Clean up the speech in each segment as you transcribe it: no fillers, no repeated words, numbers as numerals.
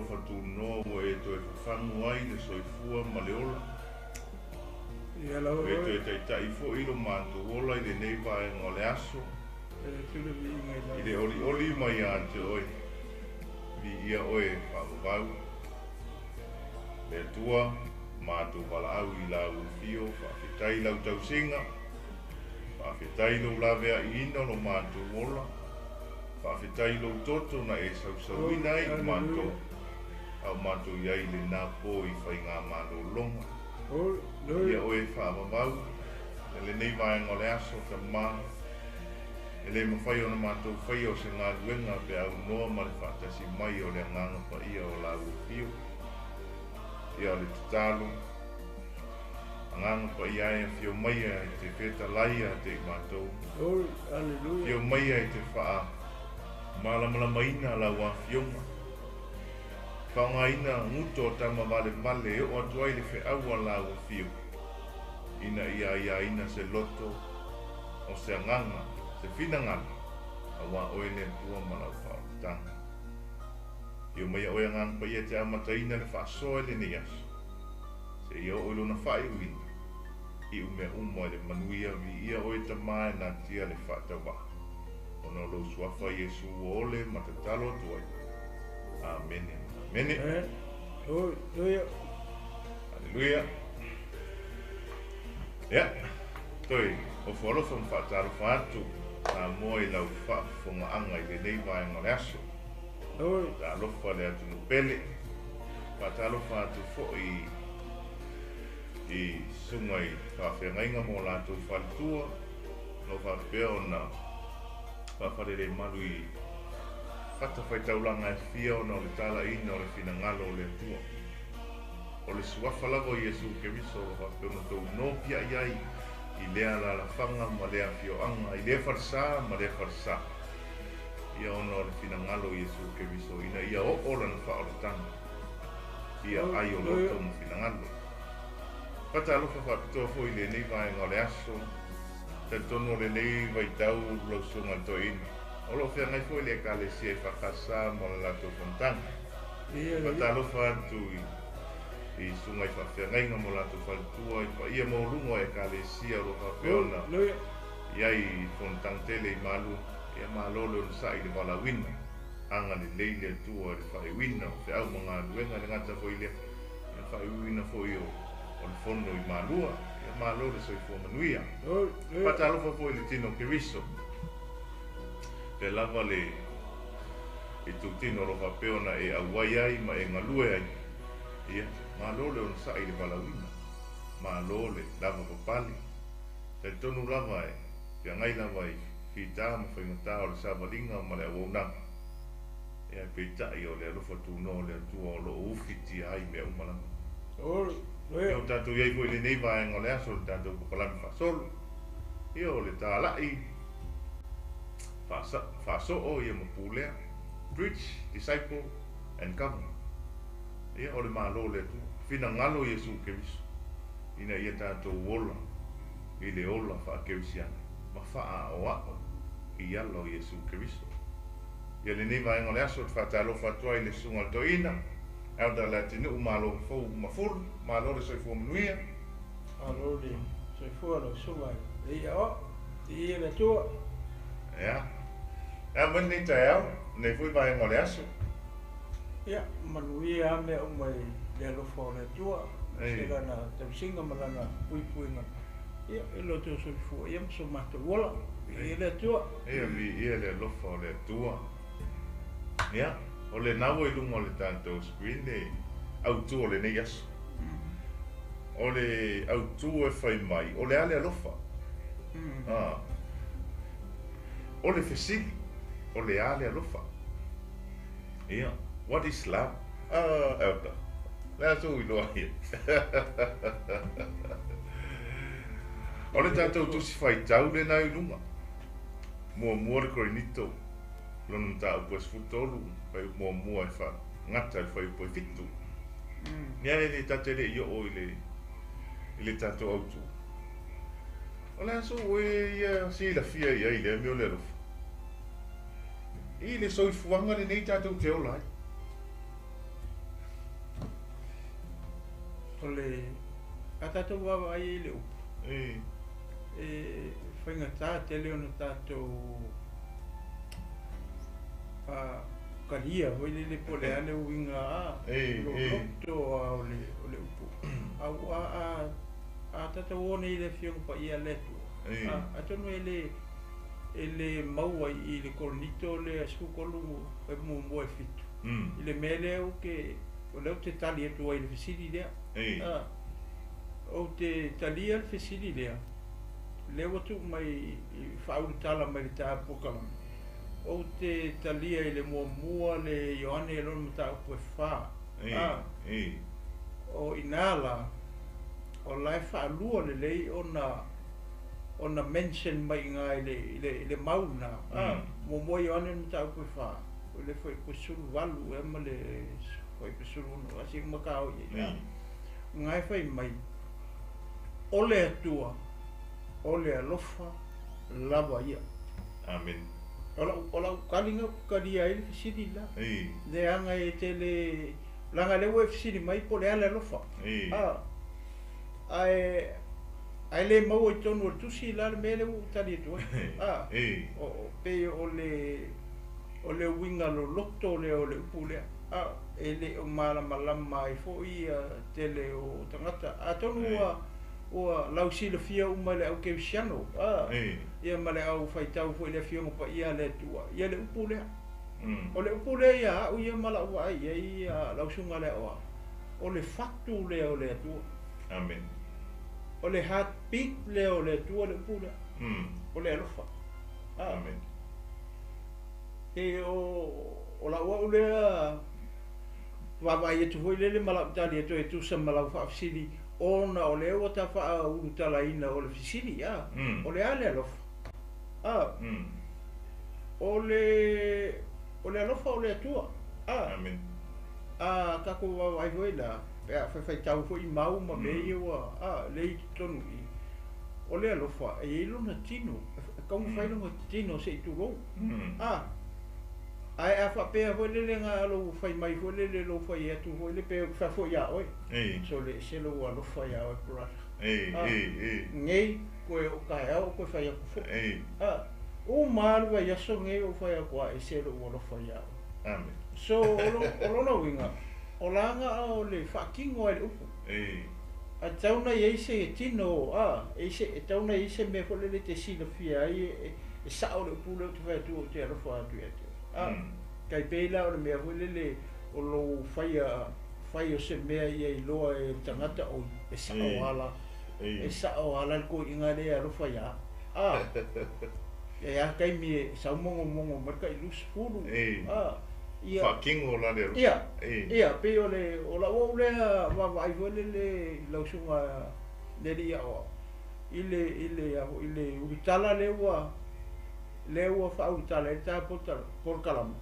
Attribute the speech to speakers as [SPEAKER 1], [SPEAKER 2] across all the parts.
[SPEAKER 1] alofa tunoa ua e toe fafagu ai le soifua ma le ola. Ua e toe taitai foi lo matou ola i lenei vaega o le aso, i le olioli mai ia te oe, viia oe e faavavau. Le Atua, matou valaau i lau afio, faafetai i lau tausiga, faafetai i lou laveaiina o lo matou ola, faafetai i lou toto na e sausauina ai i matou, a o matou i ai i lena po i faigamalologa. Ia oe e faavavau i lenei vaega o le aso, Tama, e le mafai ona matou faia o se galuega pe aunoa ma le faatasi mai o le Agaga Paia o lau afio. Ia o le tatalo, Agaga Paia e afio maia e te fetalai ia te i matou. Afio maia e te faamalamalamaina lau afioga. Faaaogaina guto o tama valevale e oo atu ai le feau a lau afio, ina ia aiaina se loto o se agaga, se finagalo, aua oe le Atua ma lau faaolataga. Afio maia oe Agaga Paia e te amataina le faasoa i lenei aso, seia oo i lona faaiuina, iu mea uma i le manuia, viia oe Tama e natia le faatauvaa, ona o lou suafa Iesu ua ole ma tatalo atu ai. Amene. Amene. Aleluia. Ia, toe ofo alofa ma faatalofa atu Samoa i lau faafofogaaga i lenei vaega o le aso. Faatalofa le atunuu pele. Faatalofa atu foi i susuga i faafeagaiga ma o latou faletua, o lo o faapea ona faafalelemalu i fatafaitaulaga e fia ona o le talaiina o le finagalo o le Atua. O le suafa lava o Iesu Keriso o lo o faapea ona tou nopiai ai i lea alaalafaga ma lea afioaga, i lea falesa ma lea falesa, ia ona o le finagalo o Iesu Keriso ina ia oo lana faaolataga i aai o loto ma finagalo. Faatalofa faapitoa foi i lenei vaega o le aso. Talitonu o lenei vaitau lau susuga i le toeaina, o lo o feagai foi le Ekalesia EFKS ma le latou fonotaga. Faatalofa atu i susuga i faafeagaiga ma o latou faletua, i paia maualuga o Ekalesia o lo o faapea ona i ai i fonotaga tele i Malua. Ia malo le onosai i le valaauina. Agalelei le Atua i le faaiuina o feau ma galuega, e le gata foi i lea, i le faaiuina foi o le fono i Malua. Ia malo le soifua manuia. Faatalofa foi i le tino o Keriso. Pea lava le itutino o lo o faapea ona e auai ai ma e galue ai. Ia, malo le onosai i le valaauina. Malo le lavapapale. Talitonu lava e feagai lava i fita ma faigata o le savaliga ma le auaunaga. Ia, peitai o le alofa tunoa o le Atua o lo o ufitia ai mea uma lava. Ia, o tatou i ai foi i lenei vaega o le aso i le tatou polokalame faasolo. Ia, o le talai faasoo ia ma pulea, preach, disciple and govern. Ia, o le Malo o le Atua. Finagalo Iesu Keriso ina ia tatou ola i le ola faakerisiano ma faaaoao i ala o Iesu Keriso. Ia lenei vaega o le aso ou te faatalofa atu ai i le Susuga i le Toeaina, Elder Leatinuu Malo Fou Mafulu, malo le soifua manuia.
[SPEAKER 2] Malo le soifua lau Susuga i le Ia o, viia le Atua.
[SPEAKER 1] Ia, e a mai lenei taeao, lenei foi vaega o le aso.
[SPEAKER 2] Ia, manuia lava mea uma i le alofa o le Atua, aemaise Lana tausiga ma Lana puipuiga, ia, i lo outou soifua ia ma so matou ola. Viia le Atua.
[SPEAKER 1] Ia, viia le alofa o le Atua. Ia, o lena ua i luga o le tatou screen le autu o lenei aso. O le autu e fai mai, o le a le alofa? O le fesili, o le a le alofa? Ia, what is love? Ah, Elder, le a sou iloa ia? O le tatou tusi faitau lena i luga. Muamua le Korinito, lona mataupu e 13, fuaiupu muamua e faagata i le fuaiupu e 7. Ia e le ta te le i oo i le i le tatou autu. O le a sou oe ia silafia i ai i lea mea o le alofa? I le soifuaga lenei tatou te ola ai.
[SPEAKER 2] O le a tatou vaavaai ai i le upu, e faigata tele ona tatou talia foi lele po o le a le uiga loloto lava o le upu. Aua a tatou o nei i le Afioga Paia a le Atua, atonu e le maua i le Korinito lea 13 1 e 7, i le mea lea ou te, o lea ou te tali atu ai i le fesili lea. Ou te talia le fesili lea, lea ua tuu mai i faaulutala mai le ta polokalame. Ou te talia i le muamua le Ioane lona mataupu e 4. O ina la, o la e faalua lelei ona mention mai iga i le mau na. Muamua Ioane lona mataupu e 4, o le fuaiupu 18 ea ma le fuaiupu 16, asi makao i ai. Nga e fai mai, o le Atua, o le alofa lava ia.
[SPEAKER 1] Amen.
[SPEAKER 2] O lau kalinga kalia ai le fesili la. Leaga e tele, leaga lea ua e fesili mai po o le a le alofa. Ae le maua i totonu o le tusi la le mea lea ua ou tali atu ai. Pei o le uiga loloto lea o le upu lea. E le o malamalama ai foi tele o tagata. Atonu ua lausilafia uma e le au kerisiano. Ia ma le au faitau foi le Afioga Paia a le Atua. Ia le upu lea. O le upu lea ia au ia ma lau vaai ai lau susuga le aoao. O le fatu lea o le Atua.
[SPEAKER 1] Amen.
[SPEAKER 2] O le heartbeat lea o le Atua le upu lea. O le alofa.
[SPEAKER 1] Amen.
[SPEAKER 2] E o lau au lea vaavaai atu foi lele ma lau tali atu e tusa ma lau faafesili ona o lea ua tafaaulutalaina o le fesili o le a le alofa. O le alofa o le Atua.
[SPEAKER 1] Amen.
[SPEAKER 2] Tatou vaavaai foi la pe a faitau foi mau ma mea ia ua lea i totonu i o le alofa e i ai lona tino, e taumafai lona tino se i tulou. Ae a faapea foi lele nga lou fai mai foi lele lou fai atu foi le pe faafoi ia oe. So le ese lou alofa ia oe brother. Nei koe o kaeao koe fai atu foi. Uma alu vai aso nei o fai atu a ese lou alofa ia oe.
[SPEAKER 1] Amen.
[SPEAKER 2] So o lona uiga, o laga o le faatino ai le upu. A tau na i ai se tino, e tau na i ai se mea foi lele te silafia ai e sao le upu lea ou te fai atu ou te alofa atu ia te oe. Kai pei la o le mea foi lele o lou fai o se mea ia iloa e le tagata oi, e sao ala. E sao ala le koiga lea e alofa ia. E a taimi e saumogomogo mai le tai 20. Ia
[SPEAKER 1] Faatino la le alofa.
[SPEAKER 2] Ia, pei o le o lau au lea vaavaai foi lele lau susuga le alii aoao i le ulutala lea ua faaulutala ai le ta polokalame.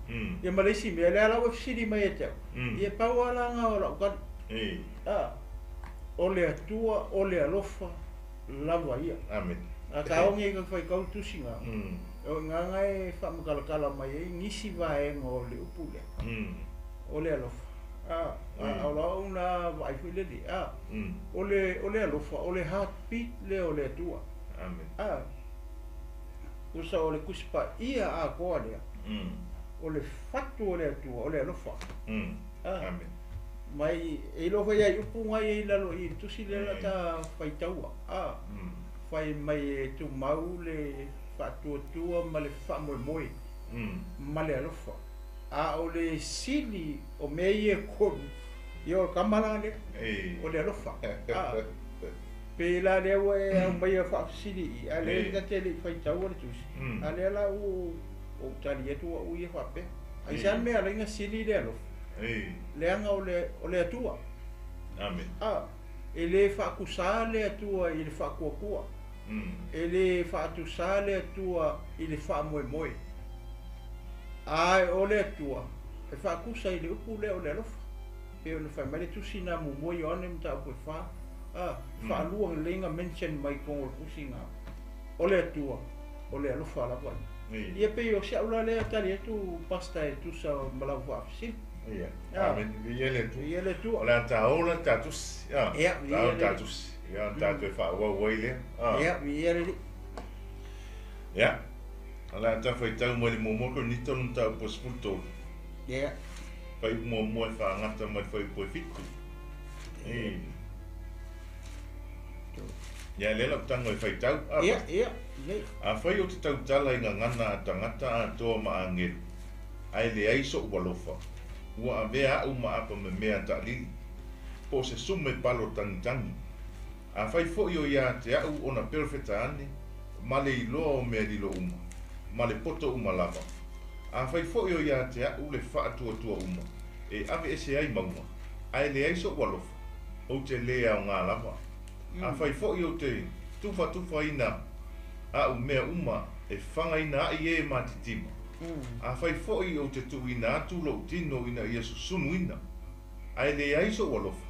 [SPEAKER 2] Ia ma le isi mea lea la ua fesili mai ia te au. Ia pau lava laga o lau tali. O le Atua, o le alofa lava ia.
[SPEAKER 1] Amen.
[SPEAKER 2] A taogi ka faitau tusiga. O nganga e faamakalakala mai ai nisi vaega o le upu lea. O le alofa. O lau na vaai foi lele. O le alofa, o le heartbeat lea o le Atua.
[SPEAKER 1] Amen.
[SPEAKER 2] Usa o le kusipa ia atoa lea. O le fatu o le Atua, o le alofa.
[SPEAKER 1] Amen.
[SPEAKER 2] Mai e iloa foi ai upu ngai ai lalo i tusi lea la ta faitaua. Fai mai e tumau le faatuatua ma le faamoemoe ma le alofa. A o le sili o mea ia e tolu, ia o le kama la lea, o le alofa. Pe la lea ua e aumaia faafesili i, a lea ta te le i faitaua le tusi. A lea la ua ou tali atu au ia faapea. Ai se a mea ala ina sili le alofa. Leaga o le Atua.
[SPEAKER 1] Amen.
[SPEAKER 2] E le faatusā le Atua i le faatuatua. E le faatusā le Atua i le faamoemoe. Ae o le Atua e faatusa i le upu lea o le alofa. Pe ona fai mai le tusi na muamua Ioane mataupu e 4. Faalua lelei na mention mai totonu o le tusi na. O le Atua, o le alofa lava ia. Ia pei o si au la lea tali atu pasta e tusa ma lau faafesili.
[SPEAKER 1] Ia. Amene. Viia le Atua.
[SPEAKER 2] Viia le Atua.
[SPEAKER 1] O le a taola le ta tusi.
[SPEAKER 2] Ia, viia
[SPEAKER 1] Taola
[SPEAKER 2] le
[SPEAKER 1] ta
[SPEAKER 2] Alii.
[SPEAKER 1] tusi. Ia, ona tatou e faaauau ai lea.
[SPEAKER 2] Ia, viia le Alii.
[SPEAKER 1] Ia. O le a tau faitau mai le muamua Korinito le mataupu e 13.
[SPEAKER 2] Ia.
[SPEAKER 1] Fuaiupu muamua e faagata mai le fuaiupu e 7. Ei. Ia, lea lau tago e faitau.
[SPEAKER 2] Ia, ia, lelei.
[SPEAKER 1] Afai ou te tautala i gagana a tagata atoa ma agelu, ae leai soʻu alofa, ua avea aʻu ma apamemea taʻalili, po o se sume palo tagitagi. Afai foi o ia te aʻu ona perofeta ane, ma le iloa o mea lilo uma, ma le poto uma lava. Afai foi o ia te aʻu le faatuatua uma, e aveese ai mauga, ae leai soʻu alofa, ou te lē aogā lava. Afai foi ou te tufatufaina aʻu mea uma e fagaina ai e matitima, afai foi ou te tuuina atu loʻu tino ina ia susunuina, ae leai soʻu alofa,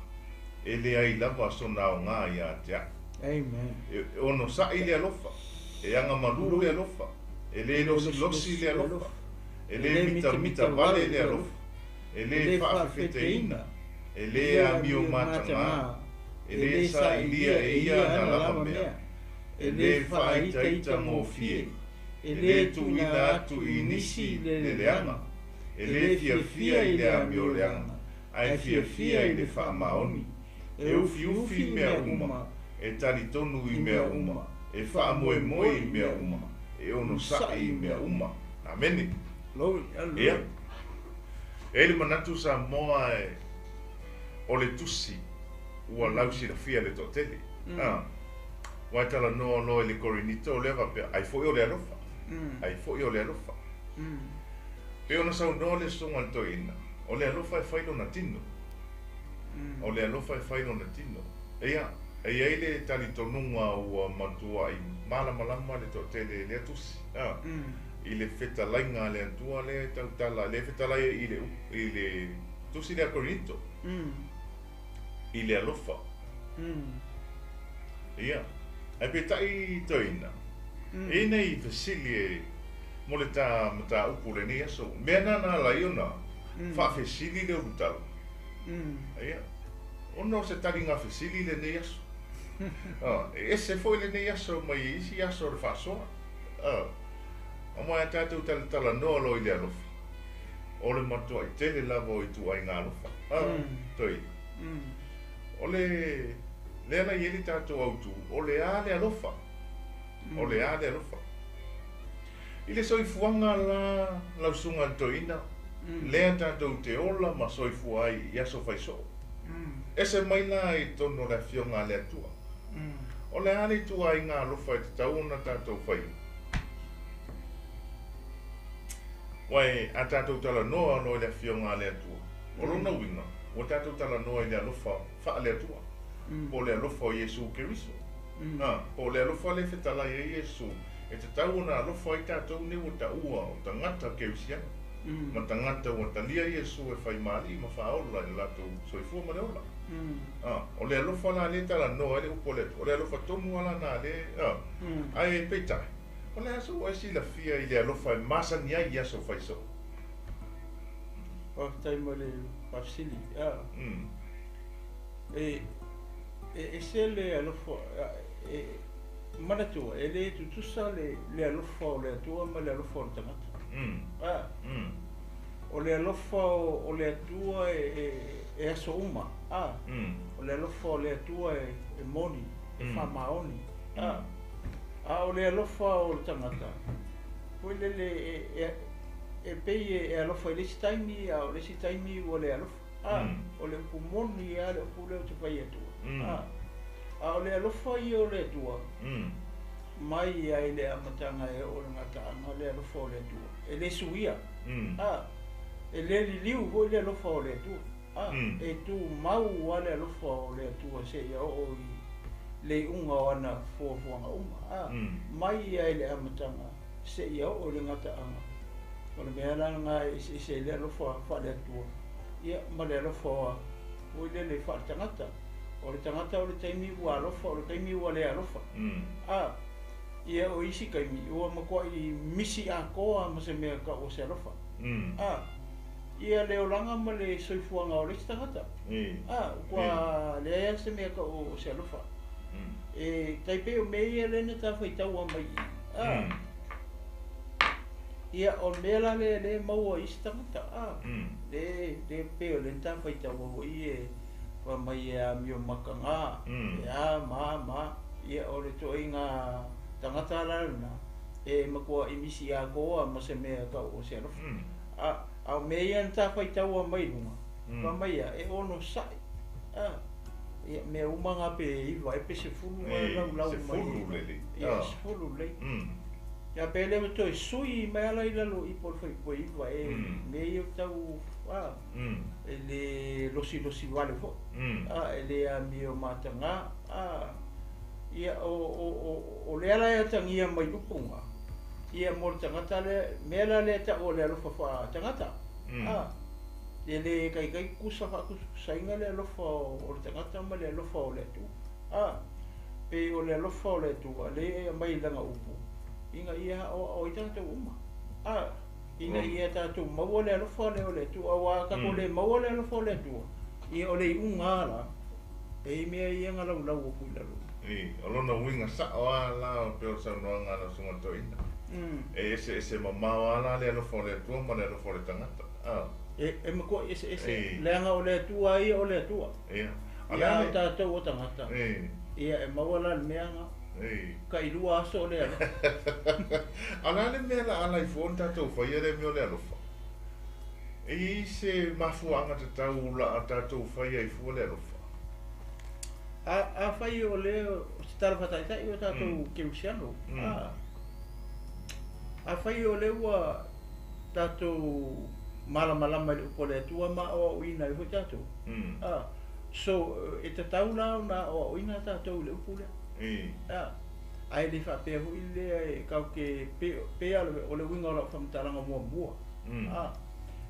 [SPEAKER 1] e leai lava sona aogā ia te aʻu.
[SPEAKER 2] Amen.
[SPEAKER 1] E onosaʻi le alofa, e agamalu le alofa, e lē losilosi le alofa, e lē mitamita vale le alofa, e lē faafefeteina, e lē amio matagā, e lē sailia e ia ana lava mea, e lē faaitaitagofie, e lē tuuina atu i nisi le leaga, e lē fiafia i le amioleaga, ae fiafia i le faamaoni, e ufiufi i mea uma, e talitonu i mea uma, e faamoemoe i mea uma, e onosaʻi i mea uma. Amene.
[SPEAKER 2] Glory, hallelujah.
[SPEAKER 1] Ia. E i ai le manatu Samoa e o le tusi ua lausilafia e le toatele. A. Aua e talanoa loa i le Korinito o lea faapea, ai foi o le alofa. Ai foi o le alofa. Pei ona saunoa le Susuga i le Toeaina, o le alofa e fai lona tino. O le alofa e fai lona tino. Ia, e i ai le talitonuga ua matuai malamalama le toatele i lea tusi, a, i le fetalaiga a le Atua lea e tautala, lea e fetalai ai i le, i le tusi lea a Korinito, i le alofa. Ia, ae peitai Toeaina, e i ai nai fesili e mo le ta mataupu o lenei aso. Mea na na ala ai ona faafesili le ulutala. Ia, ona o se taliga fesili lenei aso. E ese foi lenei aso mai isi aso o le faasoa. Aua a tatou talatalanoa loa i le alofa, o le matuai tele lava o ituaiga alofa. Toeaina. O le lea la i ai le tatou autu, o le a le alofa? O le a le alofa? I le soifuaga la lau susuga i le toeaina, lea tatou te ola ma soifua ai i aso faisoo. Ese mai la i totonu o le Afioga a le Atua. O le a le ituaiga alofa e tatau ona tatou faia? Aua a tatou talanoa loa i le Afioga a le Atua, o lona uiga, ua tatou talanoa i le alofa faale-Atua, po o le alofa o Iesu Keriso. Po o le alofa lea e fetalai ai Iesu, e tatau ona alofa ai tatou nei ua taua o tagata Kerisiano, ma tagata ua talia Iesu e fai ma Alii ma Faaola i le latou soifua ma le ola. O le alofa la lea e talanoa ai le upu a le Atua, o le alofa tonu lava lana lea, ae peitai, o le aso ua e silafia i le alofa e masani ai i aso faisoo?
[SPEAKER 2] Faafetai mo le faafesili. E ese le alofa, e manatua, e le tutusa le alofa o le Atua ma le alofa o le tagata. O le alofa o le Atua e aso uma. O le alofa o le Atua e moni, e faamaoni. A o le alofa o le tagata, foi lele e pei e alofa i le isi taimi, a o le isi taimi ua le alofa. O le upu moni lava le upu lea ou te fai atua. A o le alofa ia o le Atua, mai ai le amataga e oo i le gataaga le alofa o le Atua. E le suia. E le liliu foi le alofa o le Atua. E tumau lava le alofa o le Atua seia oo i le iuga o ana fuafuaga uma. Mai ai le amataga seia oo i le gataaga. O le mea la lena e eseese ai le alofa faale-Atua ia ma le alofa foi lele faaletagata. O le tagata o le taimi ua alofa, o le taimi ua le alofa. Ia o isi taimi ua matuai misi atoa ma se mea tau o se alofa. Ia le olaga ma le soifuaga o le isi tagata. Ua leai lava se mea tau o se alofa. E tai pei o mea ia lea na ta faitaua mai i i. Ia, o le mea la lea lea e maua i isi tagata. Lea lea pei o lea na ta faitaua foi e fai mai e amio mataga, e a ma a ma a. Ia, o le ituaiga tagata la lena, e matua imisi atoa ma se mea tau o se alofa. A o mea ia na ta faitaua mai luga, fai mai a, e onosai. Ia, mea uma na pe 9 ea pe 10 laulau mai. Ia, 10 lelei. Ia pe le ua toe sui mai ala i lalo i po o le faipue 9 e mea ia tau e le losilosi vale foi. E le amio mataga. Ia, o le ala e atagia mai upu na, ia mo le tagata lea, mea la lea tau o le alofa faa-tagata. E le taitai tutusa faatusatusaina le alofa o le tagata ma le alofa o le Atua. Pe o le alofa o le Atua lea e aumai i lana upu, ina ia aoao ai tatou uma. Ina ia tatou maua le alofa lea o le Atua, aua a tatou le maua le alofa o le Atua, ia o le iuga la, e i mea ia na laulau atu i lalo.
[SPEAKER 1] O lona uiga sao lava la pei o le saunoaga a lau Susuga Toeaina. E eseese mamao lava la le alofa o le Atua ma le alofa o le tagata.
[SPEAKER 2] E matua eseese, leaga o le Atua ia o le Atua.
[SPEAKER 1] Ia.
[SPEAKER 2] Ia o tatou o tagata. Ia e maua la le mea na. Tailua aso o le alofa.
[SPEAKER 1] A o le a le mea la ala ai fua ona tatou faia le mea o le alofa? E i ai se mafuaaga tatau la a tatou faia ai fua le alofa?
[SPEAKER 2] Afai o lea o se tala faataitai o tatou kerisiano, afai o lea ua tatou malamalama i le upu a le Atua ma aoaoina ai foi tatou, so e tatau la ona aoaoina tatou i le upu lea. Ae le faapea foi lea e tatou te pei o le uiga o lau faamatalaga muamua.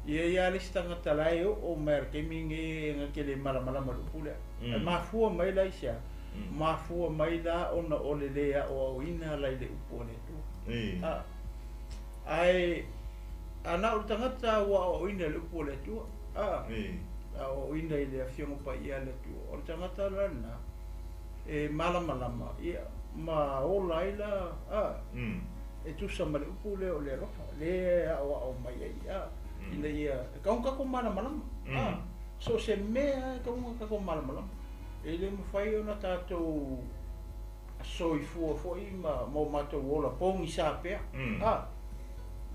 [SPEAKER 2] Ia i ai lava le isi tagata la e oo mai i le taimi lenei na te le malamalama i le upu lea. E mafua mai la i se a? Mafua mai la ona o le le aoaoina la i le upu a le Atua. Ae a na o le tagata ua aoaoina i le upu a le Atua, aoaoina i le Afioga Paia a le Atua, o le tagata la lena e malamalama ia ma ola ai la e tusa ma le upu lea o le alofa lea e aoao mai ai ina ia e tatau ona tatou malamalama. So o se mea e tatau ona tatou malamalama. E le mafai ona tatou soifua foi ma o matou ola pogisa pea.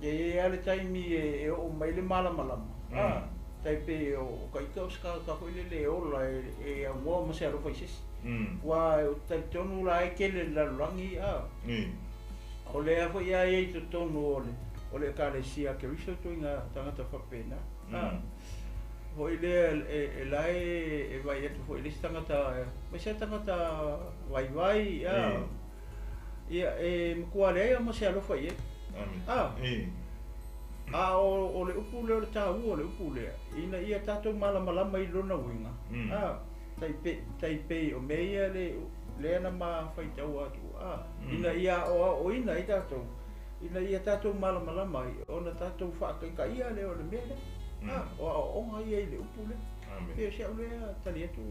[SPEAKER 2] E i ai lava le taimi e oo mai le malamalama. Tai pei o ka ita o se tagata foi lele e ola e aunoa ma se alofa i se isi. Aua ou te talitonu la e tele i le lalolagi. O lea foi a i ai i totonu o le Ekalesia a Keriso ituaiga tagata faapena. Foi lea e la e vaai atu foi i le isi tagata, aemaise lava tagata vaivai, ia e matua leai lava ma se alofa i ai. A o le upu lea o le taua o le upu lea, ina ia tatou malamalama i lona uiga, tai pei o mea ia lea na ma faitaua atu, ina ia aoaoina ai tatou, ina ia tatou malamalama ai, ona tatou faataitaia lea o le mea lea. O aoaoga ia i le upu lea. Pei o si au lea tali atu.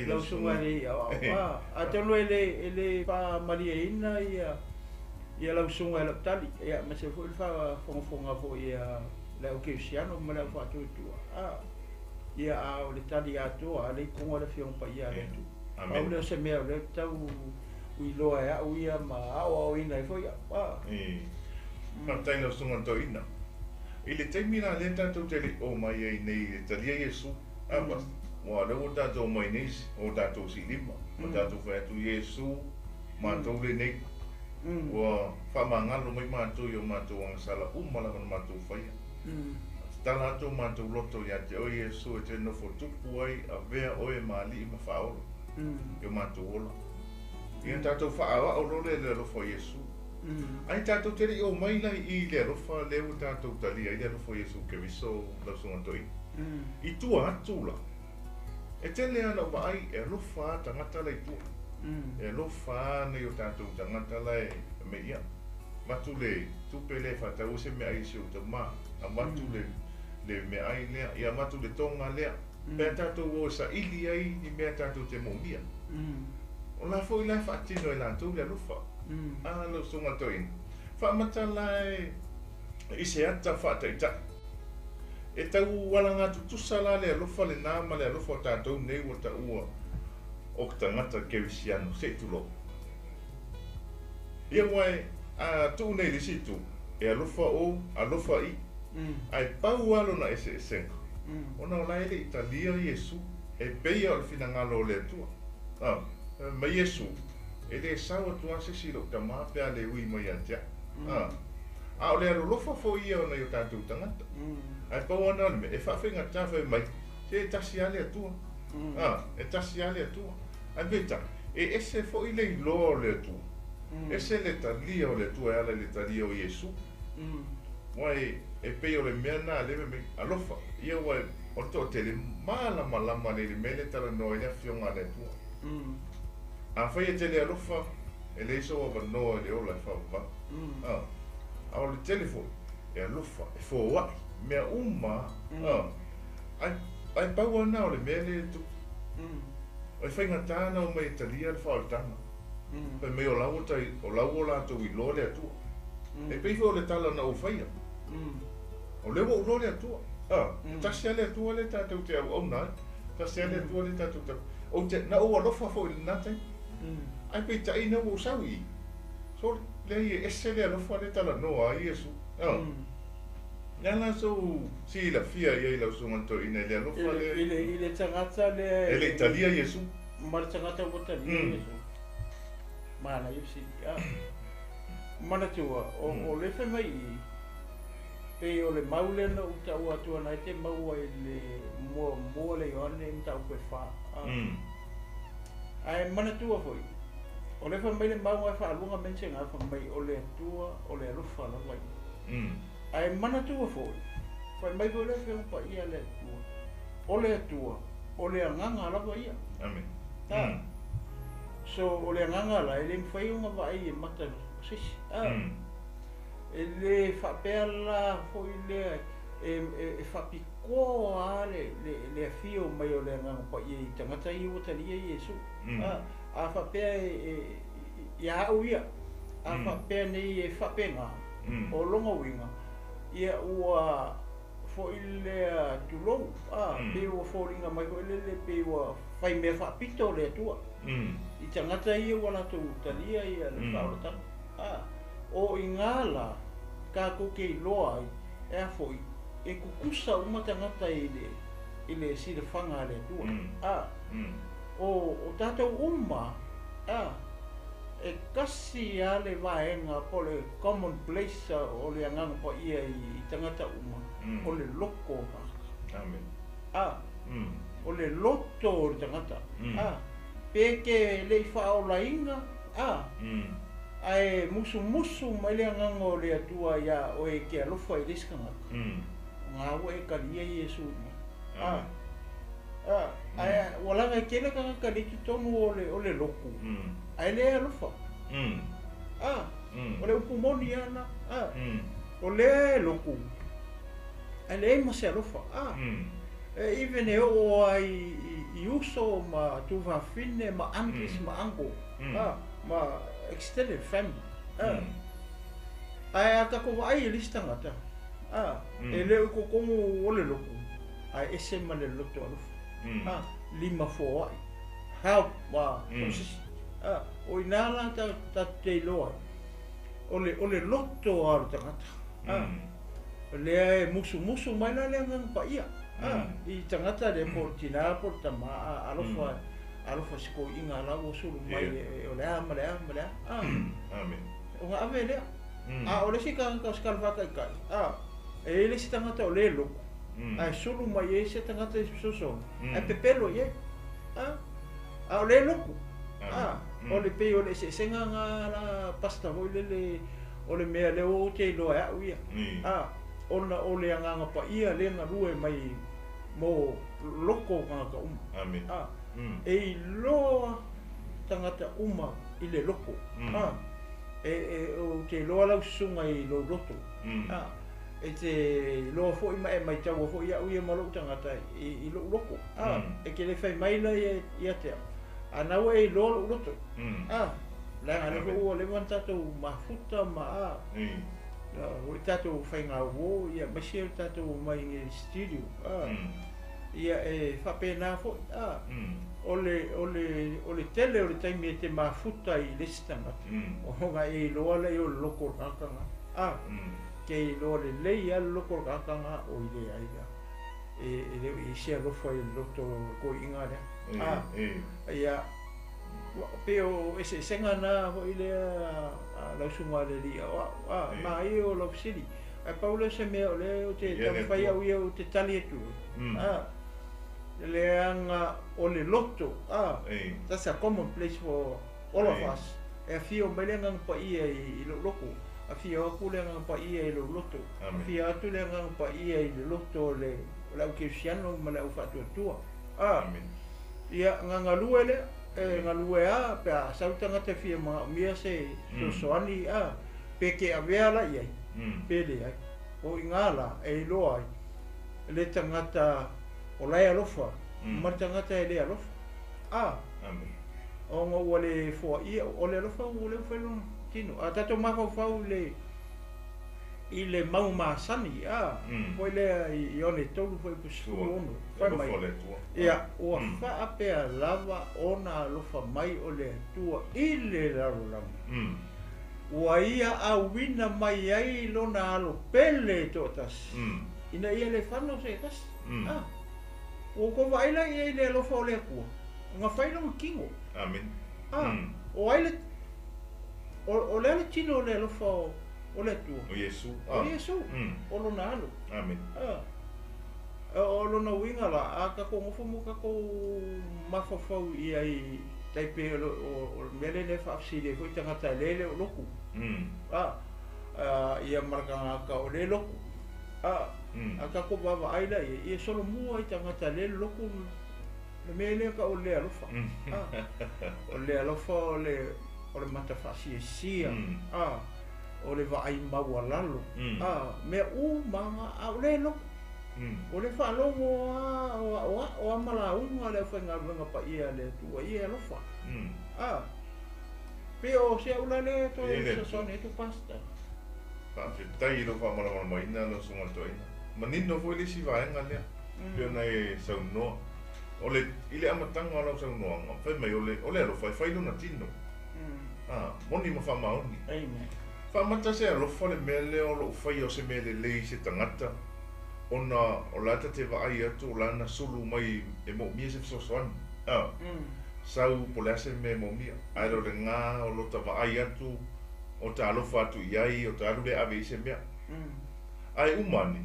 [SPEAKER 2] Lau susuga i le aoao. Atonu e le faamalieina ia lau susuga i lau tali, ia aemaise foi le faafogafoga foi a le au kerisiano ma le au faatuatua. Ia a o le tali atoa lea i totonu o le Afioga Paia a le Atua. Pau lea o se mea o lea ou te tau iloa e au ia ma aoaoina ai foi au.
[SPEAKER 1] Faafetai i lau susuga i le toeaina. I le taimi la lea tatou te le i omai ai nei i le talia Iesu, a pastor, aua o lea ua tatou omai nei o tatou siilima, ma tatou fai atu, Iesu, matou lenei, ua faamagalo mai matou i o matou agasala uma lava na matou faia. Tatala atu o matou loto ia te oe Iesu e te nofo tupu ai, avea oe ma Alii ma Faaola i o matou ola. Ia tatou faaoao loa lea i le alofa o Iesu. Ai tatou te le i omai la i i le alofa lea ua tatou talia ai le alofa o Iesu Keriso lau Susuga Toeaina. I tua atu la, e tele lava ona ou vaai e alofa lava tagata la i tua. E alofa lava nai o tatou tagata la e mea ia. Avatu le tupe lea e faatau ai se meaai i si ou tama, avatu le le meaai lea, ia avatu le toga lea, pe a tatou o e saili ai ni mea tatou te moomia. O la foi la e faatino e latou le alofa. A lau Susuga i le Toeaina, faamatala e i se ata faataitai. E tau alagatutusa la le alofa lenā ma le alofa o tatou nei ua taua o tagata kerisiano, se i tulou. Ia aua a tuu nei i le isi itu, e alofa o, alofa i, ae pau lava lona eseesega, ona o la e le i talia Iesu e pei o le finagalo o le Atua. Fai mai Iesu, E le sau atu lava se isi i lou Tama pe a le ui mai ia te au. A o le alolofa foi ia o nai o tatou tagata. Ae pau lava lena o le mea, e faafaigata fai mai, se e tasi lava le Atua. E tasi lava le Atua. Ae peitai, e ese foi le iloa o le Atua, ese le talia o le Atua e ala i le talia o Iesu. Aua e pei o le mea lena lea fai mai, alofa, ia aua o le toatele malamalama lelei i le mea lea e talanoa ai le Afioga a le Atua. Afai e te le alofa, e leai sou avanoa i le ola e faavavau. A o le tele foi, e alofa, e foai, mea uma lava. Ae pau lava lena o le mea lea e tupu. E faigata ona omai e talia le faaolataga. Fai mai o la ua o la ua latou iloa le Atua. E pei foi o le tala na ou faia. O lea ua ou iloa le Atua. E tasi lava le Atua lea tatou te auauna ai. Tasi lava le Atua lea tatou te Ou te, na ou alofa foi i lena taimi. Ae peitai ina ua ou sau i i, sole, leai e ese le alofa lea e talanoa ai Iesu. O le a la sou silafia i ai lau Susuga i le Toeaina i le alofa lea?
[SPEAKER 2] I le tagata lea
[SPEAKER 1] e le i talia Iesu.
[SPEAKER 2] Ma le tagata ua talia Iesu. Manaia fesili. Manatua, o lea fai mai i i, pei o le mau lea na ou taua atu ana e te maua i le muamua le Ioane mataupu e 4. Ae manatua foi, o lea fai mai le mau e faaluga mention fai mai o le Atua o le alofa lava ia. Ae manatua foi, fai mai foi le Afioga Paia a le Atua, o le Atua, o le agaga lava ia.
[SPEAKER 1] Amen.
[SPEAKER 2] So o le agaga la, e le mafai ona vaai e mata o se isi. E le faapea la foi lea e faapitoa le afio mai o le agaga paia i tagata ia ua talia Iesu. A faapea ia au ia, a faapea nei e faapena, o lona uiga, ia ua foi lea tulou, pe ua foliga mai foi lele pe ua fai mea faapito le Atua. I tagata ia ua latou talia ia le faaolataga. O i ngā la, tatou te iloa ai, e a foi, e tutusa uma tagata i le silafaga a le Atua. O tatou uma, e tasi lava le vaega po o le common place o le agaga paia i tagata uma, o le loto o tagata.
[SPEAKER 1] Amen.
[SPEAKER 2] O le loto o le tagata. Pe te le i faaolaina, ae musumusu mai le agaga o le Atua ia oe e te alofa i le isi tagata. Ngā ua e talia Iesu mai. Ae ua laga e tele tagata le totonu o le lotu. Ae le alofa. O le upu moni ana. O le lotu. Ae leai ma se alofa. E even e oo ai i uso ma tufafine ma aunties ma uncle. Ma extended family. Ae a tatou vaai e le isi tagata. E le o i totonu o le lotu. Ae ese ma le loto alofa. Lima foai. Help ma sisi. O ina la tatou te iloa ai. O le loto a o le tagata. O lea e musumusu mai la le agaga paia. I tagata le po o le tina po o le tama alofa alofa se koi'iga la ua sulu mai o le a ma le a ma le a.
[SPEAKER 1] Amen.
[SPEAKER 2] O ga ave lea. A o le isi tagata o se kalafaataitai. E i ai le isi tagata o le lotu. Ae sulu mai ai se tagata i se fesoasoani. Ae pepelo i ai. A o le lotu. O le pei o le eseesega ga la pasta foi lele o le mea lea ua ou te iloa e au ia. Ona o le agaga paia lea galue mai mo loko o tagata uma.
[SPEAKER 1] Amen.
[SPEAKER 2] E iloa tagata uma i le loko. E ou te iloa lau susuga i lou loto. E te iloa foi ma e maitaua foi a'u ia ma lo'u tagata i lo'u loto, a e te le fai mai la ia te a'u, a na ua e iloa lo'u loto, a leaga lea foi ua leva ona tatou mafuta ma a ua tatou faigauō ia aemaise o le tatou omai i le studio, a ia e faapena foi, a o le o le o le tele o le taimi e te mafuta i le isi tagata, ona e iloa lea o le loto o le tagata lena, a ke iloa lelei lava le loto o le tagata lena o i leai la e le o i ai se alofa i le loto o le toeaina lea, a ia pei o eseesega na foi lea lau susuga i le alii aoao, a manaia o lau fesili, ae pau lea o se mea o lea ou te taumafai au ia ou te tali atu ai, a leaga o le loto, a that's a common place for all of us, e afio mai le Agaga Paia i lou loto, afio atu le Agaga Paia i lou loto, afio atu le Agaga Paia i le loto o le au kerisiano ma le au faatuatua, a ia gagalue lea, e galue a pe a sau tagata e fia manaomia se fesoasoani, a pe te avea la i ai pe leai, o i ina la e iloa ai le tagata o la e alofa ma le tagata e le alofa, a ona ua le foaia o le alofa ua le mafai lona tino. A tatou mafaufau i le mau masani, a foi lea i Ioane 3 foi po 16, fai mai ia ua faapea lava ona alofa mai o le Atua i le lalolagi, ua ia auina mai ai lona alo pele toatasi, ina ia le fano se tasi. A ua tou vaai la i ai le alofa o le Atua na fai lona tino.
[SPEAKER 1] Amen.
[SPEAKER 2] A o ai le o le a le tino o le alofa o le Atua?
[SPEAKER 1] O Iesu.
[SPEAKER 2] O Iesu, o lona alo.
[SPEAKER 1] Amen.
[SPEAKER 2] A o lona uiga la a tatou nofo mo tatou mafaufau i ai tai pe o le mea lea e faafesili ai foi tagata e le o lotu, a ia ma le tagata o le lotu, a a tatou vaavaai la ia ia solomua i tagata le lotu le mea lea ka o le alofa, a o le alofa o le mata faasiasia, a o le vaai maualalo, a mea uma a o le lotu o le faalogo a o a malauga le aufaigaluega paia a le Atua ia e alofa, a pe o se au la lea toe fesoasoani atu, pastor.
[SPEAKER 1] Faafetai i lou faamalamalamaina lau susuga i le toeaina. Manino foi le isi vaega lea pei ona e saunoa. O le i le amataga o lau saunoaga, fai mai o le alofa e fai lona tino. A, moni ma faamaoni.
[SPEAKER 2] Amen.
[SPEAKER 1] Faamata se alofa le mea lea o lou faia o se mea lelei i se tagata, ona o la ta te vaai atu o lana sulu mai e moomia se fesoasoani. A, sau po o le a se mea e moomia. Ae le o lena o lo ta vaai atu, o ta alofa atu i ai, o ta alu lea ave i se mea. Ae uma ane,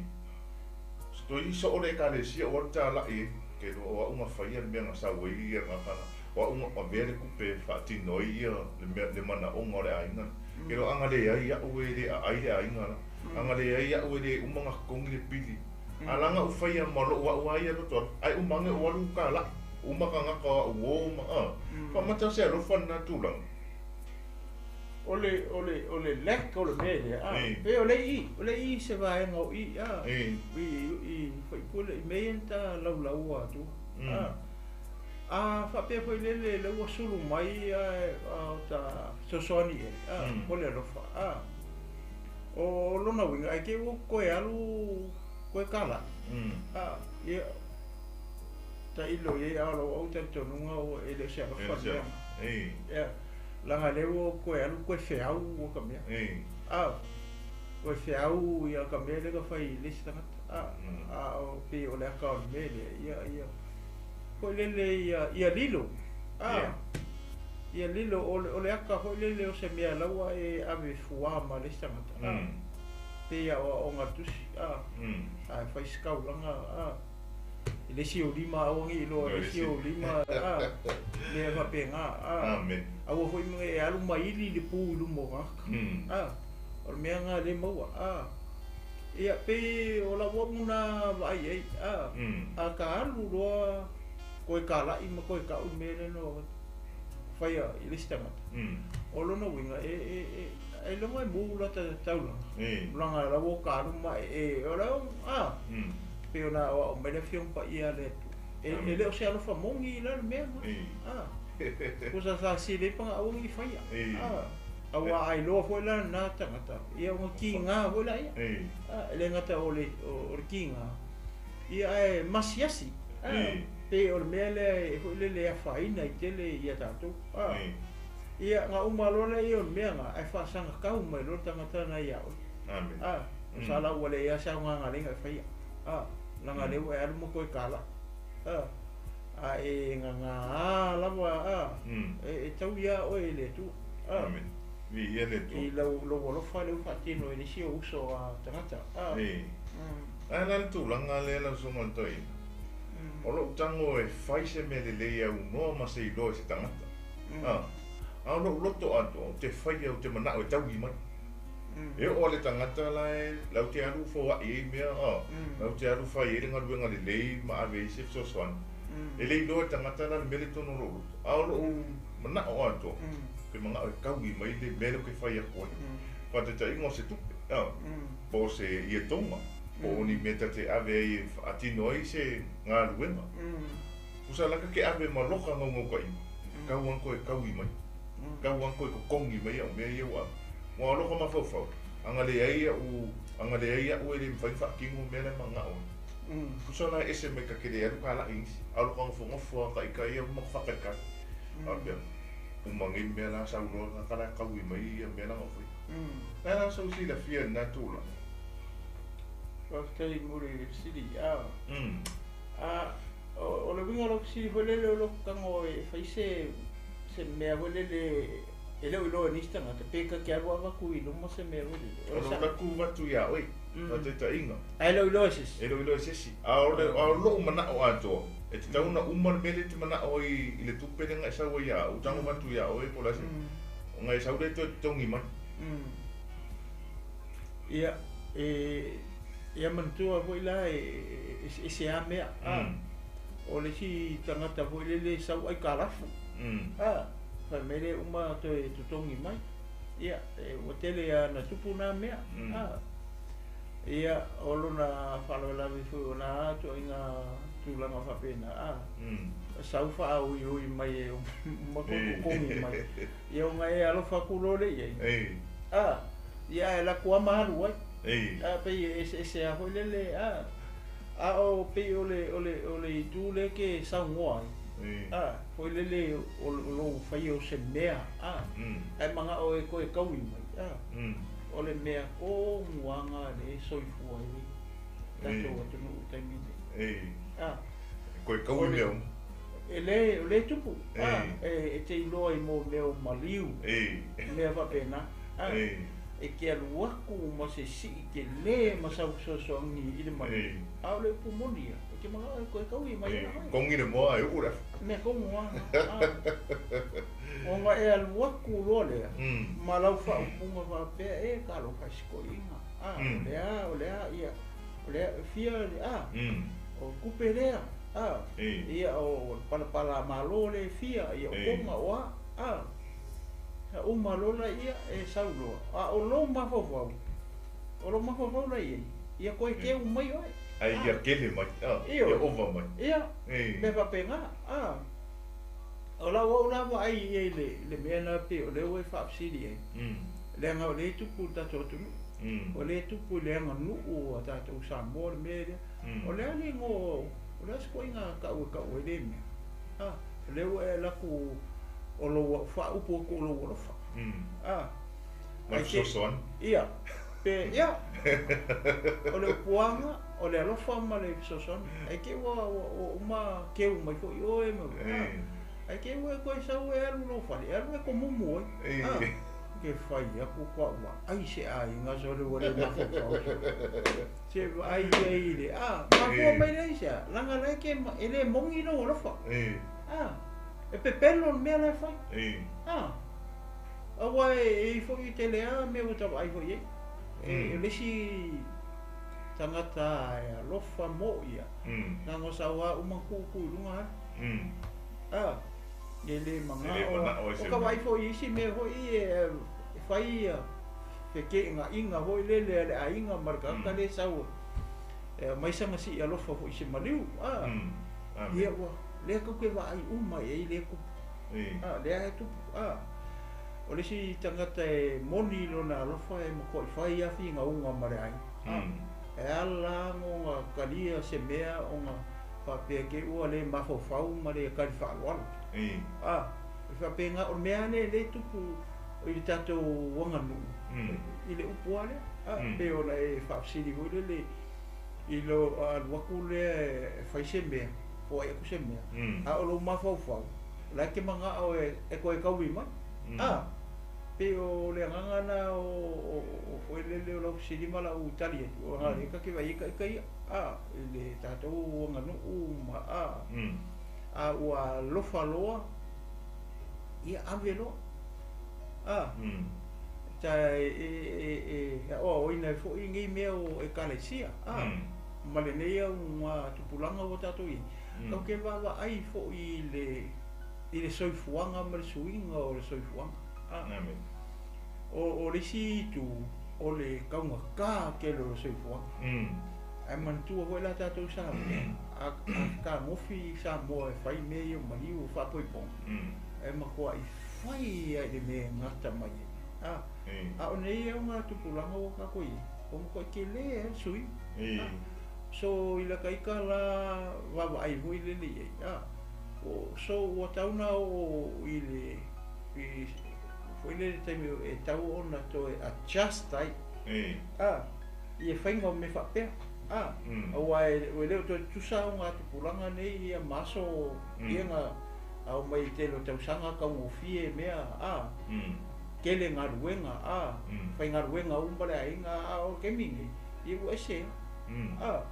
[SPEAKER 1] toi so o le ekalesia o alu talai e, ke loa o au na faia le mea na sau ai ia ngakana, o au na avea le kupe faatino ai ia le mea le manaoga o le aiga. Ke loa anga le ai a'u e le aai le aiga la. Anga le ai a'u e le uma na totogi le pili. A langa u faia ma lou a'u a ia loto alo. Ae uma ane o alu talai. Uma tagata o a'u o ma a. Faamata se alofa lena tulaga.
[SPEAKER 2] O le o le o le lack o le mea lea, a pe o le i o le i se vaega o i a i faipule i mea ia na ta laulaua atu, a a faapea foi lele le ua sulu mai a o ta fesoasoani i ai, a o le alofa, a o lona uiga ae te ua toe alu toe talai, a ia tailo i ai a o lau au talitonuga ua e le o se alofa le mea. Ia laga lea ua toe alu toe feau ua ka mea, a toe feau ia ka mea lea ka fai i le isi tagata, a a o pei o le aka o le mea lea ia foi lele ia lilo, a ia lilo o le aka foi lele o se mea laua e ave fuā ma le isi tagata, a pei a o aoga tusi, a a fai se kaulaga, a i le isi ou lima aua nei iloa le isi ou lima, a mea faapena, a
[SPEAKER 1] Amen.
[SPEAKER 2] Aua foi e alu maili le pu i luma o tagata, a o le mea na le maua, a ia pei o lau au na vaai ai, a a ka alu loa koe kala'i ma koe ka'u i mea lea no faia i le isi tagata, o lona uiga e Ailoga e mu lata taulaga. Leaga la ua ka alu ma e o le a. Pei ona aoao mai le Afioga Paia a le Atua. E le o se alofa moni la le mea lena. Tusa sa sili ai pagaua ni faia. Aua a iloa foi la lena tagata, ia ona kiga foi laia. E le gata o le kiga, ia ae masiasi. Pei o le mea lea foi lele e afaina ai tele ia tatou. Ia na uma loa lea o le mea lena, ae faasagatau mai loa le tagata lena ia oe. Tusa la ua leai lava se aoga galega e faia. Leaga lea ua e alu ma toe tala. A e gagā lava e tau ia oe i le Atua.
[SPEAKER 1] Amen. Viia le Atua.
[SPEAKER 2] I lou alofa lea ua faatino e le isi ou uso a tagata.
[SPEAKER 1] Ae la le tulaga lea lau susuga i le toeaina. O lou tago e fai se mea lelei e aunoa ma se iloa i se tagata. A o lou loto atoa, ou te faia, ou te manao e taui mai. E oo lava le tagata la e lau te alu foai ai mea, lau te alu fai ai le galuega lelei ma ave ai se fesoasoani. E le iloa e le tagata la le mea lea i totonu o lou loto. A o lou manao atoa, ou te manao e taui mai le mea lea ou te fai atu ai. Faataitaiga o se tupe, po o se ietoga, po o ni mea ta te ave ai e faatino ai se galuega. Tusa la ta te ave ma loka naunautaiga, tau lava ona toe taui mai, tau lava ona toe totogi mai au mea ia ua ave. Aua o loka mafaufau, ana leai au, ana leai au e le mafai ona faatino mea la e mananao ai. Tusa la e ese mai ta te le alu talai i nisi, a o loka nofonofo lava taita ia ma faatalitali. Faapea, uma nei mea la sau loa le tagata la e taui mai ia mea la na ou faia. O le a la sou silafia i lena tulaga?
[SPEAKER 2] Faafetai mo le fesili. O le uiga o lau fesili foi lele o lou tago e fai se mea foi lele e le o iloa e nisi tagata, pe ta te alu avatu i luma se mea foi lele.
[SPEAKER 1] O lou atu avatu ia oe, faataitaiga.
[SPEAKER 2] Ae le o iloa e se isi.
[SPEAKER 1] E le o iloa e se isi. A o lou manao atoa, e tatau ona uma le mea lea e te manao ai i le tupe lea na e sau ai ia au, tago avatu ia oe po o le a se, ona e sau lea e toe totogi mai.
[SPEAKER 2] Ia, e ia manatua foi la e eseese lava mea. O le isi tagata foi lele sau aikalafu. Fai mai lea uma toe totogi mai. Ia, ua tele lava na tupu na mea. Ia, o lona faalavelave foi o na ituaiga tulaga faapena. Sau faaoioi mai e uma toe totogi mai. Ia ona e alofa atu loa lea i ai. Ia ae alu atu lava ma alu ai. Pei e eseese lava foi lele. A o pei o le itu lea ke saunoa ai. Foi lele o lou faia o se mea. Ae manao e toe taui mai. O le mea tonuaga le soifua ai tatou atunuu i le taimi lenei.
[SPEAKER 1] Koe taui mea uma.
[SPEAKER 2] E le, o le tupu. E te iloa i mo mea o maliu. Mea faapena. E te alu atu ma se sii tele ma sau fesoasoani i le maliu. A o le upu moni ia, e te manao e toe taui mai ia oe.
[SPEAKER 1] Kogi le moa e uu le afi.
[SPEAKER 2] Mea tonu lava. Ona e alu atu loa lea, ma lau faaupuga faapea, e talofa i si toeaina. O lea, o lea, ia, o lea, fia, o tupe lea, ia, o palapala malo le fia, ia, o toga, o a, uma loa laia e sau loa. A o lou mafaufau, o lou mafaufau la i ai, ia toe teu mai oe.
[SPEAKER 1] Ai ia kele mai, ia ova mai.
[SPEAKER 2] Ia, mea faapena. O lau au la vaai i ai le mea lena pei o lea ua e faafesili ai. Leaga o lea e tupu i le tatou atunuu. O lea e tupu i le aganuu a tatou Samoa le mea lea. O le a le igoa, o le a se ituaiga tau e tau ai lea mea. O lea ua e alu atu o lou faaupu atu o lou alofa.
[SPEAKER 1] Ma le fesoasoani.
[SPEAKER 2] Ia, pe, ia, o le upuaga, o le alofa ma le fesoasoani. Ae te i ua uma keu mai foi oe ma, ae te i ua e toe sau e alu i lou fale, e alu e tomumu ai. Ke fai atu koa vaai se aiga sole ua le mafaufau. Se vaai ia i le, mafua mai lea i se a, leaga la e ke, e le moni lou alofa. E pepelo le mea la e fai. Aua e i foi e tele lava mea ua ta vaai foi i ai. E le isi tagata e alofa mo ia, leaga o sau lava uma tuutuu i luga alu. E le manao. O ka vaai foi i isi mea foi e fai ia Fekeʻegaʻiga foi lele a le aiga ma le tagata lea e sau e aumai sana siʻi alofa foi i se maliu, a. Ia ua lea tatou te vaai uma i ai lea e tupu. A, lea e tupu, a. O le isi tagata e moni i lona alofa e matuai fai lava finauga ma le aiga. A, e ala lava ona talia se mea ona faapea te i ua le mafaufau ma le tali faaaloalo. A, e faapena, o le mea lava lea lea e tupu i le tatou aganuu i le upu lava lea. A, pei ona e faafesili foi lele i lou alu atu lea e fai se mea, foai atu se mea, a o lou mafaufau, o la e te manao e toe taui mai. A, pei o le agaga lena o foi lele o lau fesili ma lau tali atu, o lea ta te vaai ai ita ia, a, i le tatou aganuu ma, a, a ua alofa loa, ia ave loa. A, ta e aoaoina ai foi nei mea o Ekalesia, a, ma lenei auga tupulaga ua tatou i ai, tatou te vaavaai foi i le soifuaga ma le suiga o le soifuaga. A, o le isi itu, o le taugata tele o le soifuaga. Ae manatua foi la tatou Samoa, a fetagofi Samoa e fai mea ia o maliu o faapoipoga, e matuai fai lava i le mea e gata mai ai. A, a o nei auga tupulaga ua tatou i ai, ua matuai tele lava le suiga. A, so i lata ita la vaavaai foi lele i ai, a, so ua tatau ona oo i le i foi lele taimi e tatau ona toe adjust ai. A, i le faiga o mea faapea. A, aua e le o toe tutusa auga tupulaga nei ia ma aso ia na ao mai i le tele o tausaga taugofie mea, a, tele galuega, a, faigaluega uma le aiga, a o le taimi nei, ia ua ese lava. A,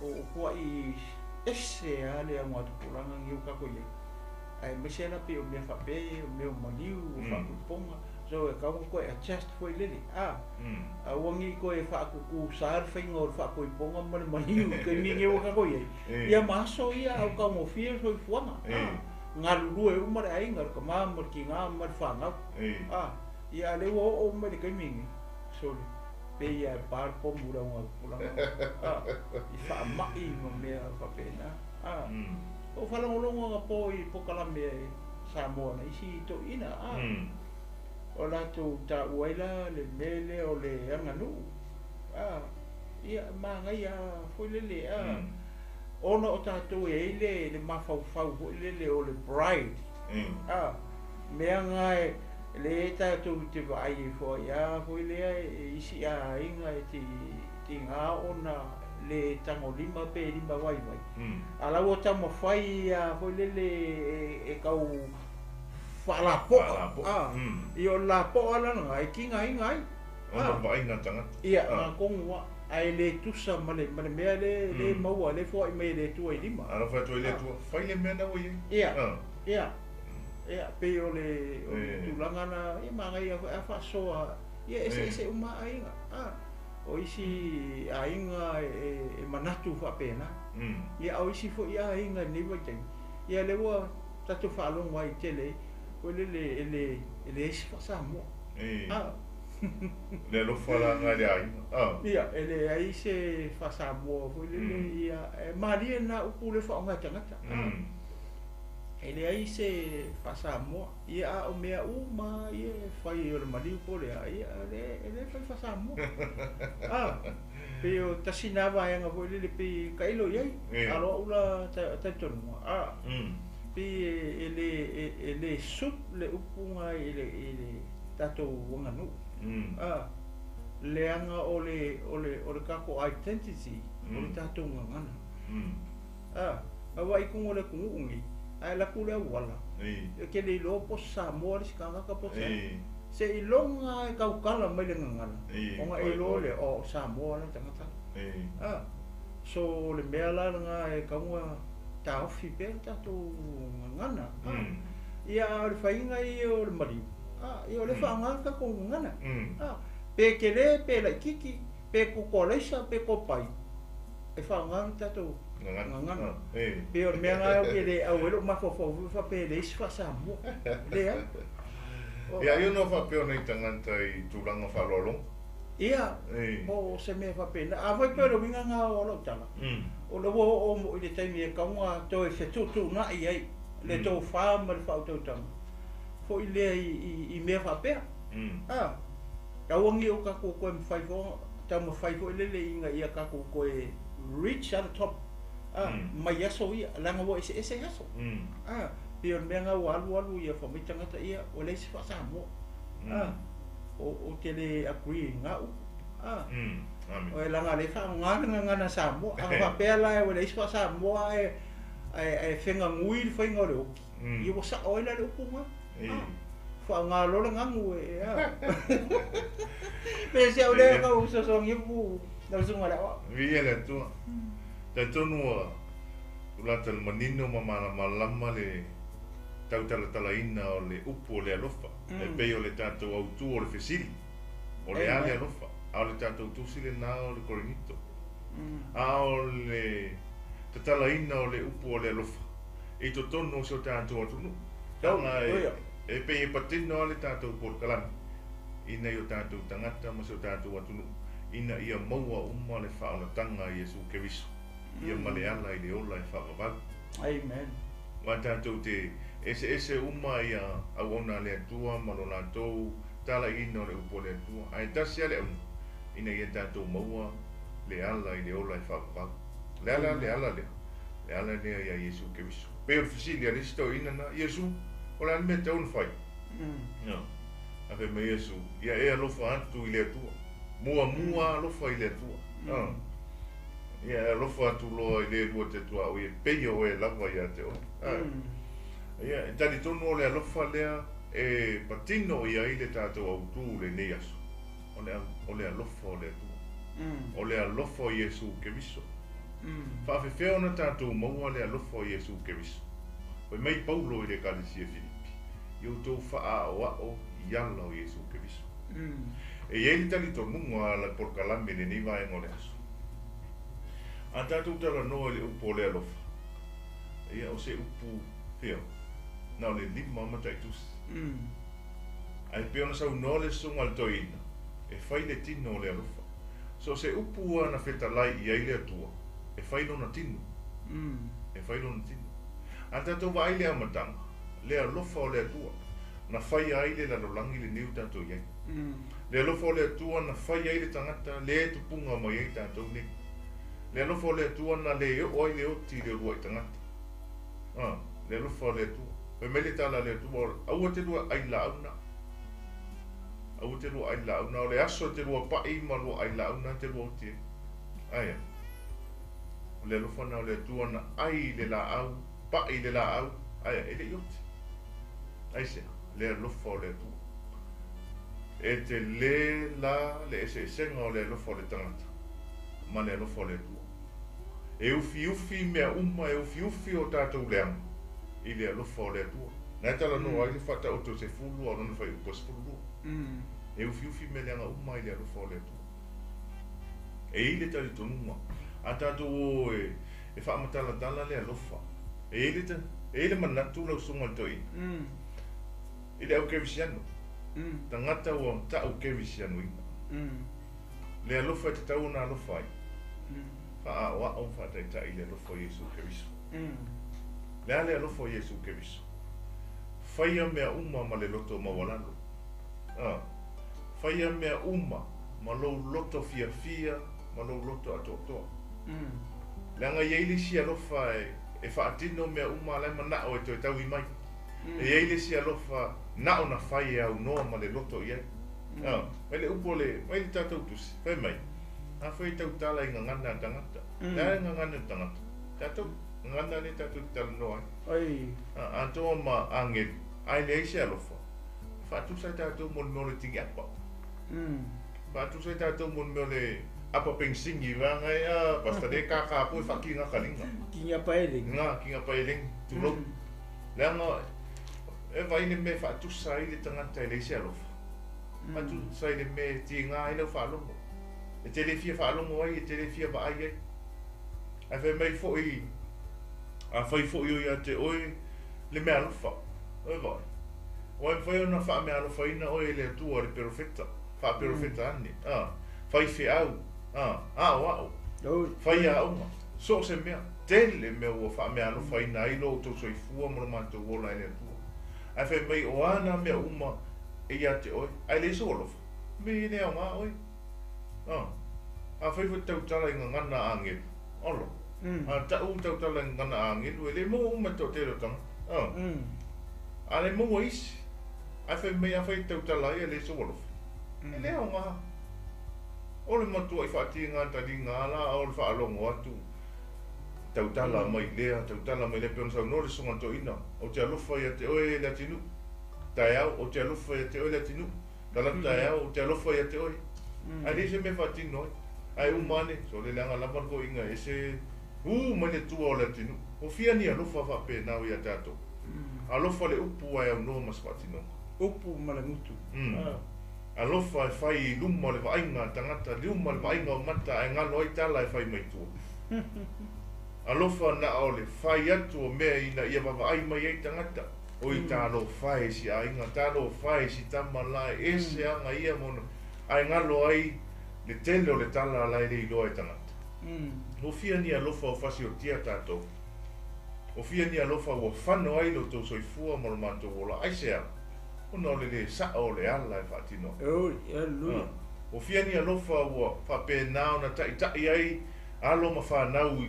[SPEAKER 2] o tuai ese lava le auga tupulaga nei ua tatou i ai, aemaise la pei o mea faapea ia, o mea o maliu, o faapoipoga, so e tatau ona toe adjust foi lele, a, aua ne i toe faatutusa le faiga o le faapoipoga ma le maliu i le taimi nei ua tatou i ai, ia ma aso ia a o taugofie le soifuaga, a, galulue uma le aiga, le tama ma le tina ma le fanau, a, ia a o lea ua oo mai i le taimi nei, sole, pei lava e pa le pomu i le augatupulaga, a, i faamai ma mea faapena, a. Ou faalogologo anapo i polokalame Samoa na isi toeaiina, a, o latou taua ai la le mea lea o le aganuu, a, ia, manaia foi lele, a, ona o tatou e i ai le mafaufau foi lele o le pride, a, mea na e lea tatou te vaai ai foi, a foi lea e isi aiga e tiga ona le tagolima pe lima vaivai, a la ua taumafai lava foi lele e tau faalapoa, a, ia o le lapoa la lena e tigaina ai.
[SPEAKER 1] Ona o le vaaiga a le tagata.
[SPEAKER 2] Ia, na tonu lava, ae le tusa ma le mea lea e maua, lea e foai mai e le Atua i lima.
[SPEAKER 1] A alofa atu ai le Atua, fai le mea lena ua i ai.
[SPEAKER 2] Ia, ia, ia, pei o le tulaga lena, ia manaia foi a faasoa, ia eseese uma lava aiga, a. O isi aiga e manatu faapena, ia a o isi foi aiga i lenei vaitaimi, ia lea ua tatou faalogo ai tele foi lele e leai se faa-Samoa.
[SPEAKER 1] A. Le alofa la lena i le aiga.
[SPEAKER 2] A. Ia, e leai se faa-Samoa foi lele, ia e malie lena upu lea e faaaoga e tagata. A. E leai se faa-Samoa. Ia a o mea uma ia e fai o le maliu po o le a, ia e le fai faa-Samoa. A, pei o tasi na vaega foi lele pei e tailo i ai, a o au la talitonuga, a, pei e le suit le upu na i le tatou aganuu. A, leaga o le tatou identity, o le tatou gagana. A, a vaai i totonu o le atunuu nei, ae alu atu le auala, e te le iloa po o se Samoa le isi tagata po o se a. Seiloga e tautala mai le gagana, ona e iloa lea, o Samoa la le tagata. A, so o le mea la lena e tatau ona taofi pea le tatou gagana. A, ia a o le faiga ia o le maliu, a, ia o lea e faaaoga le tatou gagana. A, pe tele pe laitiiti, pe kokoalaisa pe kopai, e faaaoga le tatou gagana. Pei o le mea lena ou te le au ai lou mafaufau foi faapea e leai se faa-Samoa. Leai.
[SPEAKER 1] Ia ai ona faapea o nai tagata i tulaga faaaloaloga.
[SPEAKER 2] Ia, po o se mea faapena. Afai pei o le uiga lena o lau tala, o lea ua oo moi i le taimi e tatau ona toe fetuutuunai ai le tofa ma le faautautaga foi lea i mea faapea. A, aua ne i o tatou toe mafai foi taumafai foi lele ina ia tatou toe reach the top a, mai aso ia, leaga ua eseese aso. A, pei o le mea lena ua alu alu ia fai mai tagata ia, ua leai se faa-Samoa. A, ou te le agree i lena upu. A,
[SPEAKER 1] Amen.
[SPEAKER 2] Leaga o lea e faaaoga le gagana Samoa. A faapea la ua leai se faa-Samoa ae feganui le faiga o le oti, ia ua sao ai la le upu lena. A, faaaoga loa le ganu e a. Pe se au lea kau fesoasoani atu lau susuga i le aoao.
[SPEAKER 1] Viia le Atua. Talitonu ua tulata le manino ma malamalama le tautalatalaina o le upu o le alofa. E pei o le tatou autu o le fesili, o le a le alofa? A o le tatou tusi lena o le Korinito. A o le tatalaina o le upu o le alofa i totonu o si o tatou atunuu. Leaga e pei e patino lava le tatou polokalame i nai o tatou tagata ma si o tatou atunuu ina ia maua uma le faaolataga a Iesu Keriso ia ma le ala i le ola e faavavau.
[SPEAKER 2] Amen.
[SPEAKER 1] Aua tatou te eseese uma ia auauna a le Atua ma lo latou talaiina o le upu a le Atua, ae tasi lava le auga, ina ia tatou maua le ala i le ola e faavavau. O le a la le ala lea? Le ala lea ia Iesu Keriso. Pei o le fesili a le isi toeaina na, Iesu, o le a le mea e tatau ona fai? Ae fai mai Iesu, Ia e alofa atu i le Atua. Muamua alofa i le Atua. Ia e alofa atu loa i le lua te tuaoi e pei o oe lava ia te oe. Ia, e talitonu o le alofa lea e patino i ai le tatou autu i lenei aso, o le alofa o le Atua. O le alofa o Iesu Keriso. Faafefea ona tatou maua le alofa o Iesu Keriso? Fai mai Paulo i le Ekalesia Filipi, Ia outou faaaoao i ala o Iesu Keriso. E i ai le talitonuga a le polokalame i lenei vaega o le aso. A tatou talanoa i le upu o le alofa, ia o se upu fia, na o le 5 mataitusi. Ae pei ona saunoa le susuga a le toeaina, e fai le tino o le alofa. So o se upu ua na fetalai i ai le Atua, e fai lona tino. E fai lona tino. A tatou vaai i le amataga, le alofa o le Atua, na faia ai le lalolagi lenei ua tatou i ai. Le alofa o le Atua na fai ai le tagata le tupuga mai ai tatou nei. Le alofa o le Atua na le oo ai le oti i le uluai tagata. A, le alofa o le Atua. Fai mai le tala a le Atua, aua te lua ai laau na. Aua te lua ai laau na. O le aso e te lua pai ma lua ai laau na te lua oti ai. Aia. O le alofa na o le Atua na ai le laau, pai le laau, aia, e le i oti. Aisea? Le alofa o le Atua. E tele la le eseesega o le alofa o le tagata ma le alofa o le Atua. E ufiufi mea uma, e ufiufi o tatou leaga i le alofa o le Atua. Na e talanoa ai le faataoto o 10 a o lona fuaiupu e 12. E ufiufi mea leaga uma i le alofa o le Atua. E i ai le talitonuga a tatou o e faamatalatala le alofa. E i ai le manatu lau susuga i le toeaina i le au kerisiano, tagata ua ta'u kerisianoina. Le alofa e tatau ona alofa ai, faaaoao ma faataitai i le alofa o Iesu Keriso. Le a le alofa o Iesu Keriso? Faia mea uma ma le loto maualalo. Faia mea uma ma lou loto fiafia ma lou loto atoatoa. Leaga e i ai le isi alofa e faatino mea uma a la e manao e toe taui mai. E i ai le isi alofa na ona fai e aunoa ma le loto i ai. Mai le upu o le, mai le tatou tusi, fai mai, afai e tautala i gagana a tagata. Le a le gagana a le tagata? Tatou gagana lea tatou te talanoa ai. Atoa ma agelu, ae leai se alofa. E faatusa ai tatou mo le mea o le tini apa. Faatusa ai tatou mo le mea o le apa penisini vaega e a basta le kākā po e whakinga kalinga.
[SPEAKER 2] Kinga paelengi.
[SPEAKER 1] Ngā, kinga paelengi, tulou. Leaga e vai le mea e faatusa ai le tagata e leai se alofa. Faatusa ai le mea e tiga ai lau faalogo. E te le fia faalogo ai, e te le fia vaai ai. Ae fai mai foi, afai foi o ia te oe le mea alofa. E vai. Aua e mafai ona faameaalofaina oe e le Atua le perofeta, faaperofeta ane, a, faifeau, a, aoao, faiaoga, so o se mea, tele mea ua faameaalofaina ai lo outou soifua ma lo matou ola e le Atua. Ae fai mai o a nā mea uma e ia te oe, ae leai sou alofa, me e le aoga oe. A, afai foi tautala i gagana a agelu, olo, a ta'u tautala i gagana a agelu, e le maua uma e le toatele o tagata. A, a le maua isi, ae fai mai afai e tautala ai ae leai sou alofa, e le aoga. O le matua'i faatiga taliga a la o le faalogo atu, tautala mai lea, tautala mai lea, pei ona saunoa le Susuga Toeaina, ou te alofa ia te oe le atinuu, taeao, ou te alofa ia te oe le atinuu, talatu taeao, ou te alofa ia te oe. Ae leai se mea e faatino ai. Ae uma ane, sole leaga lava le toeaina e ese, ū mai le tua o le atinuu. Ua fia ni alofa faapena ia tatou. Alofa le upu ae aunoa ma se faatinoga.
[SPEAKER 2] Upu ma le gutu.
[SPEAKER 1] Alofa e fai i luma o le vaaiga a tagata, luma o le vaaiga o mata ae galo ai tala e fai mai tua. Alofa na o le fai atu o mea ina ia vaavaai mai ai tagata. Oi talofa e si aiga, talofa e si tama la e ese aga ia ma ona, ae galo ai le tele o le tala la e le iloa e tagata. Ua fia ni alofa o fasiotia tatou. Ua fia ni alofa ua fano ai lo outou soifua ma lo matou ola. Aisea? Ona o le lē sa'o o le ala e faatino ai.
[SPEAKER 2] Oi, haleluia.
[SPEAKER 1] Ua fia ni alofa ua faapena ona ta'ita'i ai alo ma fanau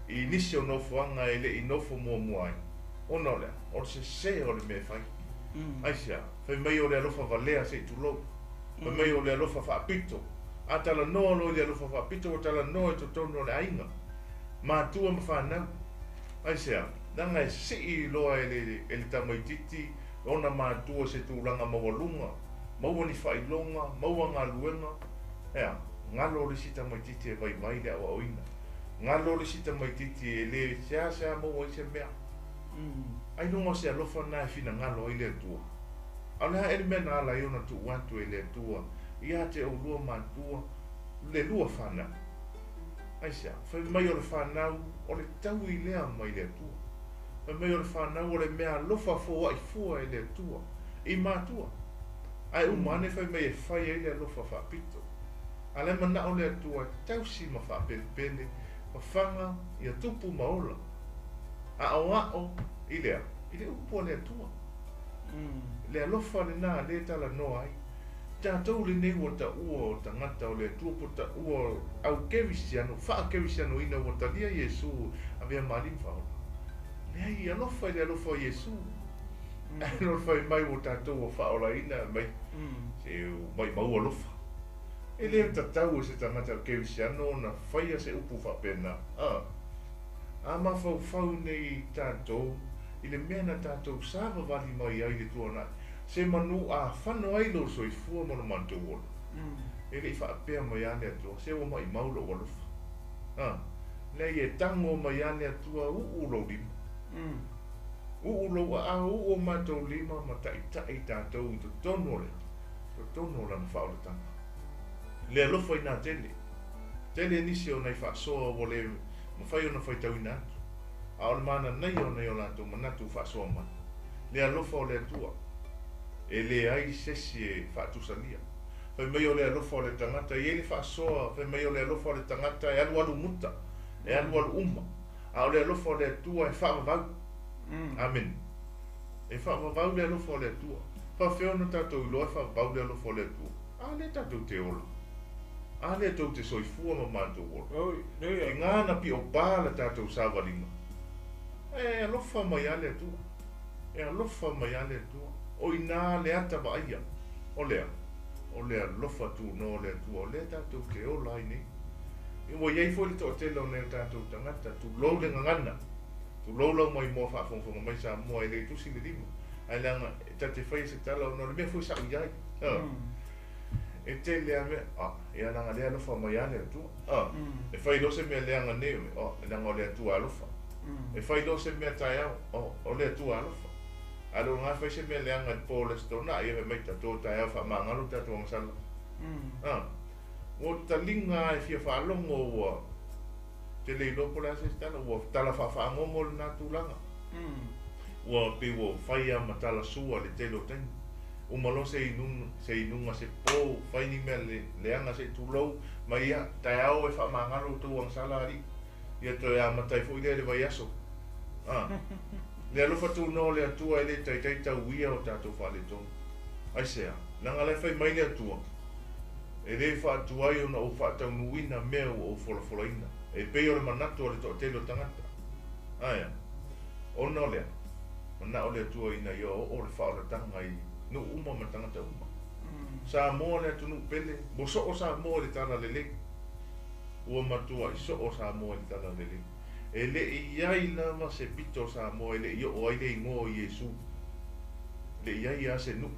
[SPEAKER 1] i nisi o nofoaga e le'i nofo muamua ai. Ona o le a? O le sesē o le mea e fai. Aisea? Fai mai o le alofa valea se'i tulou. Fai mai o le alofa faapito. A talanoa loa i le alofa faapito, ua talanoa i totonu o le aiga, matua ma fanau. Aisea? Leaga e si'i loa e le e le tamaitiiti ona matua se tulaga maualuga, maua ni faailoga, maua galuega, e a? Galo le isi tamaitiiti e vaivai le aoaoina. Galo le isi tamaitiiti e lē seasea maua ai se mea. Ailoga o se alofa lena e finagalo ai le Atua. A o le a ea le mea na ala ai ona tuu atu e le Atua ia te oulua matua le lua fanau? Aisea? Fai mai o le fanau o le taui lea mai le Atua. Fai mai o le fanau o le mea alofa foa'i fua e le Atua i matua. Ae uma ane fai mai e fai ai le alofa faapito. A o la e mana'o le Atua e tausi ma faapelepele fafaga ia tupu ma ola. Aoao i le a? I le upu a le Atua. Le alofa lenā lea e talanoa ai. Tatou lenei ua taua o tagata o le Atua po taua o au kerisiano, faakerisianoina ua talia Iesu avea ma Alii ma Faaola. Leai, alofa i le alofa o Iesu. Ae loa fai mai ua tatou ua faaolaina mai, se maumau alofa. E le tatau e se tagata kerisiano ona faia se upu faapena. A, a mafaufau nei tatou i le mea na tatou savavali mai ai i le tuanai, se manu a fano ai lou soifua ma lo matou ola. E le'i faapea mai a le Atua, se ua maumau lou alofa. A, leai e tago mai a le Atua uu lou lima. Uu lou aao, uu o matou lima ma ta'ita'i tatou i totonu o le totonu o lana faaolataga. Le alofa inā tele. Tele nisi o nai faasoa ua le mafai ona faitauina atu, a o le mananaia o nai o latou manatu faasoa mai. Le alofa o le Atua, e leai se isi e faatusalia. Fai mai o le alofa o le tagata, e i ai le faasoa, fai mai o le alofa o le tagata e alualu muta, e alualu uma, a o le alofa o le Atua e faavavau. Amene. E faavavau le alofa o le Atua. Faafefea ona tatou iloa e faavavau le alofa o le Atua? A lea tatou te ola. A lea tou te soifua ma matou ola. Tiga na piopā la tatou savaliga. Ae alofa mai lava le Atua. E alofa mai lava le Atua. O i ina le ata vaaia. O le a? O le alofa tunoa o le Atua, o lea tatou te ola ai nei. Ua i ai foi le toatele o nai o tatou tagata, tulou le gagana, tulou lau maimoa faafogafoga mai Samoa, e le tusi le lima, ae leaga e ta te faia se tala ona o le mea foi sa ou i ai. E tele lava mea, a, ia leaga lea alofa mai lava le Atua. A, e fai loa se mea leaga nei, a, leaga o le Atua alofa. E fai loa se mea taeao, o le Atua alofa. Ae loa lena fai se mea leaga i le po o le Aso Toonai, ia fai mai tatou taeao faamagalo tatou agasala. A, ua taliga lava e fia faalogo ua te le iloa po o le a se isi tala, ua tala faafagogo lena tulaga. Ua pei ua fai lava ma talasua le tele o taimi. Uma loa se inuga se po, fai ni mea leaga se i tulou, ma ia, taeao e faamagalo outou agasala alii. Ia toe amata ai foi lea i le vaiaso. A. Le alofa tunoa o le Atua e le taitai tauia o tatou faaletonu. Aisea? Leaga la e fai mai le Atua, E le faatuai ona ou faataunuuina mea ua ou folafolaina, e pei o le manatu o le toatele o tagata. Aea? Ona o lea, manao le Atua ina ia oo le faaolataga i nuu uma ma tagata uma. Samoa le atunuu pele, ua soo Samoa i le talalelei. Ua matuai soo Samoa i le talalelei. E le i i ai lava se pito o Samoa e le i oo ai le igoa o Iesu. E le i i ai lava se nuu.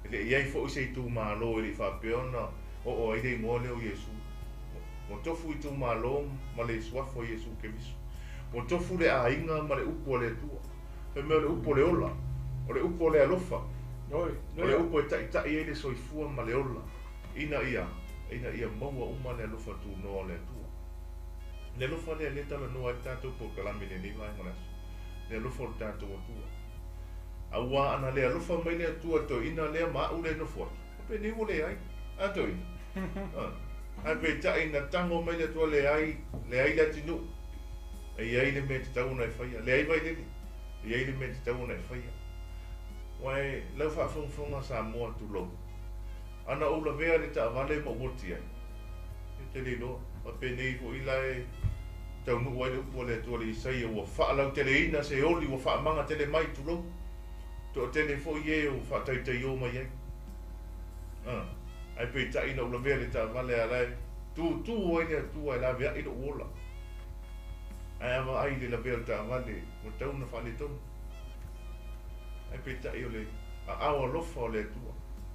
[SPEAKER 1] E le i i ai foi se itumalo e le i faapea ona oo ai le igoa lea o Iesu. Ua tofu itumalo ma le suafa o Iesu Keriso. Ua tofu le aiga ma le upu a le Atua. Fai mai o le upu o le ola, o le upu o le alofa, o le upu e taitai ai le soifua ma le ola, ina ia, ina ia maua uma le alofa tunoa o le Atua. Le alofa lea lea e talanoa ai le tatou polokalame i lenei vaega o le aso, le alofa o le tatou Atua. Auā ana le alofa mai le Atua i le toeaina lea ma a'u lea e nofo atu, a penei ua leai, a toeaina? A, ae peitai na tago mai le Atua, leai, leai le atinuu, e i ai le mea e tatau ona e faia, leai Vailele, e i ai le mea e tatau ona e faia. Ua e lau faafogafoga Samoa tulou, ana ou lavea le taavale ma ou oti ai, E te le iloa, a penei foi la e taunuu ai le upu a le Atua i le Isaia, ua faalauteleina se oli ua faamaga tele mai, tulou, toatele foi e ua faataitaiō mai ai. A, ae peitai ina ou lavea le taavale a la e tūtū ai le Atua e laveai lou ola. Ae a vaai i le lavea o le taavale, ua tau ona faaletonu. Ae peitai o le aao alofa o le Atua,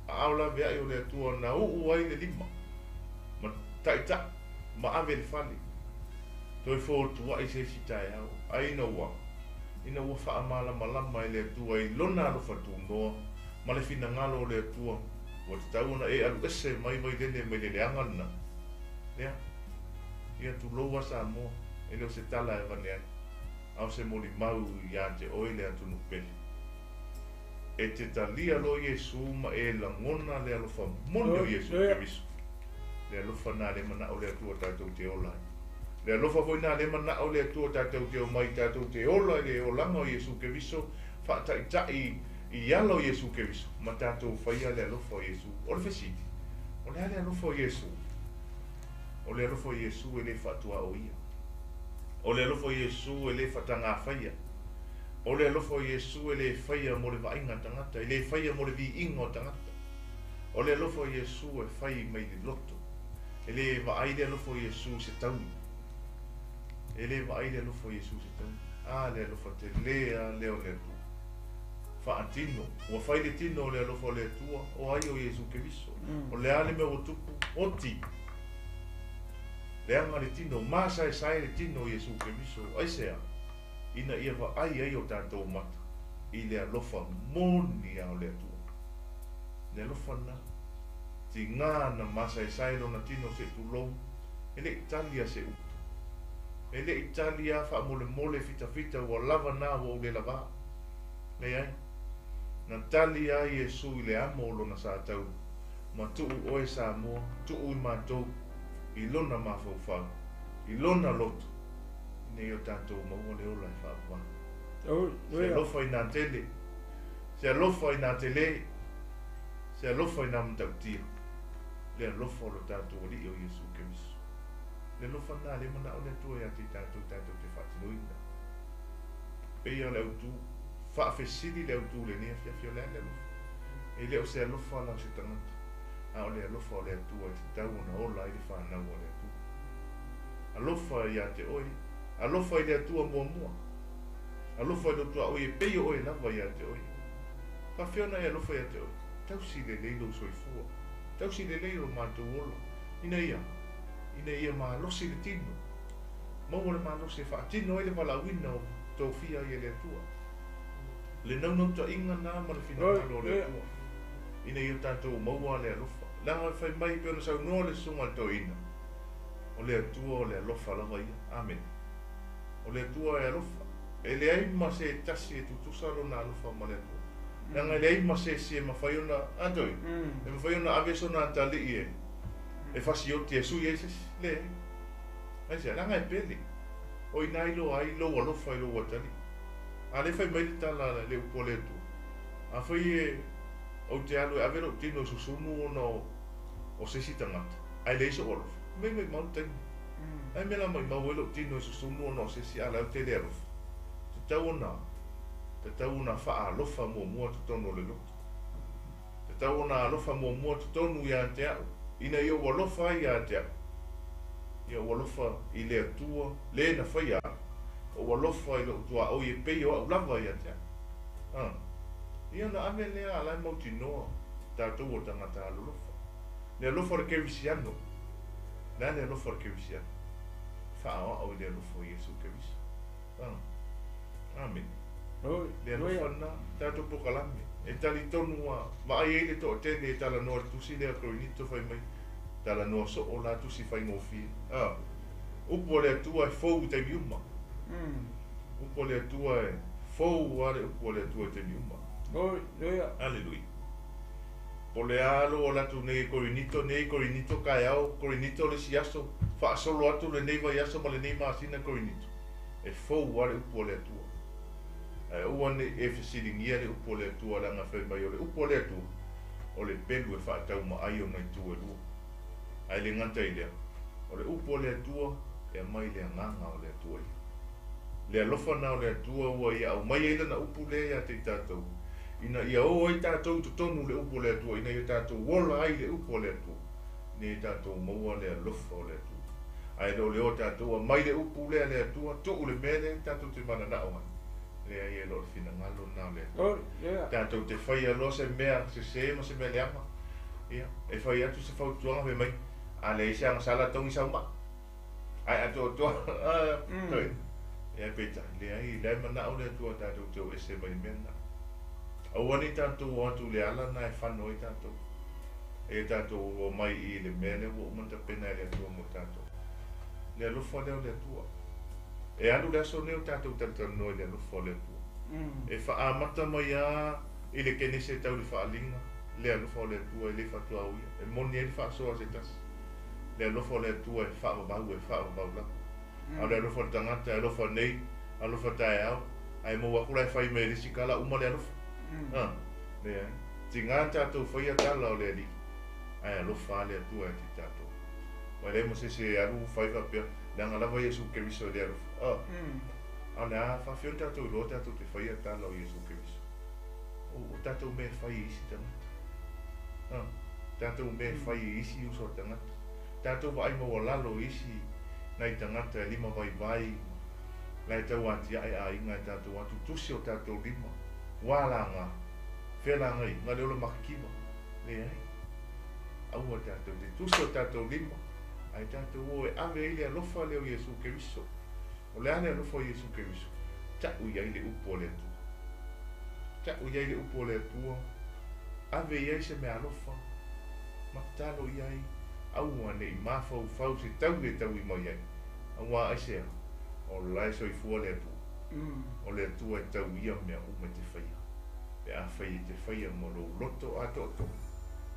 [SPEAKER 1] aao laveai o le Atua na uu ai le lima, ma taitai, ma ave i le fale, toe fotuai se isi taeao, ae ina ua, ina ua faamalamalama e le Atua i Lona alofa tunoa ma le finagalo o le Atua, ua tatau ona e alu ese mai Vailele mai le leaga lena. Lea. Ia tulou a Samoa, e le o se tala e avane ai, a o se molimau ia te oe le atunuu pele. E te talia loa Iesu ma e lagona le alofa moni o Iesu Keriso. Le alofa na le manao le Atua tatou te ola ai. Le alofa foi na le manao le Atua tatou te omai tatou te ola i le olaga o Iesu Keriso, faataitai i ala o Iesu Keriso ma tatou faia le alofa o Iesu. O le fesili, o le a le alofa o Iesu? O le alofa o Iesu e le faatuaoia. O le alofa o Iesu e le faatagafaia. O le alofa o Iesu e le faia mo le vaaiga a tagata, e le faia mo le viiga o tagata. O le alofa o Iesu e fai mai le loto. E le vaai le alofa o Iesu i se taui. E le vaai le alofa o Iesu i se taui. A, le alofa telē a lea o le Atua. Faatino, ua fai le tino o le alofa o le Atua, o ai o Iesu Keriso. O le a le mea ua tupu? Oti! Leaga le tino, masaesae le tino o Iesu Keriso. Aisea? Ina ia vaai ai o tatou mata i le alofa moni a o le Atua. Le alofa lena, tigā na masaesae lona tino se tulou, e le i talia se upu. E le i talia faamolemole fitafita ua lava na ua ou le lavā. Leai. Na tali a Iesu i le amo o lona sataulu, ma tuu oe Samoa, tuu i matou, i lona mafaufau, i lona loto, ina ia o tatou maua le ola e faavavā. Se alofa i nā tele, se alofa i nā telē, se alofa i nā matautia, le alofa o lo tatou Alii o Iesu Keriso. Le alofa lena lea e manao le Atua ia te i tatou tatou te faatinoina. Pei o le autū, faafesili le autū i lenei afiafi, o le a le alofa? E le o se alofa la o se tagata, a o le alofa o le Atua e tatau ona ola ai le fanau a le Atua. Alofa ia te oe, alofa i le Atua muamua. Alofa i lou tuaoi e pei o oe lava ia te oe. Faafefea ona e alofa ia te oe? Tausi lelei lou soifua, tausi lelei lo matou ola, ina ia, ina ia malosi le tino. Maua le malosi e faatino ai le valaauina o tofia ai e le Atua. Le naunautaiga na ma le finagalo o le Atua, ina ia tatou maua le alofa. Leaga e fai mai pei ona saunoa le Susuga i le Toeaina, O le Atua o le alofa lava ia. Amene. O le Atua e alofa. E leai ma se tasi e tutusa lona alofa ma le Atua. Leaga e leai ma se isi e mafai ona, a Toi? E mafai ona ave sona atalii e e fasioti e sui ai se isi. Leai. Aisea? Leaga e pele. O i ina iloa ai lou alofa i lou atalii. A lea e fai mai le tala a le upu a le Atua, Afai e ou te alu e ave lou tino e susunu ona o se isi tagata, ae leai sou alofa, mei maimau le taimi. Ai mea la maimau ai lou tino e susunu ona o se isi a la e ou te le alofa? Tatau ona, tatau ona faaalofa muamua totonu o le loto. Tatau ona alofa muamua totonu ia te au, ina ia ou alofa ai ia te au. Ia ou alofa i le Atua, le na faia au. Ou alofa i lou tuaoi e pei o au lava ia te au. A. Ia ona ave lea a la e mautinoa tatou o tagata alolofa. Le alofa o le Kerisiano. Le a le alofa o le Kerisiano? Faaoao i le alofa o Iesu Keriso. A. Amene. Le alofa lena, tatou pokalame. E talitonu a vaai ai le toatele e talanoa i le tusi lea a Korinito fai mai, talanoa soo la tusi faigofie. A. Upu a le Atua e fou i taimi uma. Upu a le Atua e fou a le upu a le Atua i taimi uma. Aleluia. Po o le a lou alu atu nei e Korinito nei, Korinito taeao, Korinito le isi aso, faasolo atu lenei vaiaso ma lenei masina Korinito, e fou lava le upu a le Atua. Ae aua ne i e fesiligia le upu a le Atua leaga fai mai o le upu a le Atua, o le pelu e faataumaai ona itu e lua. Ae le gata i lea, o le upu a le Atua e aumai le agaga o le Atua ia. Le alofa na o le Atua ua ia aumai ai lana upu lea ia te i tatou, ina ia o ai tatou i totonu i le upu a le Atua, ina ia tatou ola ai i le upu a le Atua, ina ia tatou maua le alofa o le Atua. Ae le o le o tatou aumai le upu lea a le Atua, tuu le mea lea tatou te mananao ai. Leai, e le o le finagalo lena o le Atua. Tatou te faia loa se mea sese ma se mea leaga, ia, e fai atu se fautuaga fai mai, a leai se agasala togi sau mai. Ae atoatoa, toe. Ia peitai, leai, la e manao le Atua tatou te o ese mai le mea lena. Aua ne i tatou o atu i le ala lena e fano ai tatou. Eia tatou o mai i le mea lea ua uma ona tapena e le Atua mo tatou. Le alofa lea o le Atua. E alu le aso lenei o tatou talatalanoa i le alofa o le Atua. E faaamata mai lava i le Kenese tau le faaaliga, le alofa o le Atua e le faatoa uia, e moni ai le faasoa a se tasi. Le alofa o le Atua e faavavau, e faavavau lava. A o le alofa o le tagata e alofa nei, alofa taeao, ae maua atu la e fai mai e le isi tala uma le alofa. A, leai. Tiga tatou faia tala o le Alii, ae alofa lava le Atua ia te tatou. Ua leai ma se isi e alu fai faapea, leaga lava Iesu Keriso e le alofa. A, a o le a faafia ona tatou iloa tatou te faia tala o Iesu Keriso? O, o tatou mea e fai i isi tagata. A, tatou mea e fai i isi uso a tagata. Tatou vaai maualalo i isi nai tagata e lima vaivai ma la e tau atiae aiga e tatou atu tusi o tatou lima. Ua laga. Fea laga i uga le ola makikiva? Leai. Aua tatou te tusi o tatou lima, ae tatou o e ave ai le alofa lea o Iesu Keriso. O le a le alofa o Iesu Keriso? Tau i ai le upu a le Atua. Tau i ai le upu a le Atua, ave i ai se meaalofa, ma tatalo i ai, aua ne i mafaufau se taui e taui mai ai. Aua aisea? O la e soifua le Atua. O le Atua e tau ia mea uma e te faia, pe afai e te faia ma lou loto atoatoa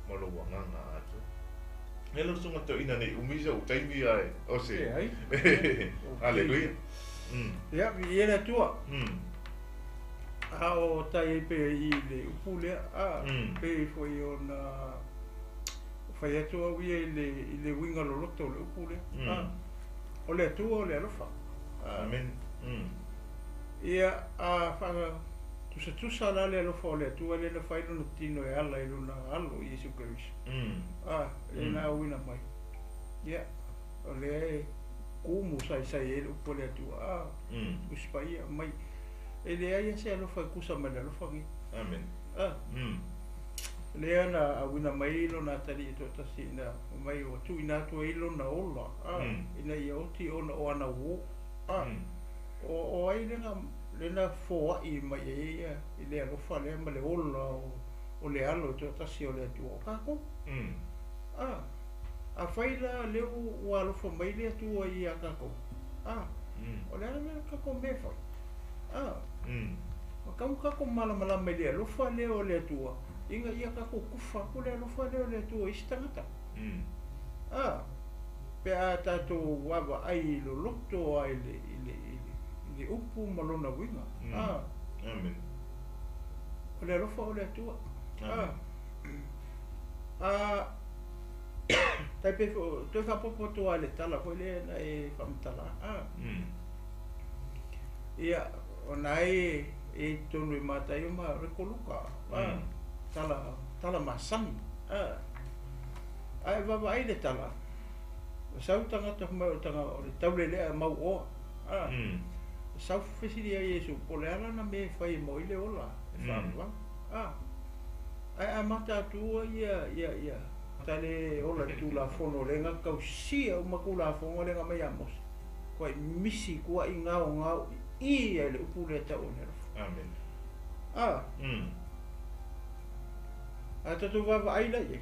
[SPEAKER 1] ma lou agaga atoa. E lau susuga toeaina nei umi sou taimi ae o se.
[SPEAKER 2] Leai.
[SPEAKER 1] Aleluia.
[SPEAKER 2] Ia, viia le Atua. A o tai ai pea i le upu lea, a, pei foi ona fai atu au ia i le, i le uiga loloto o le upu lea. A, o le Atua o le alofa.
[SPEAKER 1] Amen.
[SPEAKER 2] Ia, a faatusatusa la le alofa o le Atua lea na fai lona tino e ala i lona Alo Iesu Keriso. A, lea na auina mai. Ia, o lea e kumu saisai ai le upu a le Atua. A, Tusi Paia mai. E leai lava se alofa e kusa mai le alofa nei.
[SPEAKER 1] Amen.
[SPEAKER 2] A, lea na auina mai lona atalii e toatasi ina mai ua tuuina atu ai lona ola, a, ina ia oti ona o ana uō. A, o, o ai lena, lena foai mai ai ia i le alofa lea ma le ola o, o le alo e toatasi o le Atua o kākou. A, afai la lea ua alofa mai le Atua ia kākou, a, o le a le kākou mea e fai? Ma kau kākou malamalama i le alofa lea o le Atua, ina ia kākou kufa aku le alofa lea o le Atua i isi tagata. Pe a tātou vaavaai i loloto a i le upu ma lona uiga.
[SPEAKER 1] Amen.
[SPEAKER 2] O le alofa o le Atua.
[SPEAKER 1] Amen.
[SPEAKER 2] Tai pe toe faaopoopo atu lava i le tala foi lea na e faamatala. Ia, ona ai e i totonu i Mataio ma Reko Luka, tala, tala masani. Ae vaavaai le tala, sau tagata fai mai o le tagata o le taulelea mauoa. Sau fesili ai Iesu, po o le a lana mea e fai e maua ai le ola e faavavau. Ae amata atu ia ia ia tale ola i le Tulafono lea na tausia uma Tulafono lea na aumai ia Mose. Kuai misi kuai gaogao i i ai le upu lea tau o le alofa.
[SPEAKER 1] Amen.
[SPEAKER 2] A tatou vaavaai la i ai,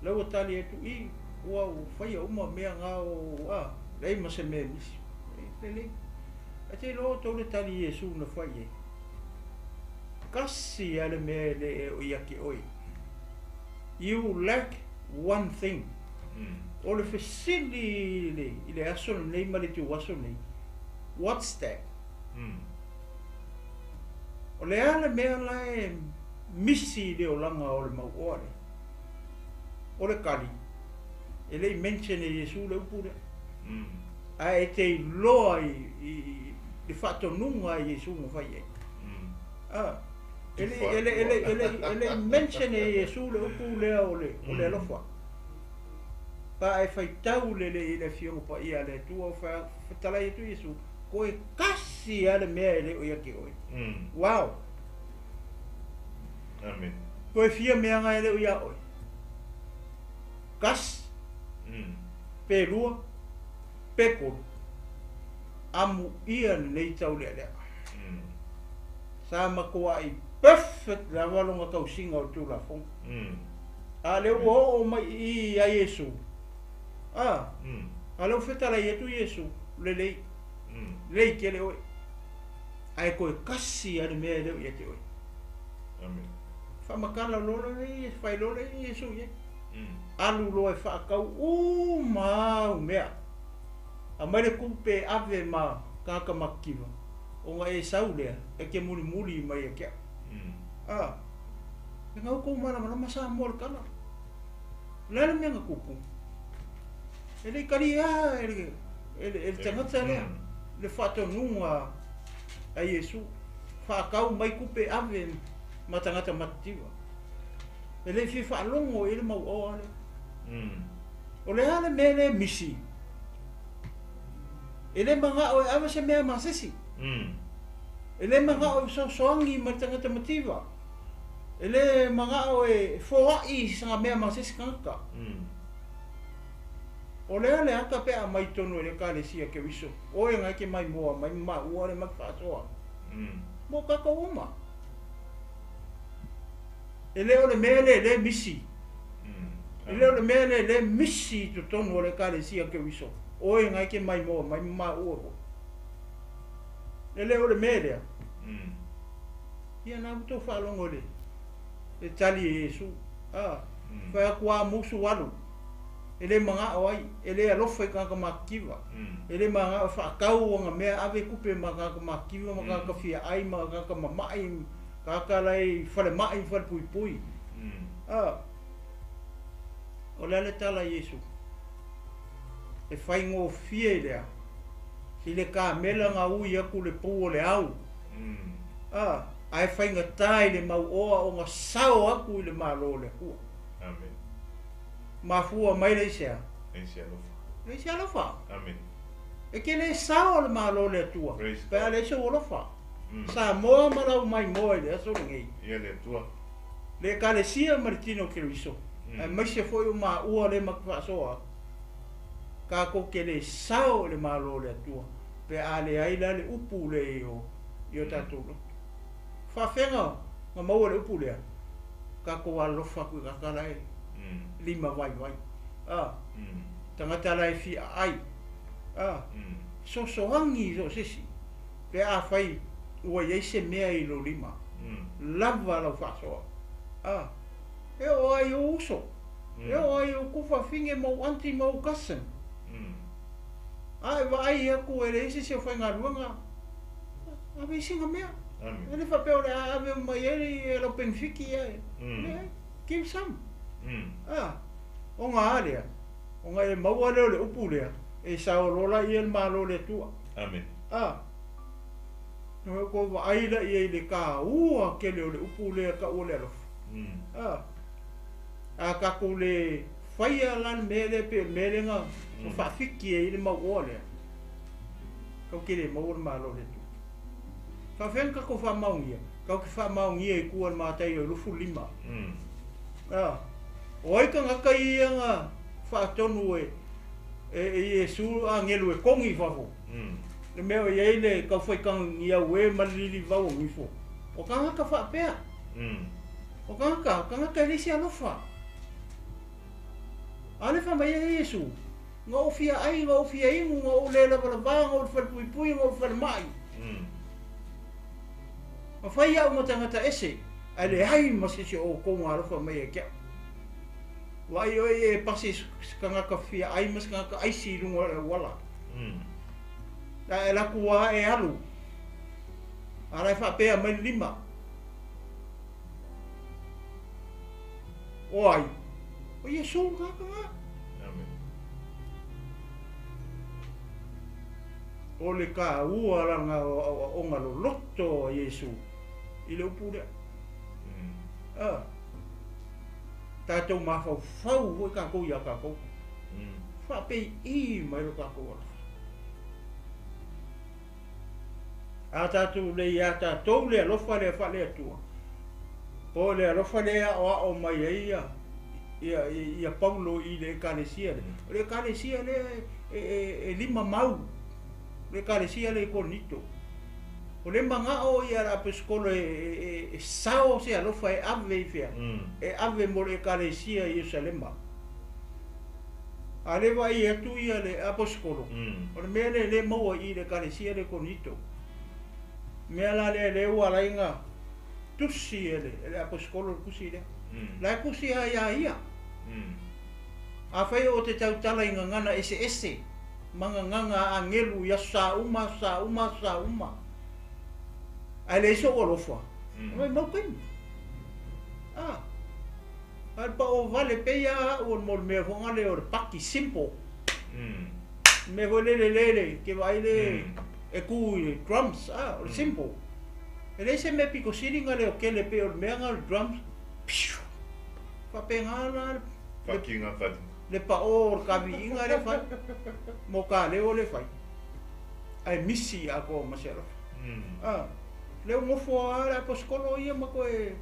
[SPEAKER 2] la ua tali atu i, ua faia uma mea na o, leai ma se mea e misi. Lelei. Ae te iloa outou le tali Iesu na fai i ai. Kasi lava le mea e le o ia te oe. You lack one thing. O le fesili i le aso lenei ma le ituaso lenei, what's that? O le a le mea la e misi i le olaga o le mauoa lea? O le kali, e le i mention e Iesu le upu lea. Ae e te iloa i le faatonuga a Iesu na fai ai. E le i mention e Iesu le upu lea o le alofa. Pa e faitau lelei i le Afioga Paia a le Atua o fetalai atu Iesu, koe kasi lava le mea e le o ia te oe. Wow!
[SPEAKER 1] Amen.
[SPEAKER 2] Koe fia mea nga e le o ia oe. Kasi, pe lua, pe tolu. Amu ia lenei taulealea. Sa matuai perfect lava lona tausiga o le Tulafono. A lea ua oo mai i i a Iesu. A lea ua fetalai atu Iesu, lelei, lelei tele oe. Ae toe kasi lava le mea e le o ia te oe.
[SPEAKER 1] Amen.
[SPEAKER 2] Faamatala loa lea, fai loa lea Iesu i ai. Alu loa e faatau uma au mea. Aumai le tupe ave ma tagata matitiva, ona e sau lea e te mulimuli mai ia te au. E na outou malamalama Samoa le tala. O le a le mea na tupu? E le i talia e le tagata lea le faatonuga a Iesu, faatau mai tupe ave ma tagata matitiva. E le i fia faalogo i ai le mauoa lea. O le a le mea lea misi? E le manao e ave se mea ma se isi. E le manao e fesoasoani ma le tagata mativa. E le manao e foai sa mea ma se isi tagata. O le a le ata pe a mai tonu e le Ekalesia Keriso, oe ngai ke mai moa mai ma maua le mai faasoa. Mo kākou uma. E le o le mea le le misi. E le o le mea le le misi i totonu o le Ekalesia Keriso, oe ngai ke mai moa mai ma maua foi. E le o le mea lea. Ia na ua tou faalogo i le tali e Iesu. Fai atu a musu alu. E le manao ai, e le alofa i tagata matitiva. E le manao e faatau ona mea ave tupe ma tagata matitiva ma tagata fiaai ma tagata mama'i, tagata la e i falemai ma falepuipui. O le a le tala a Iesu? E faigofie lea i le kamela na ui atu le pu o le au. Ae faigata i le mauoa ona sao atu i le Malo o le Atua.
[SPEAKER 1] Amen.
[SPEAKER 2] Mafua mai le isea?
[SPEAKER 1] Le isi alofa.
[SPEAKER 2] Le isi alofa.
[SPEAKER 1] Amen.
[SPEAKER 2] E ke le sao le Malo o le Atua.
[SPEAKER 1] Praise
[SPEAKER 2] Pe a
[SPEAKER 1] God.
[SPEAKER 2] le isi alofa. Samoa ma lau mai moa i le aso lenei.
[SPEAKER 1] Ia le Atua.
[SPEAKER 2] Le Ekalesia ma le tino o Keriso. Aemaise foi o maua le matafaasoa. Kākou ke le sao i le Malo o le Atua. Pe a le ai la le upu le i o i o tātou loto. Faafega na maua le upu lea. Kākou alofa atu i tagata la e lima vaivai. Tagata la e fiaai. Fesoasoani i so o se isi. Pe a fai Ua i ai se mea i lou lima. Lava lau faasoa. A. E oo lava i ou uso. E oo lava i ou kufafine ma ou aunty ma ou cousin. A e vaai atu e leai se isi o faigaluega, ave i sina mea. E le faapea o le a ave uma i ai lau penefiti ae. Leai. Give some. A. Ona a lea? Ona e maua lea o le upu lea, e sao loa laia le Malo o le Atua.
[SPEAKER 1] Amene.
[SPEAKER 2] A. Na outou vaai laia i le taua tele o le upu lea tau o le alofa. A. A tatou le faia la le mea lea pei o le mea lea na faafiki ai le mauoa lea, tatou te le maua le Malo o le Atua. Faafefea ona tatou faamaonia? Tatou te faamaonia i tua i le Mataio e 25. A. O ai tagata ia na faatonu e Iesu agelu e kogi i fafo? Le mea o i ai le taufaitagiau e ma le lilivau o gifo, o tagata faapea. O tagata, o tagata e leai se alofa. A le fai mai ai Iesu, Na ou fia ai, na ou fia inu, na ou le lavalava, na ou i le falepuipui, na ou i le falemai. Na fai au ma tagata ese, ae leai ma se isi o outou na alofa mai ia te au. Vaai oe ia e pasi se tagata fia ai ma se tagata aisi i luga o le auala. A e alu atu lava e alu, a la e faapea mai le lima. O ai? O Iesu le tagata lena. O le taua la lena o aoaoga loloto a Iesu i le upu lea. A. Tatou mafaufau foi tatou iā tatou. Faapei'i mai lo tatou alofa. A tatou le iā tatou le alofa lea faale-Atua, po o le alofa lea e aoao mai ai ia, ia, ia Paulo i le Ekalesia lea. O le Ekalesia lea e, e, e lima mau, le Ekalesia lea i Korinito. O le manao ia le aposetolo e, e, e sao se alofa e ave i fea? E ave mo le Ekalesia i Ierusalema. A le vaai atu ia le aposetolo, o le mea lea e le maua i i le Ekalesia lea i Korinito. Mea la lea lea ua ala ai ona tusi e le, e le aposetolo le tusi lea. La e tusi lava iā ia. Afai o te tautala i gagana eseese ma gagana a agelu i aso sa uma, aso sa uma, aso sa uma, ae leai sou alofa, e mau taimi. A, a le pao vale pei a au o le mo le mea foi lea o le paki simple. Mea foi lele lele, ke vaai le e ku i le drums, a, o le simple. E leai se mea pito sili na leo kele pei o le mea na o le drums, piu, faapena la le
[SPEAKER 1] Fakiga fali.
[SPEAKER 2] Le paʻō o le kaviiga lea fai, mo ka leo lea fai, ae misi atoa ma se alofa. A, lea ua nofo lava le aposetolo ia ma toe,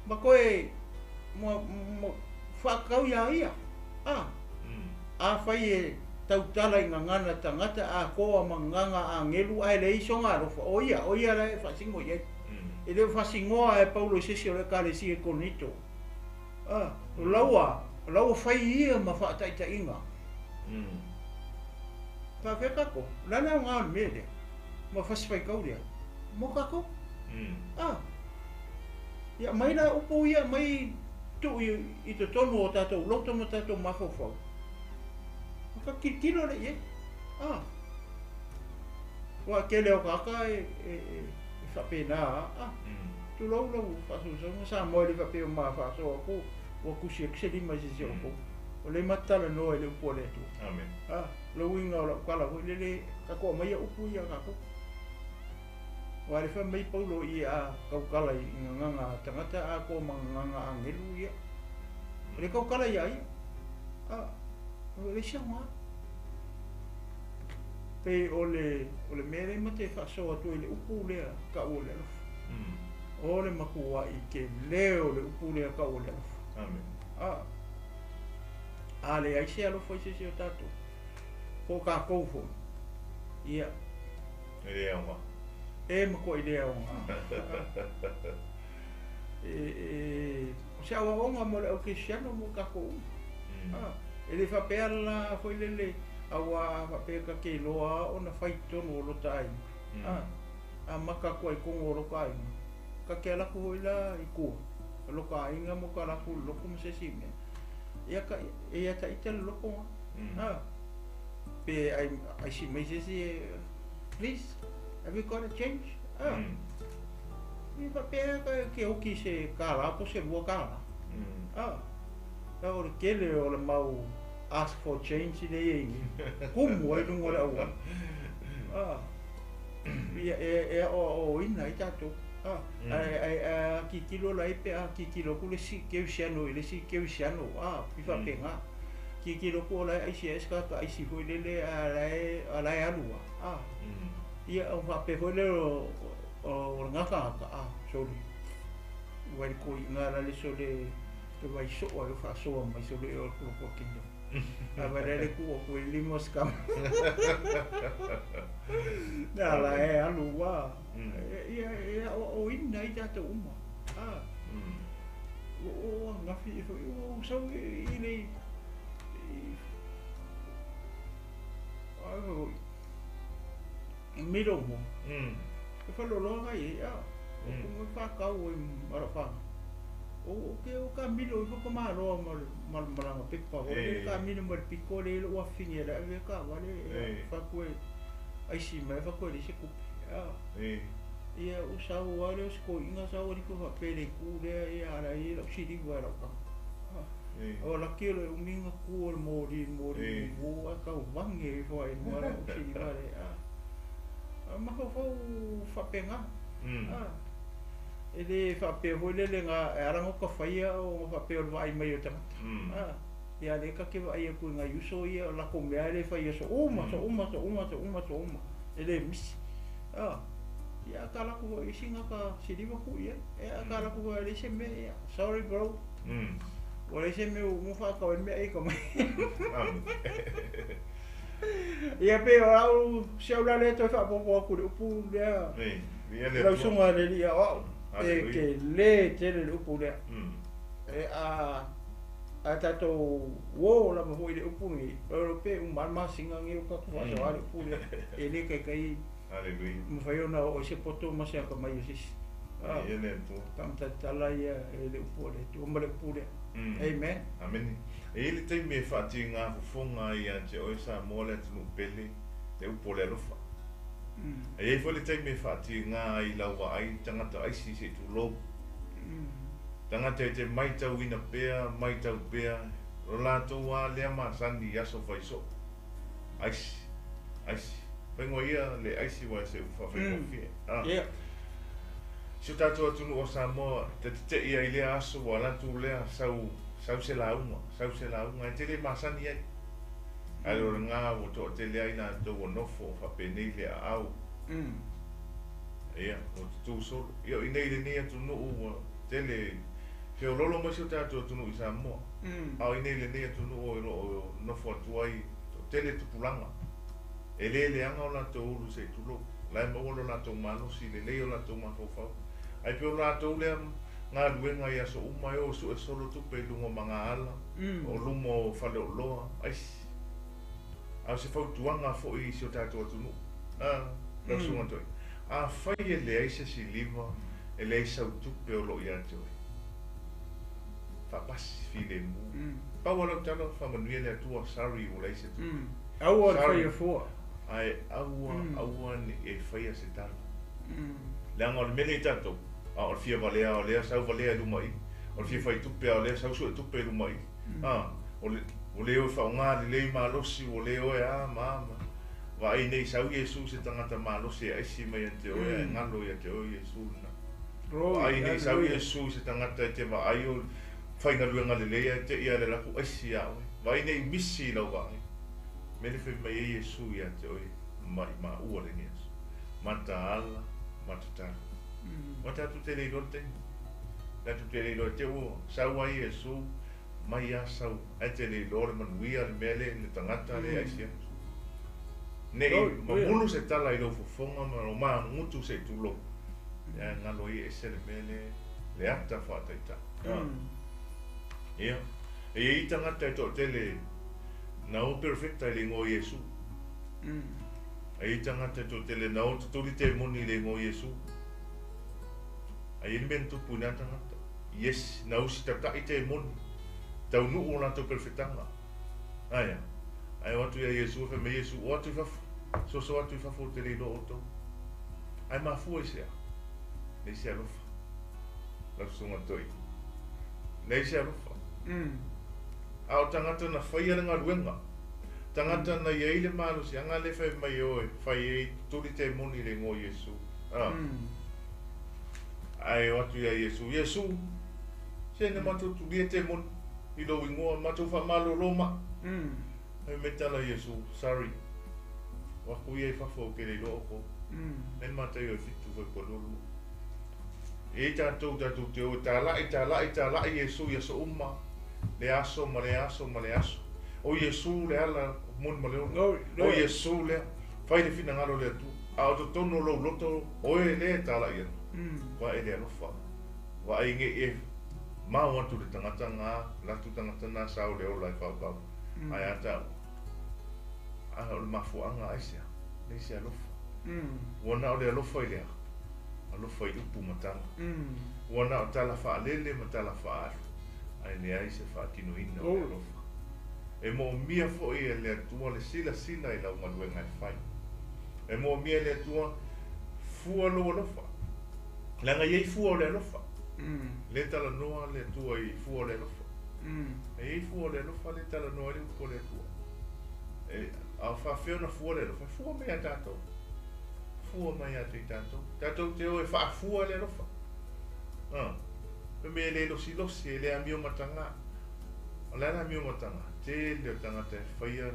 [SPEAKER 2] ma toe, ma, ma faatatau iā ia. A, afai e tautala i gagana tagata atoa ma gagana agelu ae leai sona alofa, o ia, o ia la e faasino i ai. E le o faasinoa e Paulo i se isi o le Ekalesia i Korinito. A, o laua, o la ua fai ia ma faataitaiga. Faapefea tatou? O le a le aoga o le mea lea ma fasi faitau lea mo tatou? A, ia aumai la upu ia aumai tuu i totonu o tatou loto ma tatou mafaufau, ona tatou tilotilo lea i ai. A, aua e tele o tagata e, e, e faapena lava. A. Tulou lau faasausauga Samoa e le faapea ua ma faasoa atu ua tusi atu se lima i se isi o outou. O lea ma te talanoa i le upu a le Atua.
[SPEAKER 1] Amen.
[SPEAKER 2] A, le uiga o lau tala foi lele, tatou aumaia upu ia a tatou. Aua le fai mai Paulo i a tautala i gagana a tagata atoa ma gagana a agelu ia. E le tautala ia ia. A, o le isi aoga. Pei o le, o le mea lea ma te faasoa atu ai le upu lea tau o le alofa. O le matua'i tele o le upu lea tau o le alofa.
[SPEAKER 1] Amen.
[SPEAKER 2] A, a leai se alofa i se isi o tatou, po o tatou foi, ia.
[SPEAKER 1] E le aoga.
[SPEAKER 2] E matua'i le aoga. E, e, o se aoaoga mo le aukerisiano mo tatou uma. A, e le faapea la foi lele, auā a faapea ta te iloa ona fai i totonu o lota aiga. A. Amata atu ai i totonu o lota aiga, ta te alu atu foi la i tua o lota aiga ma ota alu atu i le lotu ma se isi mea, ia ta, e ia taita le loto na. A, pe ai, aisi mai se isi e, please, have you got a change? A, ia faapea ka ke oki i se kālā po o se $2. A, a o le tele o le mau ask for change lea e i ai nei, tumu ai luga o le auala. A, ia e, e aoaoina ai tatou. A, ae, ae, ae a tilotilo la i ai pe a tilotilo atu le isi kerisiano i le isi kerisiano, a, i faapena. Tilotilo atu o la e aisi ai se tagata aisi foi lele a la e, a la e alu lava. A, ia ona faapea foi lea o, o, o lena tagata, a, sole, ua i le toeaina la le sole e vaai soo ai o faasoa mai sole e o le Polopola Kingdom. A vaai la le tuu atu i le lima o se tama. A la e alu ua, ia e aoaoina ai tatou uma. A, ua oo ananafi foi ua ou sau i le, i, ai foi, Middlemore. E faleoloa na i ai, a, o kumu e whakau ai ma lau whānau. O, o ke o ka milo ifo ka maloa ma ma ma lana pepa o le ka milo ma le piko le lo afine le ave ka vale e fa koe aisi mai fa koe le se kupe. A. Ia o sau a le o se koiga sau ali ko fa pele ku le ia ala i lau siliva e lau ka. O laki o le uminga ku o le moli moli mu a kau vange ifo ai ma lau siliva le a. A mafaufau faapena. A. E le faapea foi lele na e ala ona ota faia o ona faapea o le vaai mai o tagata. A. Ia lea ta te vaai atu i nai uso ia o latou mea lea e fai i aso uma, aso uma, aso uma, aso uma, aso uma. E le misi. A. Ia a ta alu atu foi i isi gata siliva tuu i ai. Ia a ta alu atu foi e leai se mea, ia sorry bro. Ua leai se mea ua uma faatau ai le meaai ka mai. Ia pei o au si au la lea toe faaopoopo atu i le upu lea. Lau susuga i le alii aoao, e tele tele le upu lea. E a a tatou uo lava foi i le upu lenei, o pe uma lava le masina lenei o tatou faasoa le upu lea. E le taitai mafai ona oo ai se poto ma se atamai o se isi. Faamatala ia e le upu a le Atua ma le upu lea. Amen.
[SPEAKER 1] Amene. E i ai le taimi e faatiga fofoga ai ia te oe Samoa le atunuu pele, le upu o le alofa. E i ai foi le taimi e faatiga ai lau vaai tagata aisi se i tulou. Tagata e te maitauina pea, maitau pea, lo latou lava lea masani i aso fai soo. Aisi, aisi. Faigoa ia le aisi aua e se upu faafaigofie. Si o tatou atunuu o Samoa te tete'i ai i lea aso ua alu atu lea sau, sau se lauga, sau se lauga e te le masani ai. Ae o lena ua toatele ai latou ua nofo faapenei le aao. Ia, ua tutū solo. Ia o i inei i lenei atunuu ua tele feoloolo mai si o tatou atunuu i Samoa. A o i inei i lenei atunuu o lo o nofo atu ai toatele tupulaga. E le leaga o latou ulu se i tulou. La e maua lo latou malosi, lelei o latou mafaufau. Ae pei o latou lea galuega i aso uma e o sue solo tupe i luga o magaala, o luma o faleoloa, aisi. A o se fautuaga foi i si o tatou atunuu, a, lau susuga Toeaina, afai e leai se siliva, e leai sau tupe o lo o ia te oe, faapasi, filemu. Pau lava lau tala, faamanuia le Atua, sorry ua leai se tupe.
[SPEAKER 2] Aua le faia fua.
[SPEAKER 1] Ae aua, aua ne i e faia se tala. Leaga o le mea lea i tatou, a o le fia valea o lea sau valea i luma i, o le fia fai tupe a o lea sau sue tupe i luma i. A, o le, ua le o e faaaoga lelei malosi, ua le o e a ma a ma. Vaai nei sau Iesu se tagata malosi e aisi mai ia te oe ae galo ia te oe Iesu lena. Vaai nei sau Iesu se tagata e te vaai o faigaluega lelei ae te i a le alu atu aisi ia oe. Vaai nei misi i lau vaai. Mea le fai mai ai Iesu ia te oe maʻimaʻua lenei aso. Mataala, matatalo. Ua tatou te le iloa le taimi. Tatou te le iloa te ua sau ai Iesu mai a sau ae te le iloa le manuia le mea le le tagata le aisi atu. Nei mamulu se tala i lou fofoga ma lou magutu se i tulou. Ae galo ai e ese le mea le le ata faataitai. Ia, e i ai tagata e toatele na o perfecta i le igoa o Iesu. Ai i tagata e toatele na o totoli temoni i le igoa o Iesu. Ai e le mea na tupu i na tagata. Yes, na usitatai temoni. Taunuu o latou perofetaga. Aea. Ae o atu ia Iesu e fai mai Iesu, o atu i fafo. Soso atu i fafo ou te le iloa outou. Ae mafua i se a? Leai se alofa. Lau susuga toeaina. Leai se alofa. A o tagata na faia le galuega, tagata na i ai le malosiaga lea e fai mai o e fai ai tuli temoni i le igoa o Iesu. A. Ae o atu ia Iesu, Iesu, se na matou tulia temoni i lou igoa, matou faamalolo ma. Fai mai tala Iesu, sorry, o aku ia i fafo ou te le iloa outou. Nei Mataio e 7 fuaiupu 22. E i ai tatou, tatou te o e talai, talai, talai Iesu i aso uma, lea aso ma lea aso ma lea aso. O Iesu le ala moni ma le ola. O Iesu lea. Fai le finagalo o le Atua. A o totonu o lou loto, oe lea e talai atu. Vaai le alofa. Vaai nei e mao atu le tagata na, latu tagata na sao le ola e faopao. Ae a taua? A o le mafuaaga aisea? Leai se alofa. Ua na o le alofa i le a? Alofa i upu ma tala. Ua na o tala faalele ma tala faaalu, ae leai se faatinoina o le alofa. E moomia foi e le Atua le silasila i lau galuega e fai. E moomia e le Atua fua lou alofa. Leaga e i ai fua o le alofa. Le talanoa le Atua i fua o le alofa. E i ai fua o le alofa le talanoa ai le upu a le Atua. E, a o faafefea ona fua le alofa? E fua mai ia tatou. Fua mai ia te i tatou. Tatou te o e faafua le alofa. Ah. Fai mai e le losilosi, e le amio mataga. O le a le amio mataga? Tele o tagata e faia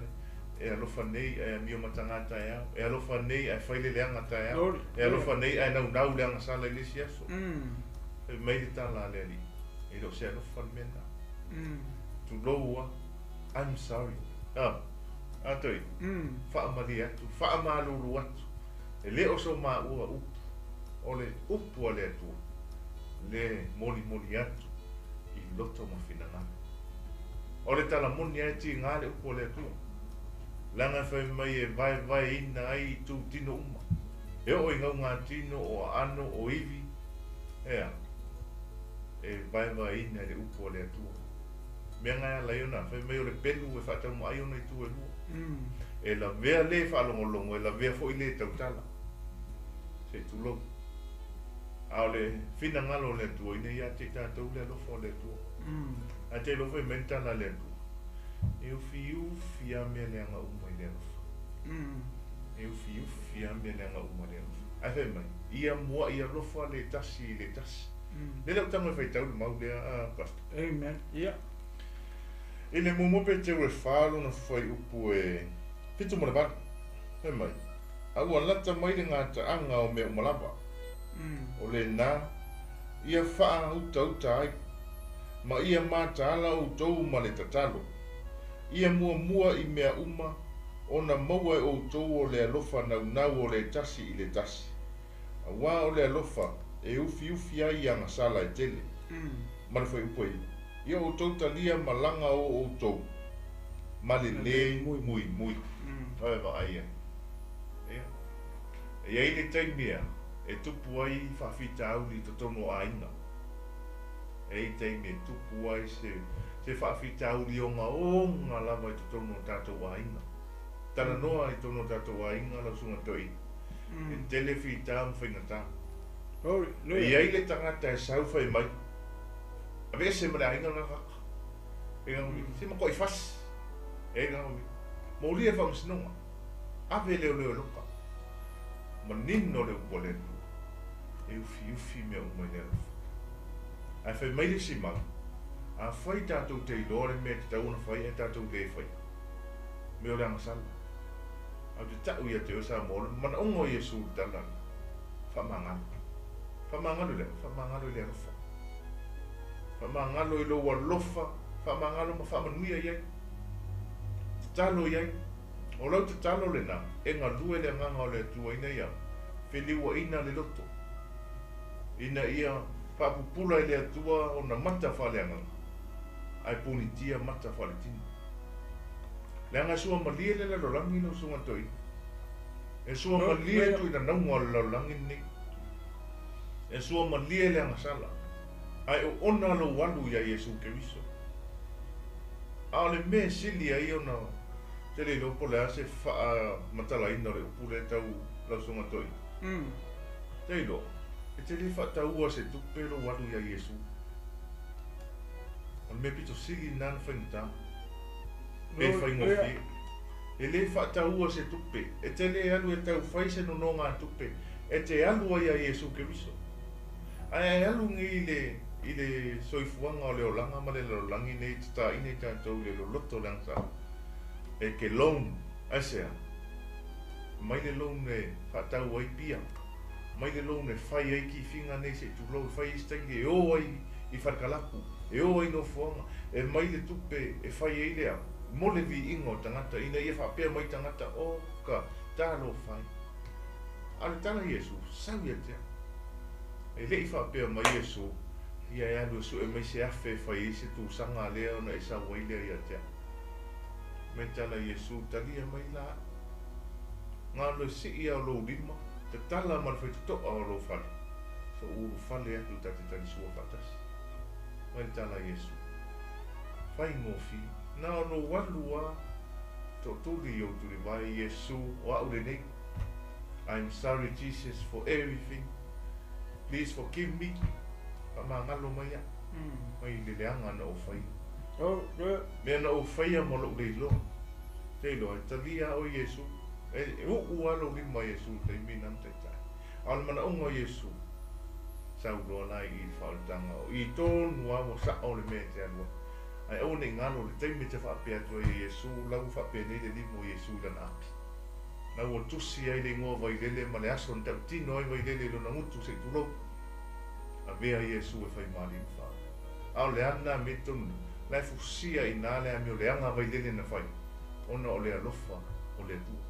[SPEAKER 1] e alofa nei ae amio mataga taeao. E alofa nei ae fai le leaga taeao. E alofa nei ae naunau le agasala i le isi aso. Fai mai le tala a le Alii, e le o se alofa le mea lena. Tulou a, I'm sorry. Ah, a toi, faamalie atu, faamalulu atu. E le o so maua upu, o le upu a le Atua, le molimoli atu i loto ma finagalo. O le tala moni lava e tiga le upu a le Atua. Leaga e fai mai e vaevaeina ai itu tino uma. E oo i gaugatino, o aano, o ivi, ea, e vaevaeina e le upu a le Atua. Mea na e ala ai ona fai mai o le pelu e faataumaai ona itu e lua. E lavea le faalogologo, e lavea foi le tautala. Se i tulou. A o le finagalo o le Atua ina ia te i tatou le alofa o le Atua. Ae te iloa fai mai le tala a le Atua, e ufiufi lava mea leaga uma i le alofa. E ufiufi lava mea leaga uma i le alofa. Ae fai mai, ia muai alofa le tasi i le tasi. Lea lau tago e faitau le mau lea, a Pastor.
[SPEAKER 2] Amen. Ia.
[SPEAKER 1] I le muamua Peteru e 4 lona fuaiupu e 7 ma le 8. Fai mai, a ua lata mai le gataaga o mea uma lava. O lena, ia faautautā ai. Ma ia mataala outou ma le tatalo. Ia muamua i mea uma, ona maua e outou o le alofa naunau o le tasi i le tasi. Auā o le alofa e ufiufi ai agasala e tele. Ma le fuaiupu e ia outou talia malaga o outou ma le lē muimui. Oe vaai ai. Ia. E i ai le taimi ea e tupu ai faafitauli i totonu o aiga. E i ai taimi e tupu ai se se faafitauli ogaoga lava i totonu o tatou aiga. Talanoa i totonu o tatou aiga lau susuga toeaina. E tele fita ma faigata. E i ai le tagata e sau fai mai, aveese ma le aiga lena tagata. E se matuai fasi. E molia i le faamasinoga. Ave leoleo e loka. Manino le upu a le Atua. E ufiufi mea uma i le alofa. Ae fai mai le isi mau, afai tatou te iloa le mea e tatau ona fai ae tatou le faia, mea o le agasala. Ae ou te tau ia te oe Samoa, o le manaoga o Iesu i le tala lea, faamagalo. Faamagalo i le a? Faamagalo i le alofa. Faamagalo i lou alofa, faamagalo ma faamanuia i ai. Tatalo i ai. O lau tatalo lena, e galue le agaga o le Atua ina ia feliuaina le loto, ina ia faapupula e le Atua ona mata faaleagaga, ae punitia mata faaletino. Leaga e suamalie le lalolagi lau susuga toeaina. E suamalie tuinanauga o le lalolagi lenei. E suamalie le agasala. Ae oona lou alu iā Iesu Keriso. A o le mea e sili ai ona te le iloa po o le a se faamatalaina o le upu lea tau lau Susuga Toeaina. Te iloa, e te le faataua se tupe lou alu iā Iesu. O le mea pito sili lena na faigata. Pe faigofie. E le faataua se tupe. E te le alu e taufai se nonogatupe e te alu ai iā Iesu Keriso. Ae a e alu nei i le i le soifuaga o le olaga ma le lalolagi nei e tataina i tatou i le loloto o le agasala, e ke loan, aisea? Mai le loan e faatau ai pia, mai le loan e fai ai kifiga nei se i tulou, e fai ai se taili e o ai i falekalapu, e o ai i nofoaga, e mai le tupe e fai ai le a, mo le viiga o tagata ina ia faapea mai tagata, Oka, talofa e. A o le tala a Iesu, Sau ia te au. E le i faapea mai Iesu, Ia e alu e sue mai se afe e fai ai se tusaga lea ona e sau ai lea ia te au. Mai tala Iesu, Talia mai la au. Galo e sii a o lou lima, tatala ma le faitotoa o lou fale. So ulu fale atu ta te talisua faatasi. Mai le tala Iesu, Faigofie, na o lou alu a tootuli i ou tulivae Iesu o au lenei. I'm sorry Jesus for everything please forgive me faamagalo mai au mai le leaga na ou faia mea na ou faia ma lou le iloa te iloa e talia a oe Iesu e uu a lou lima Iesu i le taimi na na taitai a o le manaoga o Iesu sau loa la i le faaolataga o i tonu a ua sao le mea e te alu ai ae aua nei galo le taimi e te faapea atu ai e Iesu la ua faapenei le lima o Iesu i lana api. Na ua tusi ai le igoa Vailele ma le aso na tautino ai Vailele i lona gutu se i tulou. Avea Iesu e fai malie ma faaola. A o le a lena mea i totonu nei? La e fusia i ina le amio leaga a Vailele na fai, ona o le alofa o le Atua.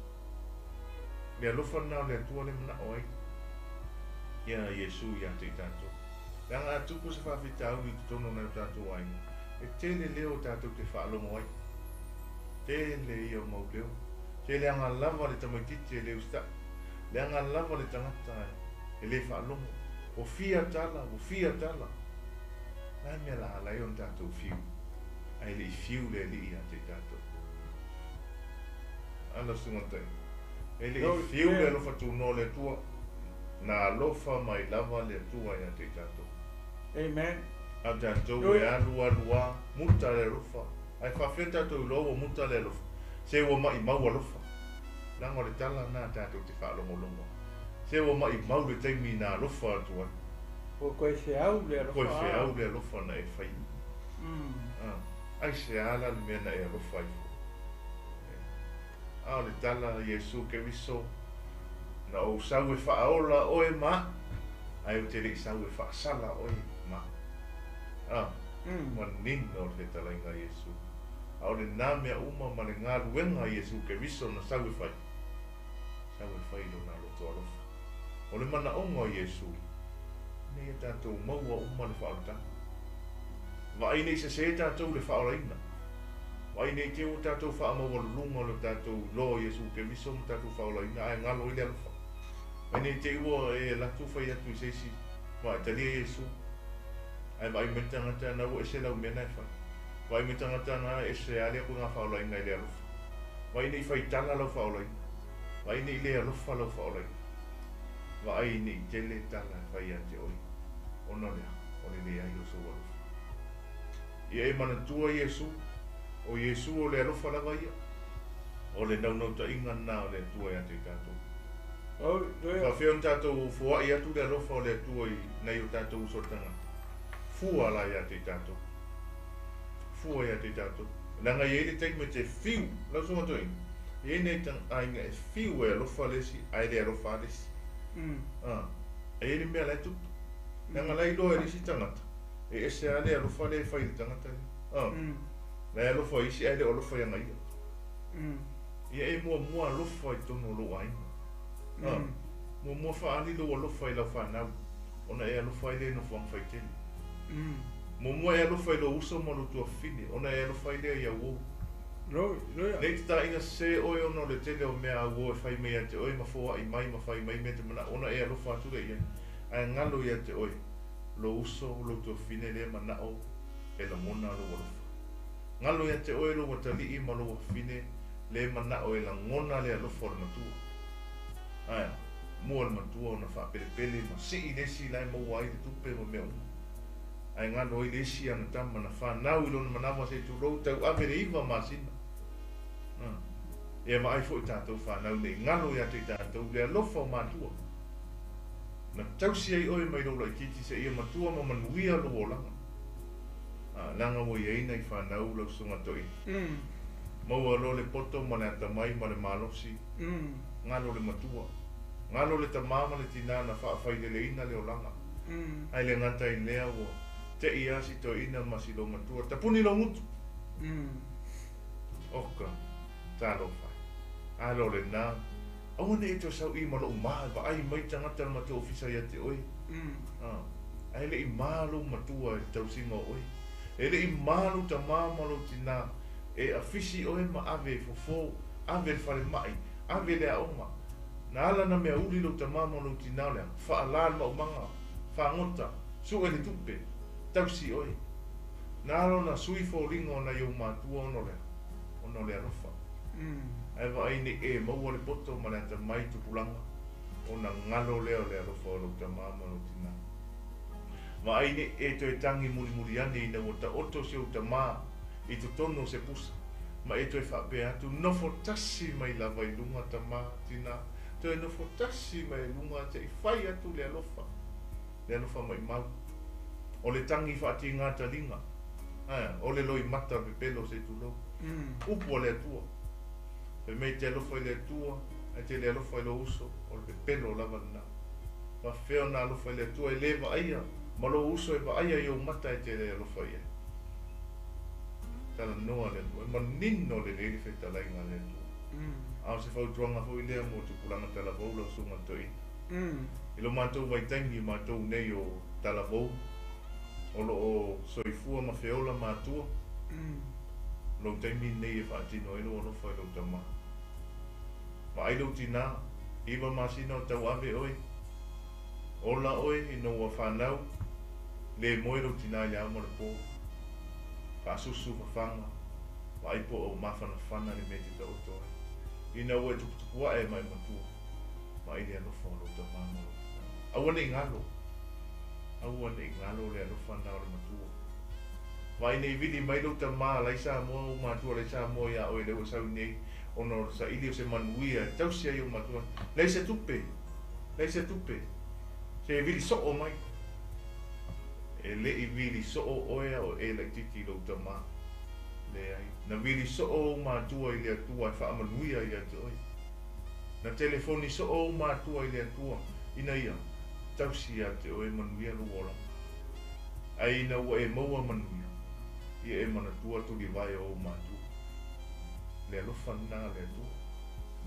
[SPEAKER 1] Le alofa lena o le Atua le manao ai ia Iesu ia te i tatou. Leaga a tupu se faafitauli i totonu o nai o tatou aiga, e tele leo tatou te faalogo ai. Tele ia o mau leo. Se leaga lava le tamaitiiti e le usitai. Leaga lava le tagata e le faalogo. Ua fia tala, ua fia tala. O le a le mea la ala ai ona tatou fiu, ae le i fiu le Alii ia te i tatou? A lau Susuga Tai, e le i fiu le alofa tunoa o le Atua, na alofa mai lava le Atua ia te i tatou.
[SPEAKER 2] Amen.
[SPEAKER 1] A o tatou e alu alu a, muta le alofa. Ae faafefea tatou iloa ua muta le alofa? Se ua maʻimau alofa. Leaga o le tala lena tatou te faalogologo ai. Se ua maʻimau le taimi na alofa atu ai.
[SPEAKER 2] Ua toe feau le alofa.
[SPEAKER 1] Toe feau le alofa na e faia. Aisea la le mea na e alofa ai foi? A o le tala a Iesu Keriso, Na ou sau e faaola oe ma aʻu, ae ou te le i sau e faasala oe ma aʻu. Manino le fetalaiga a Iesu. A o lena mea uma ma le galuega a Iesu Keriso na sau e fai, sau e fai lona loto alofa. O le manaoga o Iesu, ina ia tatou maua uma le faaolataga. Vaai nei sesē tatou i le faaolaina. Vaai nei te ua tatou faamaualuluga o le tatou iloa o Iesu Keriso ma tatou faaolaina ae galo ai le alofa. Vaai nei te ua e alu atu fai atu i se isi, Vaai, talia Iesu. Ae vaai mai le tagata na ua ese lau mea na e fai. Vaai mai tagata na e ese lea koe ngā faaolaina i le alofa. Vaai nei faitala lau faaolaina. Vaai nei le alofa lau faaolaina. Vaai nei tele tala e fai ia te oe, ona o le a? O le leai o sou alofa. Ia e manatua Iesu, o Iesu o le alofa lava ia. O le naunautaiga lena o le Atua ia te i tatou. E faafefea ona tatou foai atu le alofa o le Atua i nai o tatou uso tagata? Fua la ia te i tatou. Fua ia te i tatou. Leaga e i ai le taimi e te fiu, lau susuga toeaina, e i ai nai aiga e fiu e alofa le isi ae le alofa lava le isi. E i ai le mea la e tupu. Leaga la e iloa e le isi tagata, e ese lava le alofa lea e fai i le tagata lea. La e alofa i isi ae le o alofa ia ia. Ia e muamua alofa i totonu o lou aiga. Muamua faaali lou alofa i lau fanau, ona e alofa ai lea i nofoaga faitele. Muamua e alofa i lou uso ma lou tuafafine, ona e alofa ai lea i au uo. Ne i tatalaina sesē oe ona o le tele o mea auō e fai mai ia te oe ma foaʻi mai ma fai mai mea e te manaʻo ona e alofa atu lea i ai. Ae galo ia te oe lou uso, lou tuafafine lea e manaʻo e lagona lou alofa. Galo ia te oe lou atalii ma lou afafine lea e manaʻo e lagona le alofa o le matua. Ae a? Mua le matua ona faapelepele ma sii le isi la e maua ai le tupe ma mea uma. Ae galo ai le isi ana tama na fanau i lona manawa se i tulou tauave le 9 masina. Ia vaai foi tatou fanau nei galo ia te i tatou le alofa o matua. Na tausi ai oe mai lou laitiiti seia matua ma manuia lou olaga. Leaga ua i ai nai fanau lau susuga toeaina. Maua loa le poto ma le atamai ma le malosi, galo le matua. Galo le tamā ma le tinā na faafaileleina le olaga. Ae le gata i lea ua te'i lava si toeaina ma si loumatua, tapuni lou gutu! Oka, talofa e. Alo lenā, aua ne i e toe sau i ma lou mā e vaai mai tagata o le matou ofisa ia te oe. Ae le i mā lou matua i le tausiga o oe. E le i mā lou tamā ma lou tinā e afisi oe ma ave e fofo, ave i le falemai, ave i le aoga. Na ala na mea uli lou tamā ma lou tinā o le a? Faalā le maumaga, fagota, sue le tupe, tausi oe. Na ala ona sui foliga o nai ou matua ona o le a? Ona o le alofa. Ae vaai nei e maua le poto ma le atamai tupulaga ona galo lea o le alofa o lou tamā ma lou tinā. Vaai nei e toe tagi mulimuli ane ina ua taoto si ou tamā i totonu o se pusa, ma e toe faapea atu, Nofo tasi mai lava i luga tamā, tinā, toe nofo tasi mai i luga seʻi fai atu le alofa, le alofa maʻimau. O le tagi faatigā taliga, ae, o le loimata o le pepelo se i tulou. Upu a le Atua. Fai mai e te alofa i le Atua, ae te le alofa i lou uso, o le pepelo lava lenā. Faafefea ona alofa i le Atua e lē vaaia, ma lou uso e vaaia i ou mata e te le alofa i ai. Talanoa le Atua, e manino lelei le fetalaiga a le Atua. A o se fautuaga foi lea mo tupulaga talavou lau susuga le toeaina. I lo matou vaitaimi matou nei o talavou, o lo o soifua ma feola matua, lou taimi lenei e faatino ai lou alofa i lou tamā. Vaai lou tinā, 9 masina o tauave oe, ola oe ina ua fanau, lē moe lou tinā i le ao ma le pō. Faasusu fafaga, vaai po o mafanafana le mea e te taoto ai. Ina ua e tuputupu ae ma e matua, vaai le alofa o lou tamā ma lou tinā. Aua ne i galo, aua ne i galo le alofa na o le matua. Vaai nei vili mai lou tamā la i Samoa, ou matua la i Samoa iā oe lea ua sau nei, ona o le saili o se manuia e tausi ai ou matua. Leai se tupe, leai se tupe, se e vili soo mai. E le i vili soo oe a o e laitiiti i lou tamā. Leai, na vili soo ou matua i le Atua e faamanuia ia te oe. Na telefoni soo ou matua i le Atua ina ia tausi ia te oe manuia lou olaga. Ae ina ua e maua manuia, ia e manatua tulivae o ou matua. Le alofa lenā a le Atua.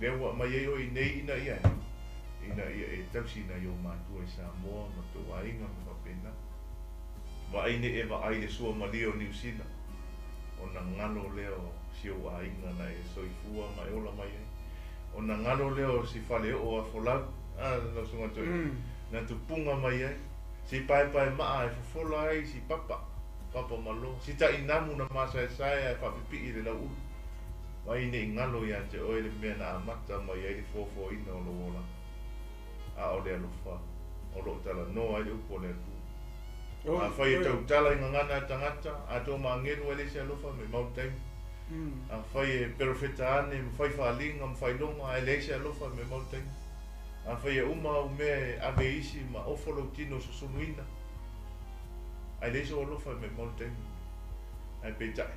[SPEAKER 1] Lea ua aumai ai oe i nei ina ia e, ina ia e tausi nai ou matua i Samoa ma tou aiga ma faapena. Vaai nei e vaai le suamalie o Niu Sila, ona galo lea o si ou aiga na e soifua ma e ola mai ai. Ona galo lea o si faleoo a Folau, a lau susuga toeaina, na tupuga mai ai. Si paepaemaa e fofola ai si papa, papa malo, si tainamu na masaesae ae faapipii i le lauulu. Vaai nei galo ia te oe le mea na amata mai ai le foafoaina o lou olaga. A o le alofa o lo o talanoa ai le upu a le Atua. Afai e tautala i gagana a tagata, atoa ma agelu ai le isi alofa me mau taimi. Afai e perofeta ane ma fai faaliga ma failoga ae leai se alofa me mau taimi. Afai e uma au mea e ave i isi ma ofo lou tino susunuina, ae leai sou alofa e maumau le taimi. Ae peitai,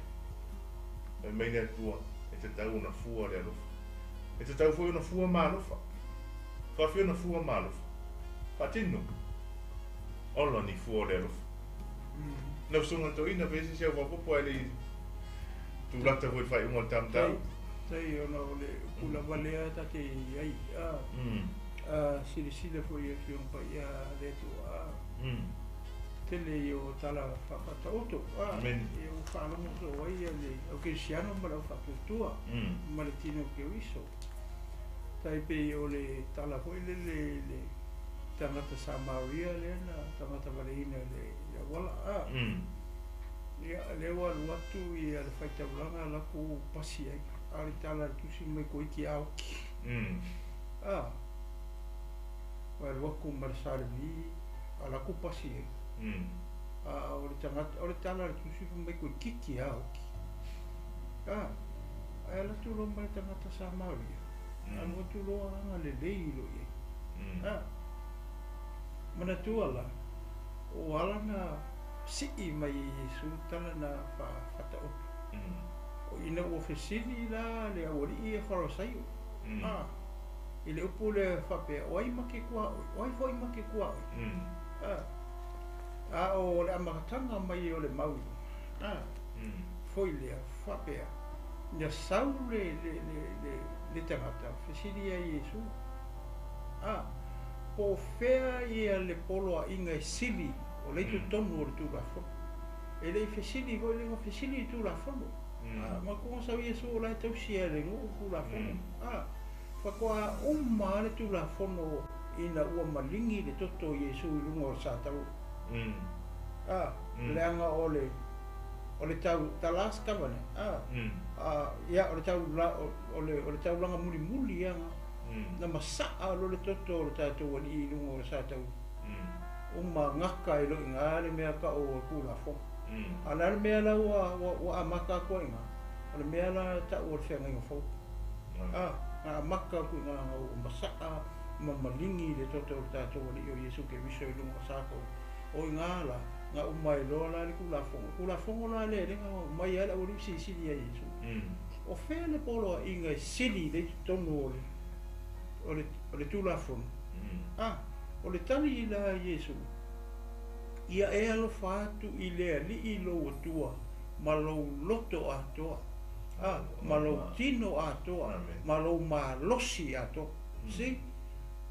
[SPEAKER 1] fai mai le Atua, e tatau ona fua le alofa. E tatau foi ona fua ma alofa. Faafia ona fua ma alofa. Faatino. Ola ni fua o le alofa. Lau susuga toeaina, fai se isi au faaopoopo ae le i tulata foi i le faaiuga o le ta mataupu.
[SPEAKER 2] Tai ona o le upu lava lea ta te i ai, a silasila foi i Afioga Paia a le Atua, Tele ia o tala faafaataoto.
[SPEAKER 1] Amene.
[SPEAKER 2] Ia ua faalogo soo ai ia le aukerisiano ma le aufaatuatua ma le tino o Keriso. Tai pei o le tala foi lele i le tagata Samaria lea na tagata valeina i le auala. Ia, lea ua alu atu ia le faitaulaga la ku pasi ai. A o le tala a le tusi mai koiki a oki. Ua alu atu ma le Salevi a la ku pasi ai. A o le tagata, o le tala a le tusi fai mai koikiki a oki. Ae alu atu loa ma le tagata Samaria. Alu atu loa agalelei loa i ai. Manatua la, o ala na sii mai e Iesu tala na faataoto. O ina ua fesili la le aualii ia Farasaio. I le upu lea faapea, o ai ma ke tuaoi, o ai foi ma ke tuaoi. A o le amataga mai o le mau, foi lea faapea, ia sau le tagata, fesili ai Iesu. Po o fea ia le poloaiga e sili o le totonu o le Tulafono. E le i fesili foi le fesili i le Tulafono. Ma kuga sau Iesu o la e tausia e le nuu Tulafono. Faatoa uma le Tulafono ina ua maligi le toto o Iesu i luga o le satau. Leaga o le tau, the last covenant. Ia, o le tau, o le taulaga mulimuli ia na masaa lo le toto o le tatou alii i luga o le satau. Uma gaka e lo inga le mea ka o Tulafono. A la le mea la ua amata atu ai inga, o le mea la tau o le feagaiga fou. Na amata atu inga na ua masaa ma maligi le toto o le tatou alii o Iesu Keriso i luga o satau. O inga la, na uma e loa la le Tulafono. Tulafono la le lenga mai ala o le silisili ai Iesu. O fea le poloaiga e sili le totonu o le Tulafono. O le tali la Iesu, ia e alofa atu i le alii lou atua, ma lou loto atoa, ma lou tino atoa, ma lou malosi atoa. Si,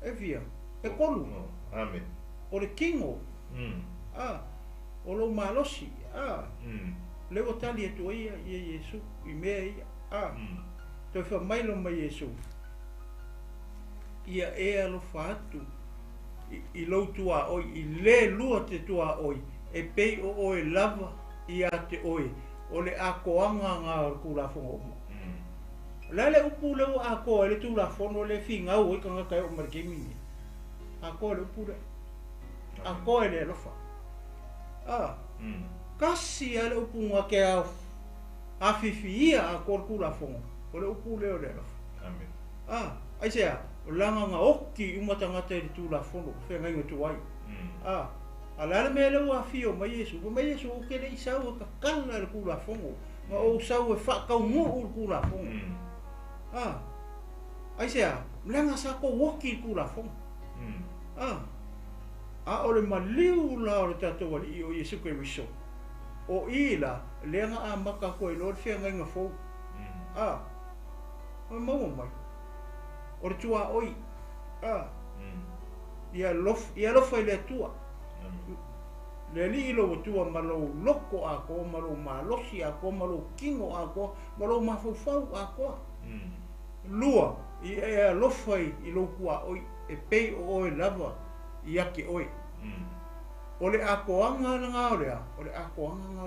[SPEAKER 2] e fia, e kolu.
[SPEAKER 1] Amen.
[SPEAKER 2] O le kingo, o lou malosi, le ua tali atu ai ia Iesu i mea ia. Toe faamailo mai Iesu, ia e alofa atu i lou tuaoi, i le lua te tuaoi, e pei o oe lava ia te oe, o le atoaga nga o le Tulafono uma. O le a le upu le ua atoa e le Tulafono le figau ai tagata e oo mai le taimi lenei. Atoa le upu lea. Atoa e le alofa. Kasi a le upu nga ke afifi ia atoa le Tulafono, o le upu lea o le alofa.
[SPEAKER 1] Amen.
[SPEAKER 2] Aisea, o langa nga oki uma tagata i le Tulafono, feagaiga tuai. A le a le mea lea ua afio mai Iesu, fai mai Iesu ou te le i sau e kakala i le Tulafono, ma ou sau e faataunuu le Tulafono. Aisea, leaga sa tou oki i le Tulafono. A o le maliu la o le tatou alii o Iesu Keriso, o i la, lea na amata atu ai loa le feagaiga fou. O maua mai, o le tuaoi, ia alofa i le Atua. Le alii lou atua ma lou loko atoa, ma lou malosi atoa, ma lou tino atoa, ma lou mafaufau atoa. Lua, ia e alofa i lou tuaoi, e pei o oe lava ia te oe. O le atoaga lena o lea, o le atoaga lena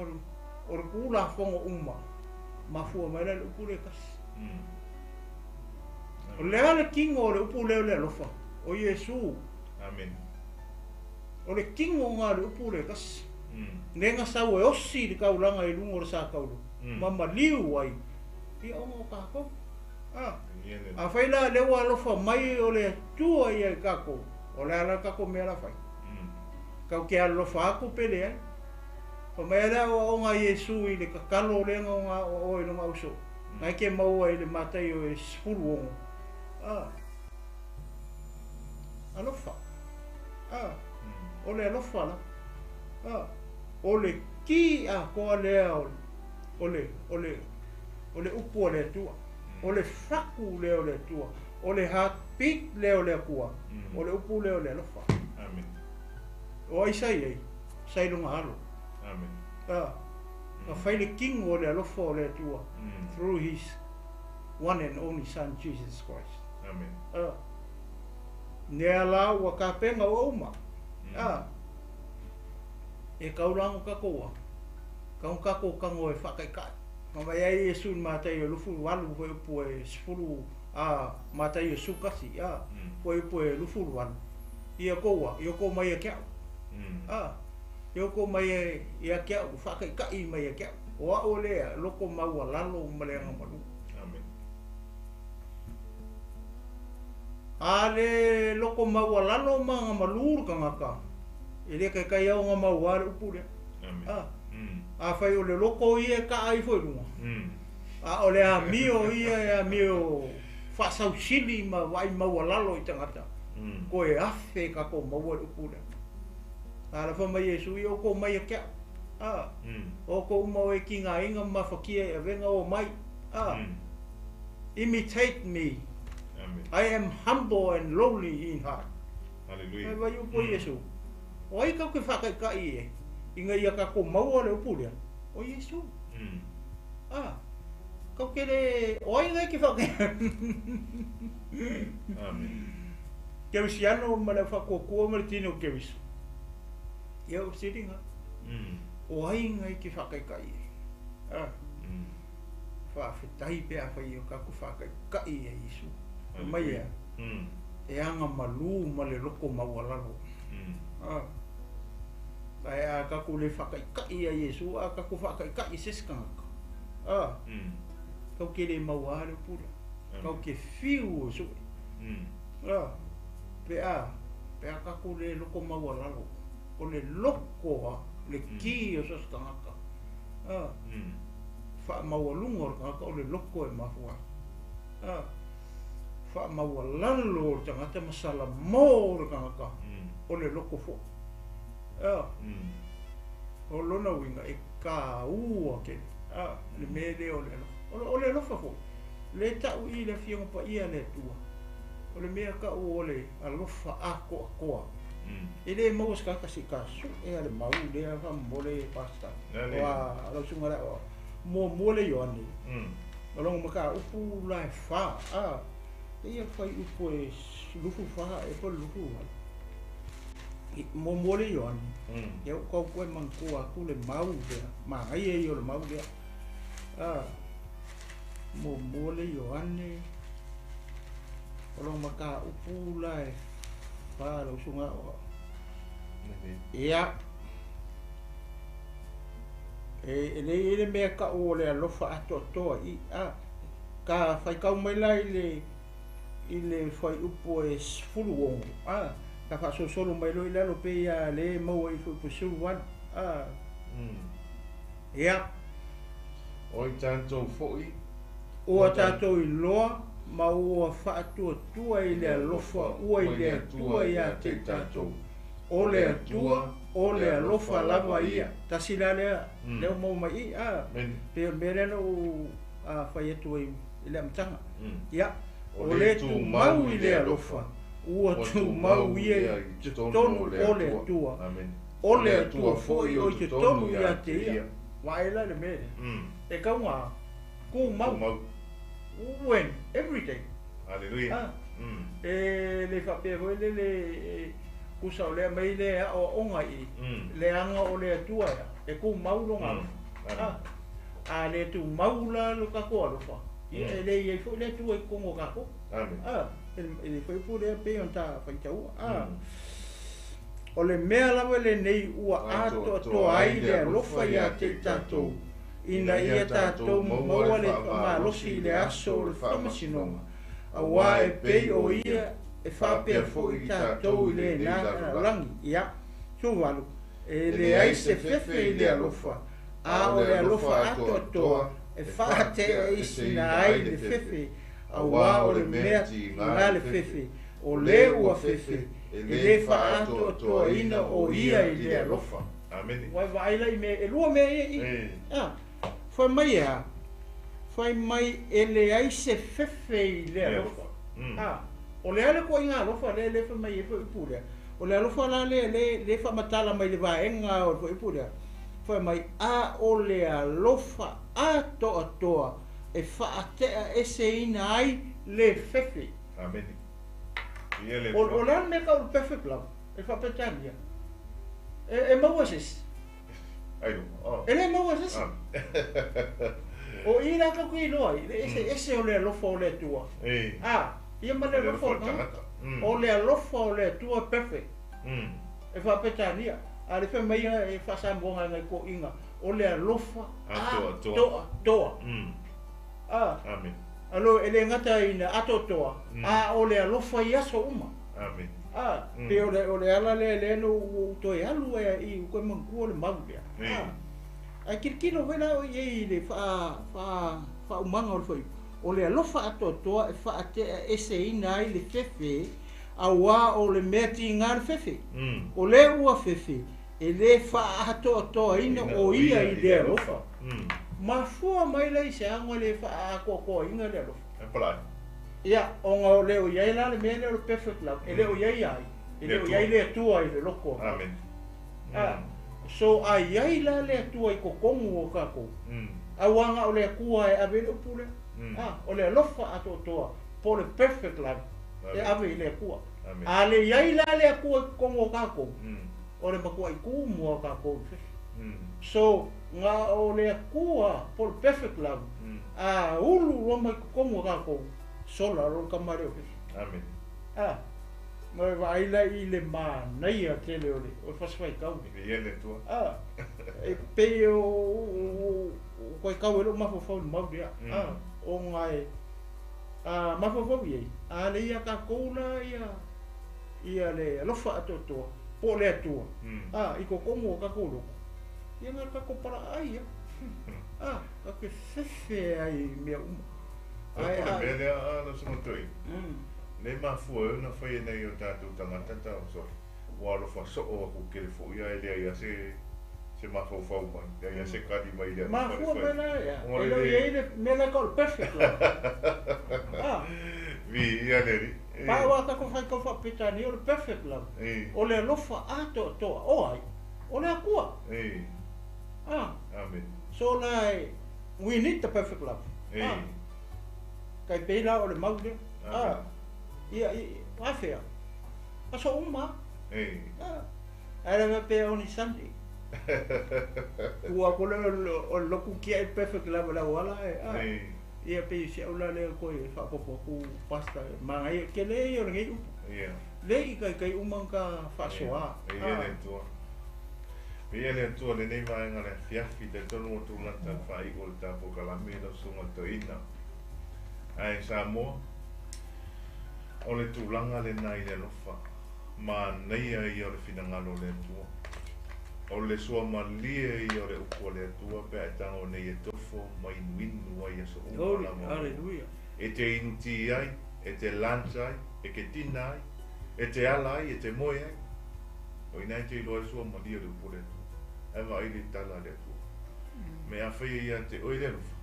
[SPEAKER 2] o le Tulafono uma, mafua mai la le upu lea e tasi. O le a le tino o le upu lea o le alofa, o Iesu.
[SPEAKER 1] Amen.
[SPEAKER 2] O le tino nga le upu lea e tasi. Le sau e osi le taulaga i luga o le sataulu, ma maliu ai, ia ona o tatou. Afai la lea ua alofa mai o le Atua ia i tatou, o le a la tatou mea la fai. Kau ke alofa atu pe leai. Fa mai ala o ona Iesu i le kakalo lea na ona o i longa uso. Nai ke maua i le matai o e 16. Alofa. O le alofa la. O le ki atoa lea o le upu o le Atua. O le faku lea o le Atua. O le heartbeat lea o le Atua. O le upu lea o le alofa.
[SPEAKER 1] Amen.
[SPEAKER 2] O ai sai ai. Sa i luga alo.
[SPEAKER 1] Amen.
[SPEAKER 2] Na fai le tino o le alofa o le Atua through his one and only son Jesus Christ.
[SPEAKER 1] Amen.
[SPEAKER 2] Nea la ua kapena ua uma. E kaulago kakou a. Kago kakou kago e whaakaikai. Ma mai ai Iesu i Mataio e 28 foi upu e 10 a Mataio 11 a foi upu e 28. Ia koua, ia kou mai e ke au. Ia kou mai e ia ke au, whaakaikai mai e ke au. O ao lea, loko maua lalo maleanga malu.
[SPEAKER 1] Amen.
[SPEAKER 2] A le loko maua lalo ma ngā malu kangaka. E le kai kai au ngā maua le upu lea.
[SPEAKER 1] Amen.
[SPEAKER 2] A whai o le loko ia ka ai foi lunga. A o le a mio ia e a mio whasausili ma wai maua lalo i tangata. Ko e awhe ka ko maua le upu lea. A la wha mai Iesu i o ko mai a kia. O ko umau e ki ngā inga mawhakia e awenga o mai. Imitate me.
[SPEAKER 1] Amen.
[SPEAKER 2] I am humble and lowly in heart.
[SPEAKER 1] Hallelujah.
[SPEAKER 2] Ai vai upu Iesu. O ai kau ke whakaikai e. Inga ia ka ko maua le upu lea. O Iesu. Kau ke le o ai ngai ke whakai.
[SPEAKER 1] Amen.
[SPEAKER 2] Keusiano ma le whakokua ma le tino keuisu. Ia o siringa. O ai ngai ke whakaikai e. Whaafetai pe a whai o kaku whakaikai e Iesu. Mai e. E anga malu ma le loko maua lalo. Ai a kaku le whakaikai a Iesu, a kaku whakaikai se skangaka. Kau ke le maua le pura. Kau ke fiu o sui. Pe a kaku le loko maua lalo. O le loko a, le ki o se skangaka. Wha maua lunga o le kangaka o le loko e mafua. Wha maua lalo o le tangata masala mō o le kangaka. O le loko fo. O lona winga e ka ua ke. Le mele o le alofa. O le alofa fo. Le tau i le fionga pa ia le tua. O le mea ka o le alofa a koa koa. E le maua skaka si ka su e ale mau le a mole pasta. O a lau sunga la o mo mole Ioane. O longo maka upu la e wha. Ia whai upu e lufu wha e po lufu wala. Mo mole Ioane. Ia ukau koe mangkua aku le mau lea. Ma ai e o le mau lea. Mo mole Ioane. O longo maka upu la e wha lau sunga o. Ia. E le ele mea ka o le alofa atoatoa i a. Ka whaikau mai la i le whai upu e 16. Ka whaasosolo mai lo i lalo pe ia le maua i whai upu 18. Ia.
[SPEAKER 1] O i tātou foi.
[SPEAKER 2] O a tātou i loa ma ua whaatuatua i le alofa ua i le atua ia te tātou. O le atua, o le alofa lava ia. Tasi la lea, leo mau mai i. Pe o mea lea o whai atu i le amtanga. Ia. O le tumau i le alofa, ua tumau ia i totonu o le atua. O le atua foi o i totonu ia te ia. Waela le mea. E kaunga, kumau. When? Every day.
[SPEAKER 1] Hallelujah.
[SPEAKER 2] E le whapea hoi le le kusa o lea mai le a o onga i. Le anga o le atua ia. E kumau lo ngā alofa. A le tumau la lo kako alofa. Ia e le ia foi le atua i kongo kako.
[SPEAKER 1] Amen.
[SPEAKER 2] E le foi pu lea pe on ta whaitaua. O le mea lava le nei ua atoatoa ai le alofa ia te tātou. Ina ia tātou maua le whamalosi i le aso o le whamasinoga. Aua e pei o ia e whapea foi tātou i le nā langi. Ia, tūwalu. E le ai se fefe i le alofa. A o le alofa atoatoa e whaatea isi na ai le fefe. Aua o le mea ngā le fefe. O le ua fefe. E le whaatoatoa ina o ia i le alofa.
[SPEAKER 1] Amen.
[SPEAKER 2] Wai vaila i me, e lua mea ia i. Whai mai ea, whai mai e le ai se fefe i le alofa. O le ale koa i ngā alofa, le le whai mai e whai upu lea. O le alofa la lea lea e faamatala mai i le vaega o le fuaiupu lea, fai mai, a o le alofa atoatoa e faateaeseina ai le fefe.
[SPEAKER 1] Amene. Ia le
[SPEAKER 2] O le a le mea tau o le perfect love e faa-Peretania? E maua e se isi? E le maua e se isi. O i la tatou te iloa ai le eseese o le alofa o le Atua, a, ia ma le alofa o le tagata. O le alofa o le Atua e perfect, e faa-Peretania, a o le fai mai e faa-Samoa nai toeaiina, o le alofa atoatoa. A, alo e le gata ina atoatoa, a o le alofa i aso uma. A, pei o le ala lea lea na ou toe alu ai i ou toe manatua le mau lea. A, ae tilotilo foi la oe i ai i le faaumaga o le fuaiupu, o le alofa atoatoa e faateaeseina ai le fefe, auā o le mea tiga le fefe. O le ua fefe, e le faaatoatoaina o ia i le alofa. Mafua mai la i se aga le faaatoatoaina le alofa. Ia, ona o le o i ai la le mea lea o le perfect love, e le o i ai ai, e le o i ai le Atua i le loko o tatou. So a i ai la le Atua i totonu o tatou, auā na o le Atua e ave ai le upu lea, o le alofa atoatoa, po o le perfect love, e ave i le Atua. A le i ai la le Atua i totonu o tatou, o le matuai tumu lava o tatou i le fefe. So, na o le Atua po o le perfect love, a ulu loa mai totonu o tatou, sola loa le tama lea o fefe. A, ma e vaai la i le manaia tele o le fasifaitau lea.
[SPEAKER 1] Viia le Atua.
[SPEAKER 2] A, e pei o toe tau ai lou mafaufau i le mau lea. A, ona e a mafaufau i ai, a le ia tatou la ia ia le alofa atoatoa po o le Atua, a, i totonu o tatou loto, ia na o le tatou palaai lava. A, tatou te fefe ai i mea uma.
[SPEAKER 1] O le mea lea a lau Susuga Toeaina, lea e mafua ai ona fai e nai o tatou tagata taosole, ua alofa soo atu tele foi ae leai lava se mafaufau mai, leai lava se tali mai i le alofa
[SPEAKER 2] le fai. Mafua mai la ia, e le o i ai le mea lea e tau o le perfect love. A.
[SPEAKER 1] Viia le Alii.
[SPEAKER 2] Pau a tatou faitau faa-Peretania o le perfect love, o le alofa atoatoa, o ai? O le Atua. A.
[SPEAKER 1] Amen.
[SPEAKER 2] So la e, we need the perfect love. A. Tai pei la o le mau lea. A. Ia, afea? Aso uma. A. Ae le faapea only Sunday. Ua ko le o le loku kia e perfect love le auala e. A. Ia pei si au la lea koe faaopoopo atu pastor manaia tele ia o lenei upu. Le i kaikai uma ka faasoa.
[SPEAKER 1] Viia le Atua. Viia le Atua lenei vaega le afiafi talitonu ua tulata le faaiu o le ta polokalame lau susuga toeaina. Ae Samoa, o le tulaga lena i le alofa, manaia ia o le finagalo o le Atua. O le suamalie ia o le upu a le Atua pe a e tago nei e tofo ma inuinu ai aso uma lava o le E te inu tī ai, e te lunch ai, e ketina ai, e te ala ai, e te moe ai. O ina e te iloa ai le suamalie o le upu a le Atua. Ae vaai le tala a le Atua. Me afai e ia te oe le alofa,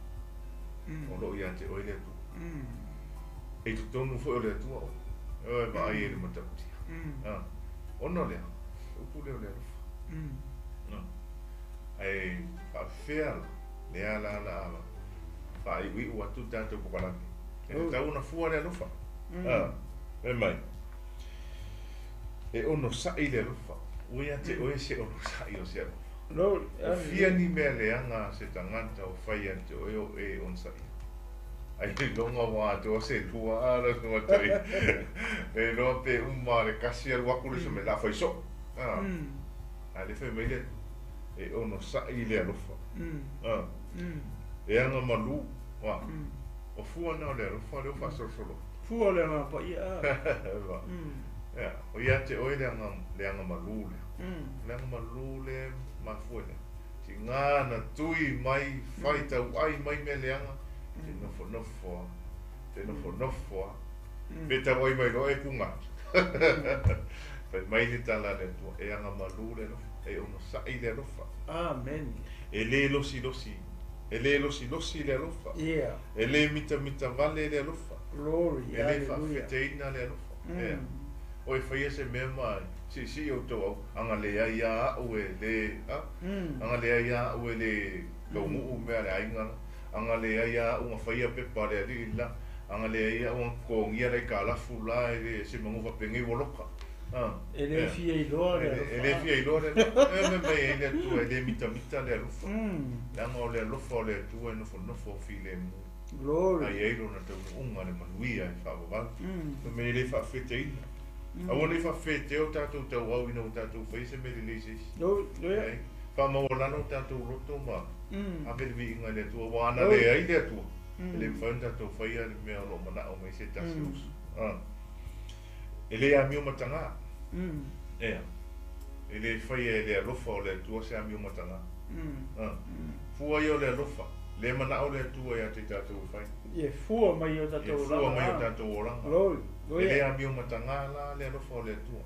[SPEAKER 1] o loo ia te oe le Atua. E totonu foi o le Atua oe. E vaai ai le matautia. Ona o le a? Le upu lea o le alofa. Ae faafefea la, lea la la a faaiuiu atu le tatou polokalame. E tatau ona fua le alofa. Fai mai, e onosai le alofa. Ua ia te oe se onosai o se alofa. O fia ni mea leaga a se tagata o fai ia te oe o e onosaia. Ai iloga ua atoa se lua a lau susuga toeaina. Le iloa pe uma le kasi alu atu le isi mea, la fai soo. A le fai mai le Atua, e onosai le alofa. E aga malu, o fua na o le alofa lea ua faasolosolo atu.
[SPEAKER 2] Fua o le agaga paia.
[SPEAKER 1] Ia, o ia te oe le aga, le aga malu lea. Le aga malu lea e mafua i le tiga na tui mai, fai tauai mai mea leaga, te nofonofo lava, te nofonofo lava. Pe tauai mai loa e kuga atu. Fai mai le tala a le Atua, e aga malu le alofa, e onosai le alofa.
[SPEAKER 2] Amen.
[SPEAKER 1] E le losilosi, e le losilosi le alofa. E le mitamita vale le alofa.
[SPEAKER 2] Glory,
[SPEAKER 1] E le faafeteina le alofa. Ia. O e faia se mea ma Siisii outou au, a na leai lava au e lē, a, a na leai lava au e lē taunuu mea a le aiga la, a na leai lava au na faia pepa a le alii la, a na leai lava au na totogia le aitalafu la, e le se manu faapenei ua loka. A,
[SPEAKER 2] E le
[SPEAKER 1] ea.
[SPEAKER 2] fia iloa
[SPEAKER 1] E
[SPEAKER 2] le
[SPEAKER 1] le,
[SPEAKER 2] alofa.
[SPEAKER 1] e le
[SPEAKER 2] A.
[SPEAKER 1] fia iloa le alofa. E fai mai ai le Atua, e le mitamita le alofa. Leaga o le alofa o le Atua e nofonofo filemu. A
[SPEAKER 2] Glory.
[SPEAKER 1] i ai lona taunuuga le manuia e faavavau. Fai mai e le faafeteina. Aua ne i faafetea o tatou tauau ina ua tatou faia se mea lelei i se isi.
[SPEAKER 2] Glory. Glory.
[SPEAKER 1] Ai, faamaualalo o tatou loto ma ave le viiga i le Atua, aua ana
[SPEAKER 2] Glory.
[SPEAKER 1] leai le Atua, e le mafai ona tatou faia le mea o lo o manao mai se tasi o uso. Ah. E le amio matagā. Ea. E le faia e le alofa o le Atua se amio matagā. Ah. Fua ia o le alofa, le manao le Atua ia te tatou e fai.
[SPEAKER 2] Ia fua mai i o
[SPEAKER 1] E
[SPEAKER 2] tatou
[SPEAKER 1] fua
[SPEAKER 2] olaga.
[SPEAKER 1] mai o tatou olaga.
[SPEAKER 2] Glory.
[SPEAKER 1] E
[SPEAKER 2] Glory.
[SPEAKER 1] le amio matagā la le alofa o le Atua.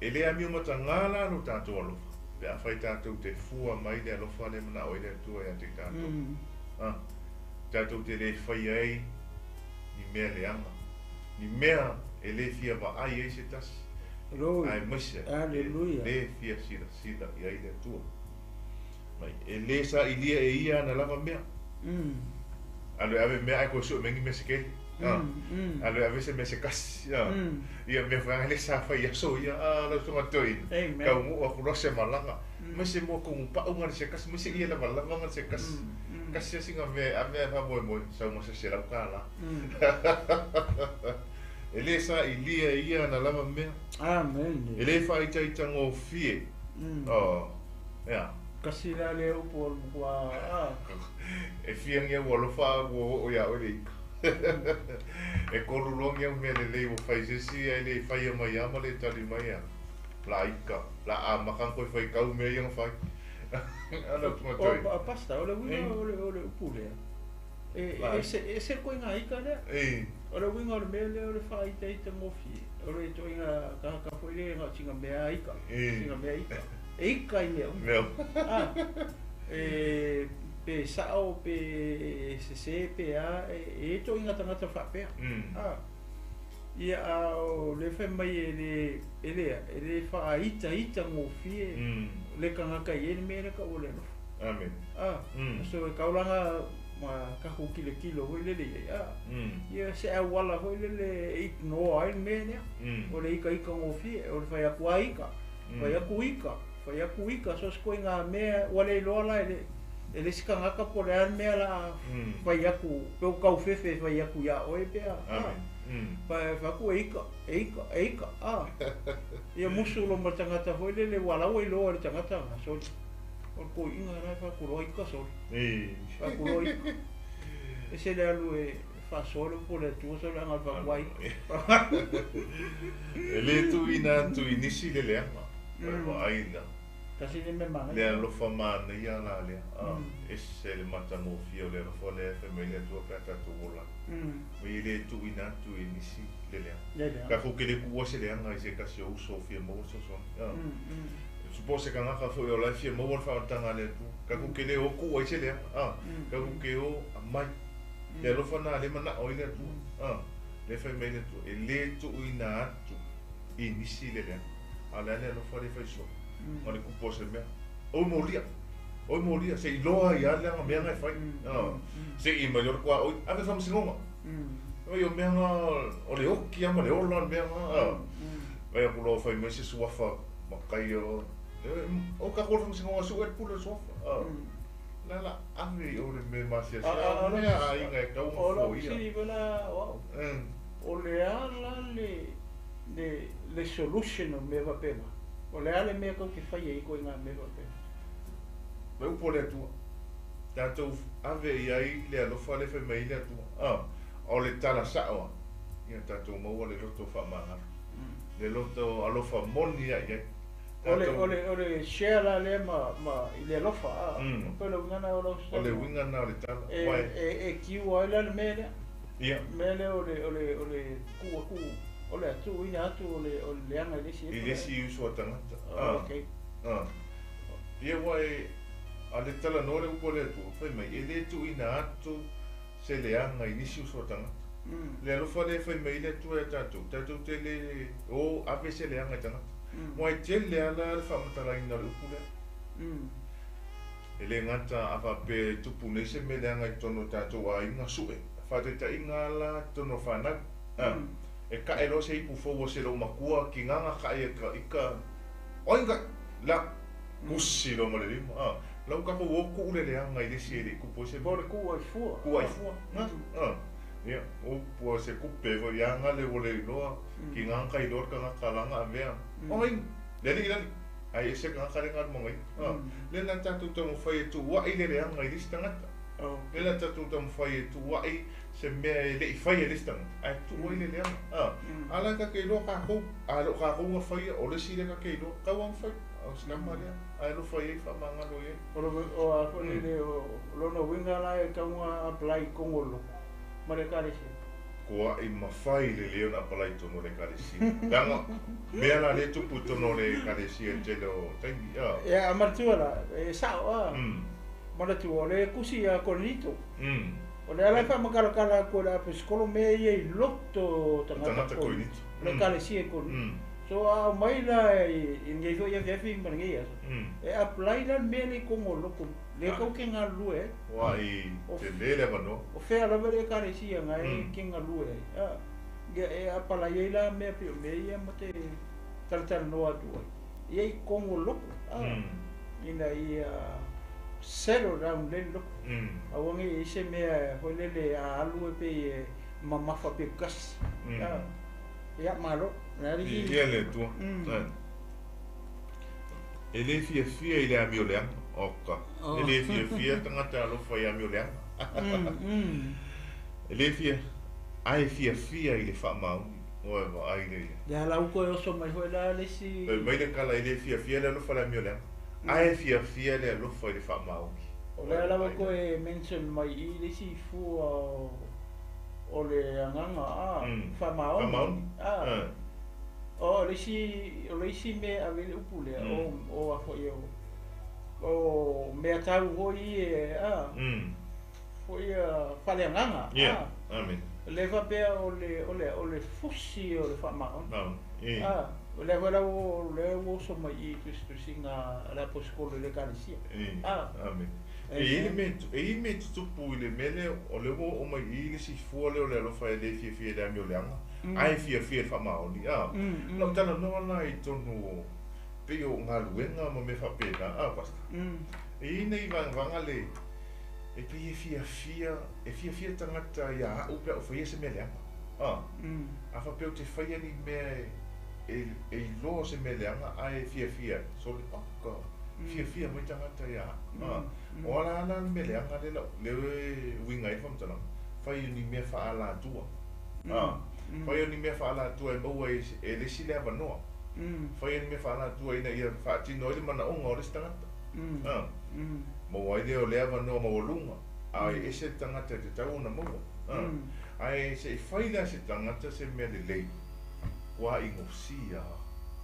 [SPEAKER 1] E le amio matagā la lo tatou alofa. Pe afai tatou te fua mai le alofa le manao i le Atua ia te tatou. Ah. Tatou te le fai ai ni mea leaga. Ni mea e le fia vaai ai se tasi.
[SPEAKER 2] Glory.
[SPEAKER 1] Aemaise
[SPEAKER 2] Hallelujah.
[SPEAKER 1] e le fia silasila i ai le Atua. Mai, e le sailia e ia ana lava mea. Alu e ave mea ae koe sue mai ni mea se keli. Ah. Alu e ave se mea se kasi. Ah. Ia mea whaanga le sa whai aso ia. Ah, lau tunga toi.
[SPEAKER 2] Amen.
[SPEAKER 1] Kau ngu aku loa se malaga. Mai se mua kongu pau ngana se kasi. Mai se ia lava lava ngana se kasi. Kasi asinga mea, a mea wha moe moe. Sau mo se se lau ka la. E le sailia e ia ana lava mea.
[SPEAKER 2] Amen.
[SPEAKER 1] E le whaitaita ngōfie. Oh, ea.
[SPEAKER 2] Kasi la le upu o le mokua. Ah.
[SPEAKER 1] E whiangi au alofa ua oo ia oe le ika. E kolu loa au mea lelei ua fai se isi ai le whaia mai ama le tali mai a. La ika, la a makan koe whai kau mea ia nga whai. Ana tunga toi.
[SPEAKER 2] O, pasta, o le uiga
[SPEAKER 1] Ei.
[SPEAKER 2] o le upu lea. E,
[SPEAKER 1] Vai.
[SPEAKER 2] e, se, e se koe ngā ika lea.
[SPEAKER 1] Ei,
[SPEAKER 2] O le uiga o le mea lea o le whaaitaita ngōfie. O le toinga kahaka foi lea ngā tinga mea ika.
[SPEAKER 1] Ei.
[SPEAKER 2] Tinga mea ika. E ika i mea uma.
[SPEAKER 1] mea.
[SPEAKER 2] Ah, e, pe sao, pe sese, pe a, e, e toinga tangata whaapea. Ah, ia a o le whai mai e le, e lea, e le whaaitaita ngōfie. Le kangaka i e le mea le ka o le alofa.
[SPEAKER 1] Amen.
[SPEAKER 2] Ah, so e kaulanga ma kahu kile kilo hoi lele ia. Ah, ia se awala hoi lele e ignore ai le mea lea. O le ika ika ngōfie, o le whai aku a ika. Whai aku ika, whai aku ika, so se koe ngā mea, wale iloa la e le, e le sika ngaka po le a mea la whai aku, pe o kau fefe whai aku ia oe pea. Ah,
[SPEAKER 1] Amen.
[SPEAKER 2] whai aku e ika, e ika, e ika, ah. Ia musu lo ma tangata hoi lele, wala iloa le tangata, so o le koi inga rai whai aku roa ika, sorry.
[SPEAKER 1] Ei.
[SPEAKER 2] Whai aku roa ika. E se le alu e whaasolo po le atua, so le anga whai ika.
[SPEAKER 1] E le tuuina atu i nisi le leaga. Vaai la.
[SPEAKER 2] Kasi le me mana.
[SPEAKER 1] Le alofa manaia la lea. Ah, ese le matagofie o le alofa lea e fai mai le Atua pe a tatou ola. Mai e le tuuina atu i nisi le leaga.
[SPEAKER 2] Le leaga.
[SPEAKER 1] Ka fou ke le kuua se leaga i se kasi o uso o fia maua le fesoasoani. Ah. Supo se kangaka foi o la e fia maua le faaolataga a le Atua. Ka ku ke le o kuua i se leaga. Ah. Ka ku ke o amai. Le alofa na le manao i le Atua. Ah. Le fai mai le Atua. E le tuuina atu i nisi le leaga. A o le a le alofa le fai soa. Ma le kupu o se mea. Oi molia. Oi molia. Se iloa ia le anga mea ngai fai. Ah. Se i mai o le kua oi. Ave whamsingonga. Oi o mea nga o le oki ama le ola le mea nga. Ah. Vai aku loa fai mai se suafa makai o. O ka koe whamsingonga su e pule suafa. Ah. La la ave i o le me masia se.
[SPEAKER 2] Ah, ah,
[SPEAKER 1] A mea a inga e kau
[SPEAKER 2] O la
[SPEAKER 1] mafo ia.
[SPEAKER 2] usili vela, wow. O le ala le solution o mea wapena. O le ala mea kau te whai e iko i ngā mea wapena.
[SPEAKER 1] Le upo le Atua. Tatou ave i ai le alofa le fai mai le Atua. Ah. O le tala sao a. Ia tatou maua le loto whaamangalo. Le loto alofa moni ia i ai.
[SPEAKER 2] O le share la lea ma i le alofa. Ah. O pe le wingana o lau
[SPEAKER 1] O le winga na o le tala.
[SPEAKER 2] E,
[SPEAKER 1] Wai.
[SPEAKER 2] e kiu ai la le mea lea.
[SPEAKER 1] Ia.
[SPEAKER 2] Mea lea o le kua ku. O le atu ina atu o le leanga i le isi.
[SPEAKER 1] I le isi uso a tangata.
[SPEAKER 2] Ah,
[SPEAKER 1] Ah.
[SPEAKER 2] okay.
[SPEAKER 1] Ah. Ia wai, a le tala no le upo le Atua. Fai mai, e le tuuina atu se leanga i nisi uso a tangata. Le alofa lea e fai mai ai le Atua ia tatou, tatou te le o ave se leaga i tagata. Aua e tele lava la le faamatalaina o le upu lea. E le gata a faapea e tupu nei se mea leaga i totonu o tatou aiga, sue, faataitaiga lava la i totonu o fanau. E kae loa se ipu fou a se loomatua, kinaga kae e ika, oinga! La! Kusi loa ma le lima. Lau tatou o tuu le leaga i le isi e le i tupu ai se mea.
[SPEAKER 2] Po o le tuu ai fua.
[SPEAKER 1] Tuu ai fua. Ia, upu a se kupe foi ia gale ua le iloa, kinaga ka iloa le tagata lana avea. Oi! Le alii le alii. Ai ese le tagata lea galu magaia. Lea la tatou taumafai e tuuai le leaga i le isi tagata. Lea la tatou taumafai e tuuai se mea e le i faia e le isi tagata, ae tuu ai le leaga. A la ta te iloa tatou, a le o tatou na faia, o le isi lea ta te iloa, tau lava na fai, o si tama lea, ae alofa i ai, faamagalo i ai.
[SPEAKER 2] O a foi lele, o lona uiga la e tatau ona apply i totonu o le lotu ma le Ekalesia.
[SPEAKER 1] Koaʻi mafai lelei ona apply i totonu o le Ekalesia. Leaga, mea la lea e tupu i totonu o le Ekalesia i le tele o taimi, a.
[SPEAKER 2] Ia, a manatua la, e sao, a. Manatua, o le tusi a Korinito. O le ala e faamatalatala atu e le Aposetolo mea ia i loto o tagata Korinito, o le Ekalesia i Korinito. So a aumai la i lenei foi afiafi ma lenei aso, e apply la le mea lea i totonu o loto, lea tou te galulue ai.
[SPEAKER 1] Ua i tele le avanoa.
[SPEAKER 2] O fea lava le Ekalesia na e te galulue ai, a, ia e apply ai la mea pei o mea ia ma te talatalanoa atu ai, ia i totonu o loto, a, ina ia settle down lelei le loto. Aua ne i ai se mea foi lele a alu e pei e mamafa pei tasi. Ia, malo.
[SPEAKER 1] Viia le Atua. E le fiafia i le amio leaga. Oka. E le fiafia tagata alofa i amio leaga. E le fia, ae fiafia i le faamaoni. Oi, vaai lea ia.
[SPEAKER 2] Lea la ua toe oso mai foi la le isi.
[SPEAKER 1] Fai mai le tala, e le fiafia le alofa i le amio leaga. Ae fiafia le alofa i le faamaoni.
[SPEAKER 2] O lea lava toe mention mai i i le isi fua o le agaga a faamaoni a. O le isi o le isi mea e ave ai le upu lea o o a foi o o mea tau foi ia a foi a faaleagaga
[SPEAKER 1] a. Amen.
[SPEAKER 2] Lea faapea o le o le o le fusi o le faamaoni a. O lea foi la ua lea ua oso mai i i tusitusiga a le Aposetolo i le Ekalesia.
[SPEAKER 1] A. Amen. E i ai le mea e i ai mea e tutupu i le mea lea, o lea ua oo mai i i le isi fua lea o le alofa e le fiafia i le amioleaga, ae fiafia i le faamaoni. A. Na ou talanoa la i totonu o pei o galuega ma mea faapena, a Pastor. E i ai nai vagavaga le e pei e fiafia, e fiafia tagata ia au pe a ou faia se mea leaga. A. A faapea ou te faia ni mea e e iloa o se mea leaga ae fiafia ai, sole, oka, fiafia mai tagata ia au. A. O ala ala le mea leaga lea lau, lea e uiga ai le faamatalaga, fai o ni mea faaalatua. A. Fai o ni mea faaalatua e maua ai e le isi le avanoa. Fai o ni mea faaalatua ina ia faatino ai le manaoga o le isi tagata. A. Maua ai lea o le avanoa maualuga, a e ese le tagata e tatau ona maua. A. Ae se i fai la se tagata se mea lelei, ua igosia,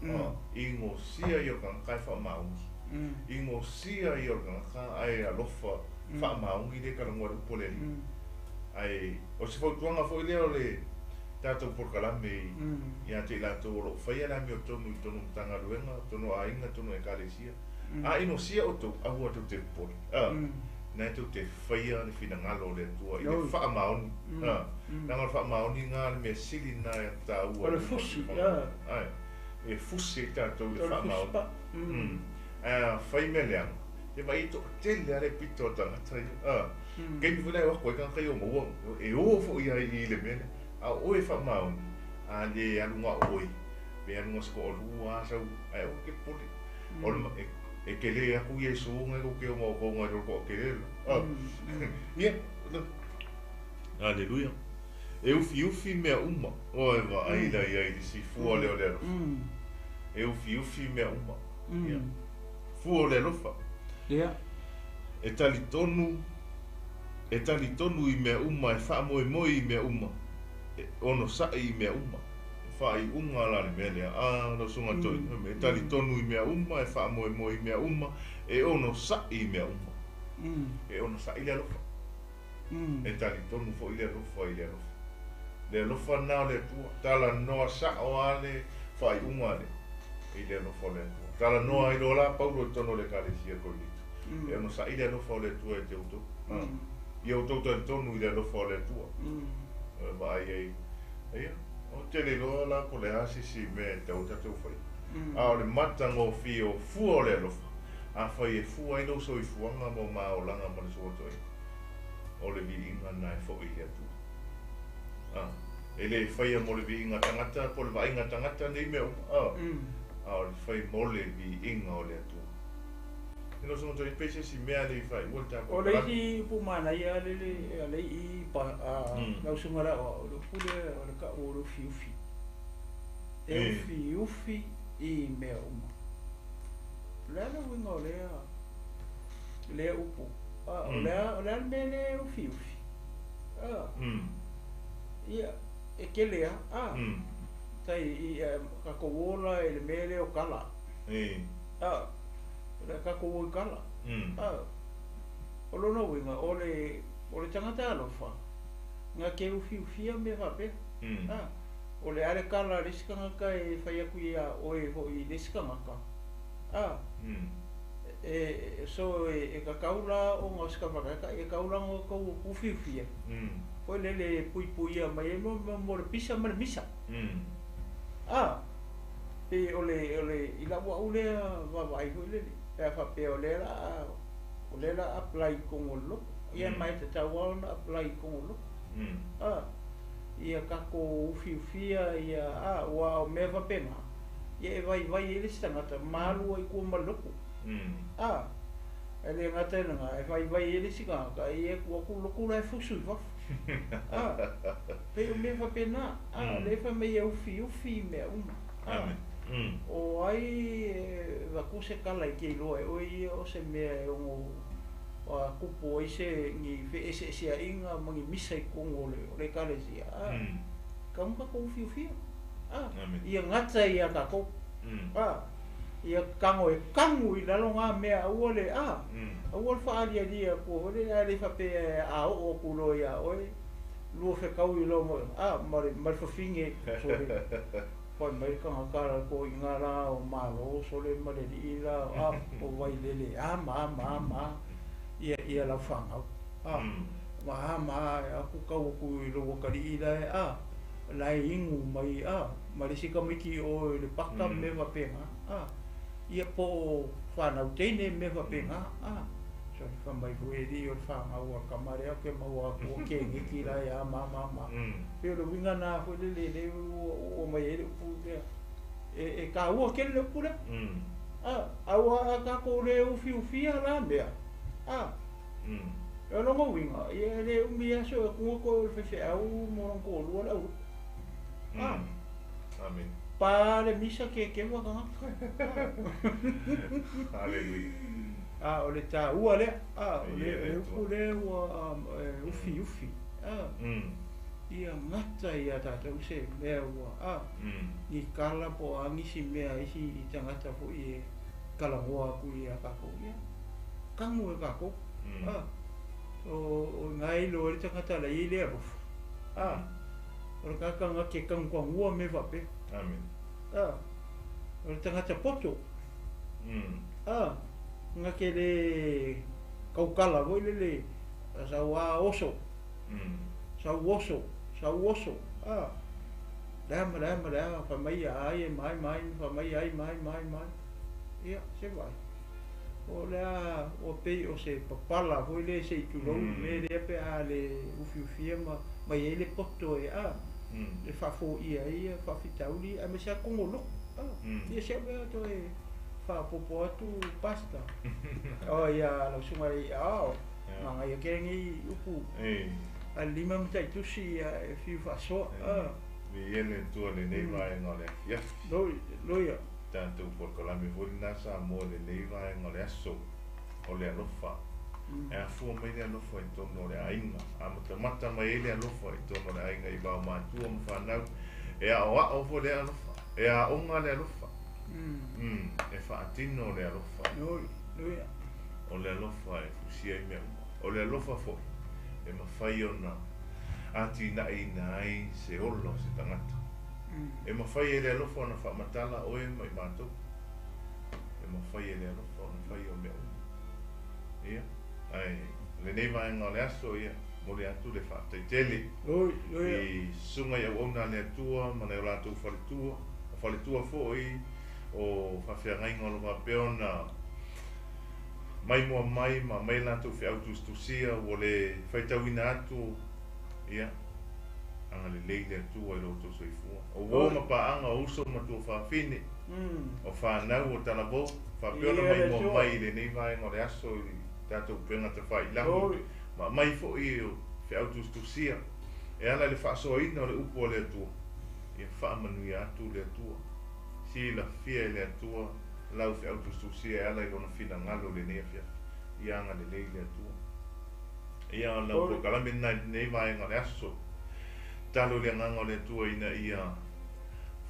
[SPEAKER 1] a, igosia ia o le tagata ae faamaoni. Igosia ia o le tagata ae alofa, faamaoni lea talanoa i le upu a le Alii. Ae o se fautuaga foi lea o le tatou polokalame ia te i latou o lo o faia le amiotonu i totonu o Matagaluega, totonu o aiga, totonu o Ekalesia. A inosia outou, aua tou te popole. A, na e tou te faia le finagalo o le Atua i le faamaoni. A, leaga o le faamaoni na le mea sili na e taua.
[SPEAKER 2] O le fusi, a.
[SPEAKER 1] Ae, e fusi ai tatou i le faamaoni. Ae a fai mea leaga, e vaai e toatele lava le pito a tagata ia. A, taimi foi la e o atu ai tagata ia o maua, e o foi ai i le mea lea. A o oe e faamaoni, a le alu na o oe, pe alu na se toalua a sau, ae aua e te popole. O le, e tele atu Iesu nai lo te o matou nai lo toatele la. Ia, Aleluia. E ufiufi mea uma. Oi vaai la ia i le si fua lea o le alofa. E ufiufi mea uma. Ia. Fua o le alofa.
[SPEAKER 2] Ia.
[SPEAKER 1] E talitonu, e talitonu i mea uma, e faamoemoe i mea uma, e onosai i mea uma. Faaiuga la le mea lea, a lau Susuga Toeaina, e talitonu i mea uma, e faamoemoe i mea uma, e onosai i mea uma. E onosai le alofa. E talitonu foi le alofa i le alofa. Le alofa lena o le Atua. Talanoa sa'o a le faaiuga le i le alofa o le Atua. Talanoa ai loa la Paulo i totonu o le Ekalesia o Korinito. E onosa'i le alofa o le Atua ia te outou. Ia outou talitonu i le alofa o le Atua. E vaai ai, ia, ou te le iloa la po o le a se isi mea e tatau ona tatou faia. A o le matagofie o fua o le alofa, afai e fua ai lou soifuaga ma o ma olaga ma le soatoega, o le viiga lena e fo'i i le Atua. A, e le faia mo le viiga tagata po o le vaaiga tagata nei mea uma, a, a o le fai mo le viiga o le Atua. E lou soga toeaina, pe se isi mea le i faaiua le tatou
[SPEAKER 2] O le isi upu manaia lea le a le i pa a lau susuga le aoao, o le upu lea o le ta'u o le ufiufi. E ufiufi i mea uma. O le a le uiga o lea lea upu? A, o le a o le a le mea lea e ufiufi? A, ia, e tele lava. A, tai i tatou o la i le mea lea o kala. A, o le a tatou o i kala. A, o lona uiga, o le o le tagata alofa, na te ufiufia mea faapea. A, o le a le kala a le isi tagata e fai atu iā oe foi i le isi tagata. A, e so e tatau la ona o se tagata e tatau la ona outou ufiufia. Foi lele e puipuia mai ai mo le pisa ma le misa. A, pe o le o le i lau au lea vaavaai foi lele, pe a faapea o lea la a o lea la a apply i totonu o le lotu. Ia ma e tatau lava ona apply i totonu o le lotu. A, ia tatou ufiufia ia a aua o mea faapena, ia e vaivai ai le isi tagata ma alu ai i tua ma le lotu. A, e le gata i lena, e vaivai ai le isi tagata, ia e tuu atu le lotu la e fusu i fafo. A, pei o mea faapena. A, o lea e fai mai e ufiufi i mea uma. A, o ai e avatu se tala e te iloa e oe ia o se mea e ono tupu ai se ni feeseeseaiga ma ni misa i totonu o le o le Ekalesia. A, tatau ona tatou ufiufia. A, ia gata iā tatou. A, ia tago e kagu i lalo na mea aua le a, aua le faalialia atua foi lele ae le faapea a oo atu loa iā oe lua fetaui loa ma a ma le ma le fafine sole fai mai le tagata a le toeaina la o Malo sole ma le alii la a o Vailele a ma a ma a ma a ia ia lau fanau a ma a ma a aku tau atu i lou atalii la e a la e inu mai a ma le isi tamaiti i o i le paka ma mea faapena a ia po o fanau teine ma mea faapena a sole fai mai foi e alii o le fanau a le tama lea ou te maua atu o keneti la e a ma ma ma. Pei o le uiga lena foi lele lea ua oo mai ai le upu lea. E taua tele le upu lea. A, aua a tatou le ufiufia la mea, a, o lona uiga, ia e le umi lava sue atu toe o le faifeau ma lona toalua le aulotu. A,
[SPEAKER 1] Amen.
[SPEAKER 2] Pa le misa kekeva tagata.
[SPEAKER 1] Haleluia.
[SPEAKER 2] A, o le taua lea, a, o le upu lea ua ufiufi. A, ia gata iā tatou se mea ua a, ni kala po o a nisi mea isi tagata foi e talanoa atu iā tatou, ia kagu e tatou. A, o ina e iloa ai le tagata la e i ai le alofa. A, o le tagata na te tagutagua mea faapea.
[SPEAKER 1] Amen.
[SPEAKER 2] A, o le tagata poto. A, na te le tautala foi lele sau a oso. Sau oso, sau oso. A, le a ma le a ma le a, fai mai ia ai e mai mai, fai mai ai mai mai mai. Ia, se vaai. O le a ua pei o se papala foi lea se i tulou le mea lea pe a le ufiufia ma ma i ai le poto e a, e faafoia ai ia faafitauli aemaise lava totonu o lotu. A, ia si au mea toe faaopoopo atu Pastor. Oh ia lau susuga i oh, manaia tele nei upu a le lima mataitusi ia e fiu faasoa. A.
[SPEAKER 1] Viia le Atua i lenei vaega o le afiafi.
[SPEAKER 2] Loia.
[SPEAKER 1] Tatou polokalame foi lena Samoa i lenei vaega o le aso o le alofa. E afua mai le alofa i totonu o le aiga. Amatamata mai ai le alofa i totonu o le aiga i vao matua ma fanau. E aoao foi le alofa. E aoga le alofa. E faatino le alofa. O le alofa e fusia ai mea uma. O le alofa foi e mafai ona Atinaeina ai se ola o se tagata. E mafai e le alofa ona faamatala oe ma i matou. E mafai e le alofa ona faia o mea uma. Ia, ae o lenei vaega o le aso, ia, momoli atu le faafetai tele i susuga i auauna a le Atua ma nai o latou faletua, o faletua foi o faafeagaiga o lo o faapea ona maimoa mai ma aumai latou feau tusitusia ua le faitauina atu, ia, agalelei le Atua i lo outou soifua. O uo ma paaga o uso ma tuafafine, o fanau o talavou, faapea ona maimoa mai i lenei vaega o le aso i tatou upega tafailagi, ma aumai foi o feau tusitusia e ala i le faasoaina o le upu a le Atua, ia faamanuia atu le Atua. Silafia e le Atua lau feau tusitusia e ala i lona finagalo i lenei afiafi. Ia agalelei le Atua. Ia o lau polokalame lena i lenei vaega o le aso. Tatalo i le agaga o le Atua ina ia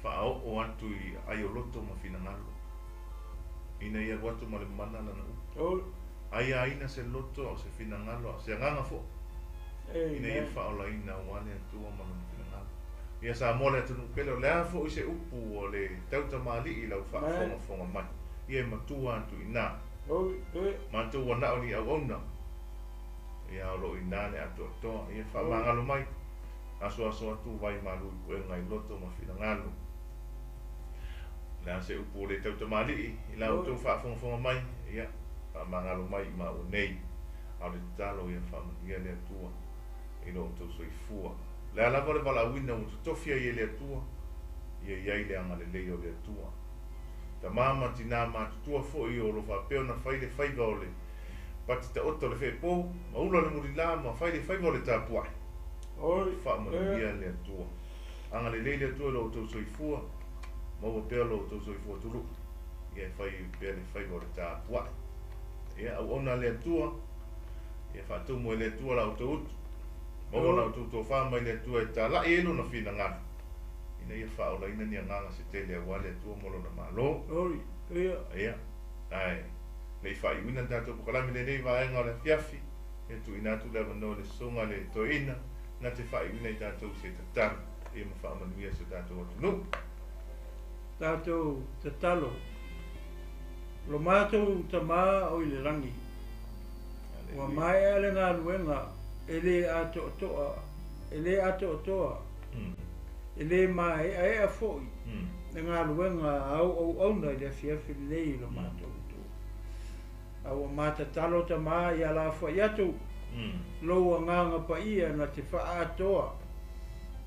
[SPEAKER 1] faaoo atu i aai o loto ma finagalo, ina ia alu atu ma le mana lana upu. Aiaina se loto a o se finagalo a o se agaga foi, ina ia faaolaina aua le Atua ma lona finagalo. Ia Samoa le atunuu pele, o le a foi se upu o le tautamalii i lau faafogafoga mai, ia e matua atu i ina. Matou ua na o ni auauna, ia o lo o i ina le atoatoa, ia faamagalo mai, asoaso atu vai malu i puega i loto ma finagalo. O le a se upu o le tautamalii i la outou faafogafoga mai, ia faamagalo mai i maua nei, a o le tatalo ia faamanuia le Atua i lo outou soifua. O le a lava le valaauina ua totofi ai e le Atua, ia i ai le agalelei o le Atua. Tama ma tinā matutua foi o lo faapea ona fai le faiva o le pati taoto o le feepo, ma ula le mulilā ma fai le faiva o le tapuai. Faamanuia le Atua. Agalelei le Atua i lo outou soifua, maua pea lo outou soifua tului, ia e fai pea le faiva o le tapuai. Ia auauna le Atua, ia faatumu e le Atua la outou utu, maua la outou tofa mai le Atua e talai ai lona finagalo, ina ia faaolaina ni agaga se tele aua le Atua ma lona Malo. Ia, ae le i faaiuina le tatou polokalame i lenei vaega o le afiafi, ia tuuina atu le avanoa i le susuga i le toeaina na te faaiuina i tatou se tatalo, ia ma faamanuia si o tatou atunuu.
[SPEAKER 2] Tatou tatalo, lo matou Tama o i le lagi, ua maea le galuega e le atoatoa, e le atoatoa, e le maeaea foi le galuega a au auauna i le afiafi lenei i lo matou Atua. A ua matatalo Tama ia lafoai atu lou agaga paia na te faaatoa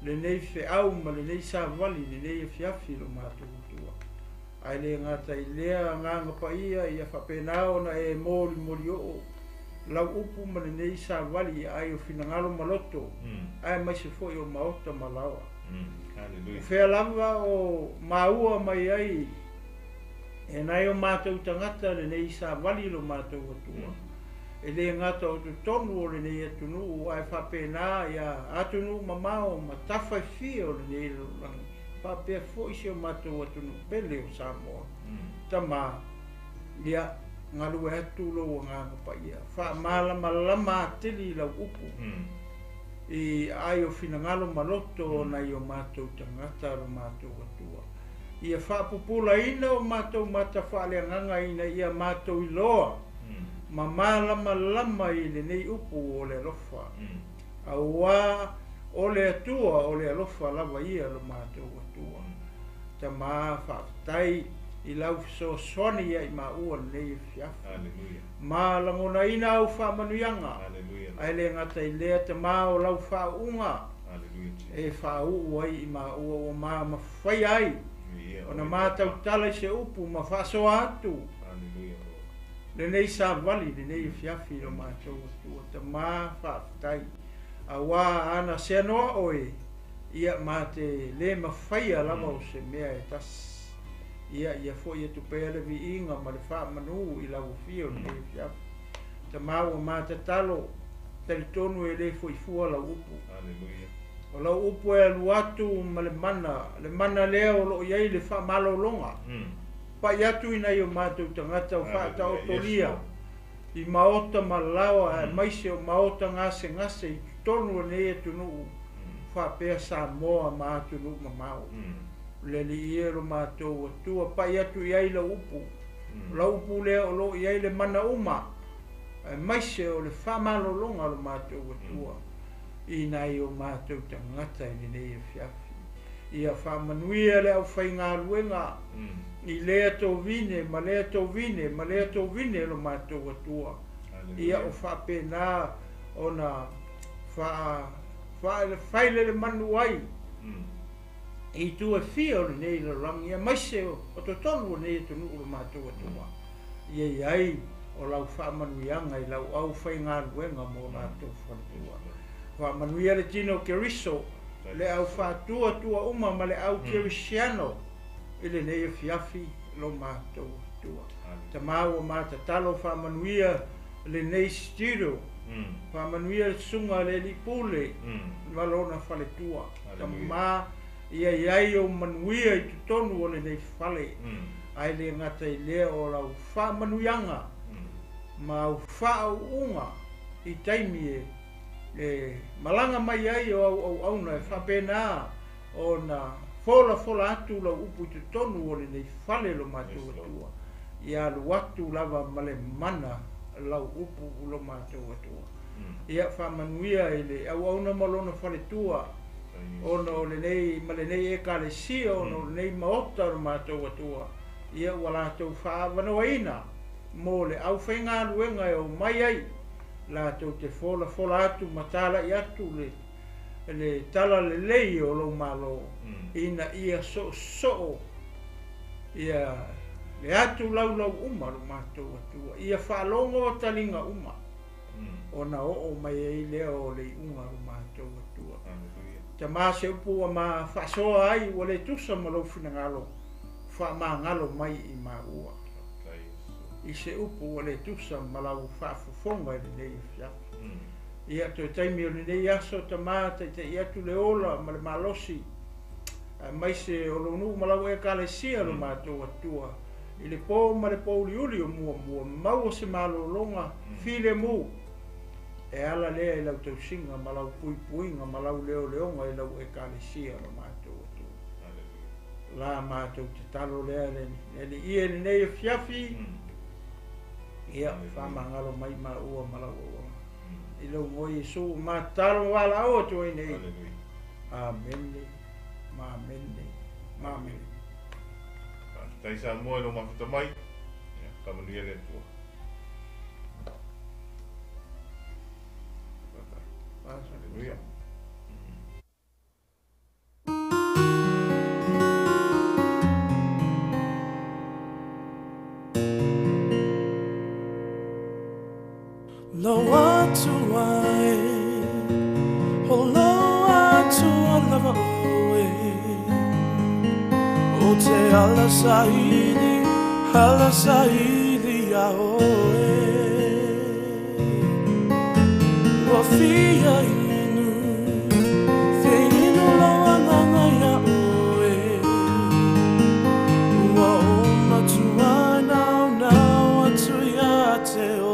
[SPEAKER 2] lenei feau ma lenei savali lenei afiafi i lo matou Atua. Ae le gata i lea agaga paia ia faapena ona e molimoli oo lau upu ma lenei savali i aai o finagalo ma loto, aemaise foi o maota ma laoa. O fea lava o maua mai ai e nai o matou tagata lenei savali i lo matou Atua, e le gata o totonu o lenei atunuu, ae faapena ia atunuu mamao ma tafa e fia o lenei lalolagi, faapea foi si o matou atunuu pele o Samoa. Tama, ia galue atu lou agaga paia, faamalamalama atili i lau upu, i aai o finagalo ma loto o nai o matou tagata lo matou Atua. Ia faapupulaina o matou mata faaleagaga ina ia matou iloa ma malamalama i lenei upu o le alofa. Auā o le Atua o le alofa lava ia lo matou Atua. Tama, faafetai i lau fesoasoani ia i maua lenei afiafi. Ma lagonaina au faamanuiaga, ae le gata i lea Tama o lau faauuga e faauu ai i maua ua mamafaia ai ona matautala i se upu ma faasoa atu lenei savali lenei afiafi i lo matou Atua. Tama, faafetai, auā ana seanoa oe, ia ma te le mafaia lava o se mea e tasi. Ia, ia foi atu pea le viiga ma le faamanu i lau afio lenei afiafi. Tama, ua matatalo, talitonu e le foi fua lau upu. O lau upu e alu atu ma le mana, le mana lea o loo i ai le faamalologa. Pai atu i nai o matou tagata o faataotolia i maota ma laoa, aemaise o maota gasegase i totonu o lenei atunuu. faapea Samoa ma atunuu mamao. Le Alii e lo matou Atua, pai atu i ai lau upu, o lau upu lea o lo o i ai le mana uma, aemaise o le faamalologa o lo matou Atua i nai o matou tagata i lenei afiafi. Ia faamanuia le aufaigaluega i lea tovine ma lea tovine ma lea tovine lo matou Atua. Ia o faapena ona faafailele manu ai i itu e fia o lenei lalolagi, aemaise o totonu o lenei atunuu lo matou Atua. Ia i ai o lau faamanuiaga i lau aufaigaluega mo latou faletua. Faamanuia le tino o Keriso, le au faatuatua uma ma le au kerisiano i lenei afiafi lo matou Atua. Tama ua matatalo, faamanuia lenei studio, faamanuia le susuga a le Alii Pule ma lona faletua. Tama, ia i ai ou manuia i totonu o lenei fale, ae le gata i lea o lau faamanuiaga ma au faauuga i taimi e malaga mai ai o au auauna e faapena ona folafola atu lau upu i totonu o lenei fale lo matou Atua. Ia alu atu lava ma le mana lau upu lo matou Atua. Ia faamanuia i le auauna ma lona faletua, ona o lenei ma lenei ekalesia, ona o lenei maota o lo matou Atua, ia ua latou faaavanoaina mo le aufaigaluega e omai ai latou te folafola atu ma talai atu le tala lelei o lou Malo, ina ia soosoo ia le atu laulau uma lo matou Atua, ia faalogo taliga uma, ona oo mai ai lea o le iuga lo matou Atua. Tama, se upu ua ma faasoa ai ua le tusa ma lou finagalo, faamagalo mai i maua i se upu ua le tusa ma lau faafofoga i lenei afiafi. Ia toe taimi o lenei aso, Tama, taitai atu le ola ma le malosi, aemaise o lou nuu ma lau ekalesia lo matou Atua, i le po ma le pouliuli o muamua, maua se malologa filemu e ala lea i lau tausiga ma lau puipuiga ma lau leoleoga i lau ekalesia lo matou Atua. La matou tatalo lea le Alii e lenei afiafi, ia faamagalo mai maua ma lau auauna. I lou igoa Iesu ma tatalo ma valaau atu ai nei. Amene, ma amene, ma amene.
[SPEAKER 1] Faafetai Samoa i lou mafuta mai. Ia, faamanuia le Atua. Hallelujah.
[SPEAKER 3] Lo atu ai, o lo atu lava oe. O te ala saili, ala saili a oe. Ua fia inu, fia inu lau agaga ia oe. Ua o matua nau nau atu ia te oe.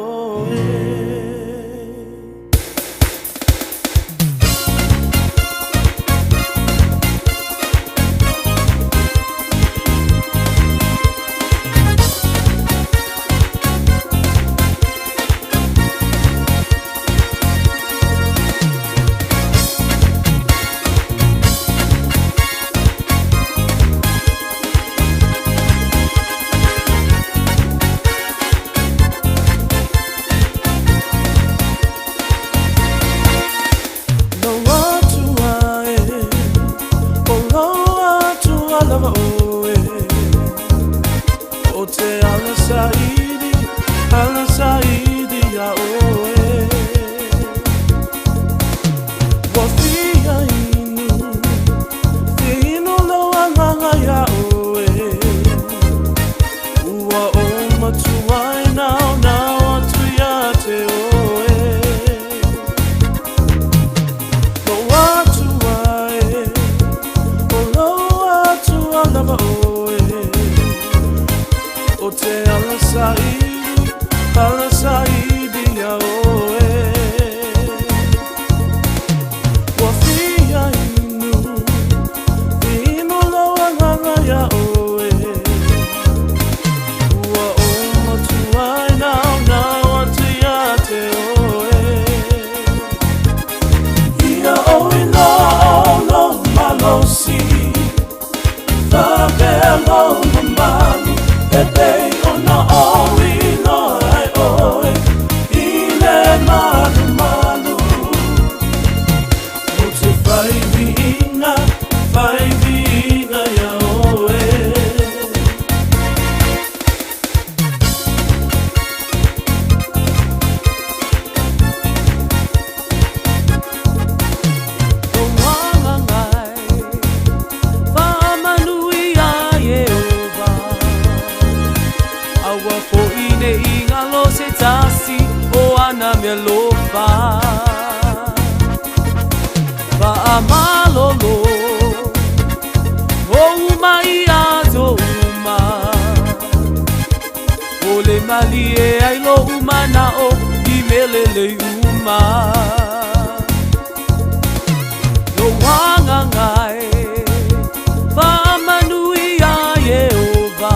[SPEAKER 3] lelei uma. Lou agaga e faamanuia Ieova,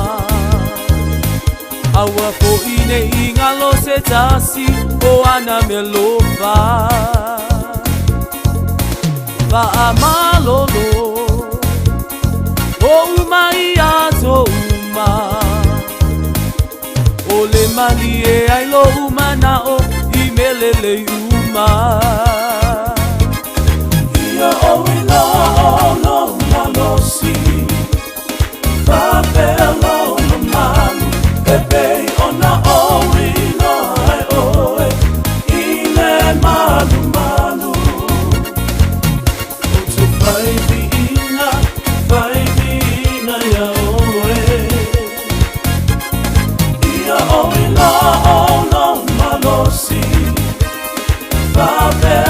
[SPEAKER 3] aua foʻi nei galo se tasi o ana mealofa. Faamalolo oʻu mai aso uma, o le malie ai loʻu manaʻo i mea lelei uma. Ia ʻoe lō lou malosi, faapea lona malu, e pei ona ou iloa ai ʻoe i le malumalu. Ou te fai viiga, fai viiga iā oe. Ia ʻoe lō lou malosi, faapea.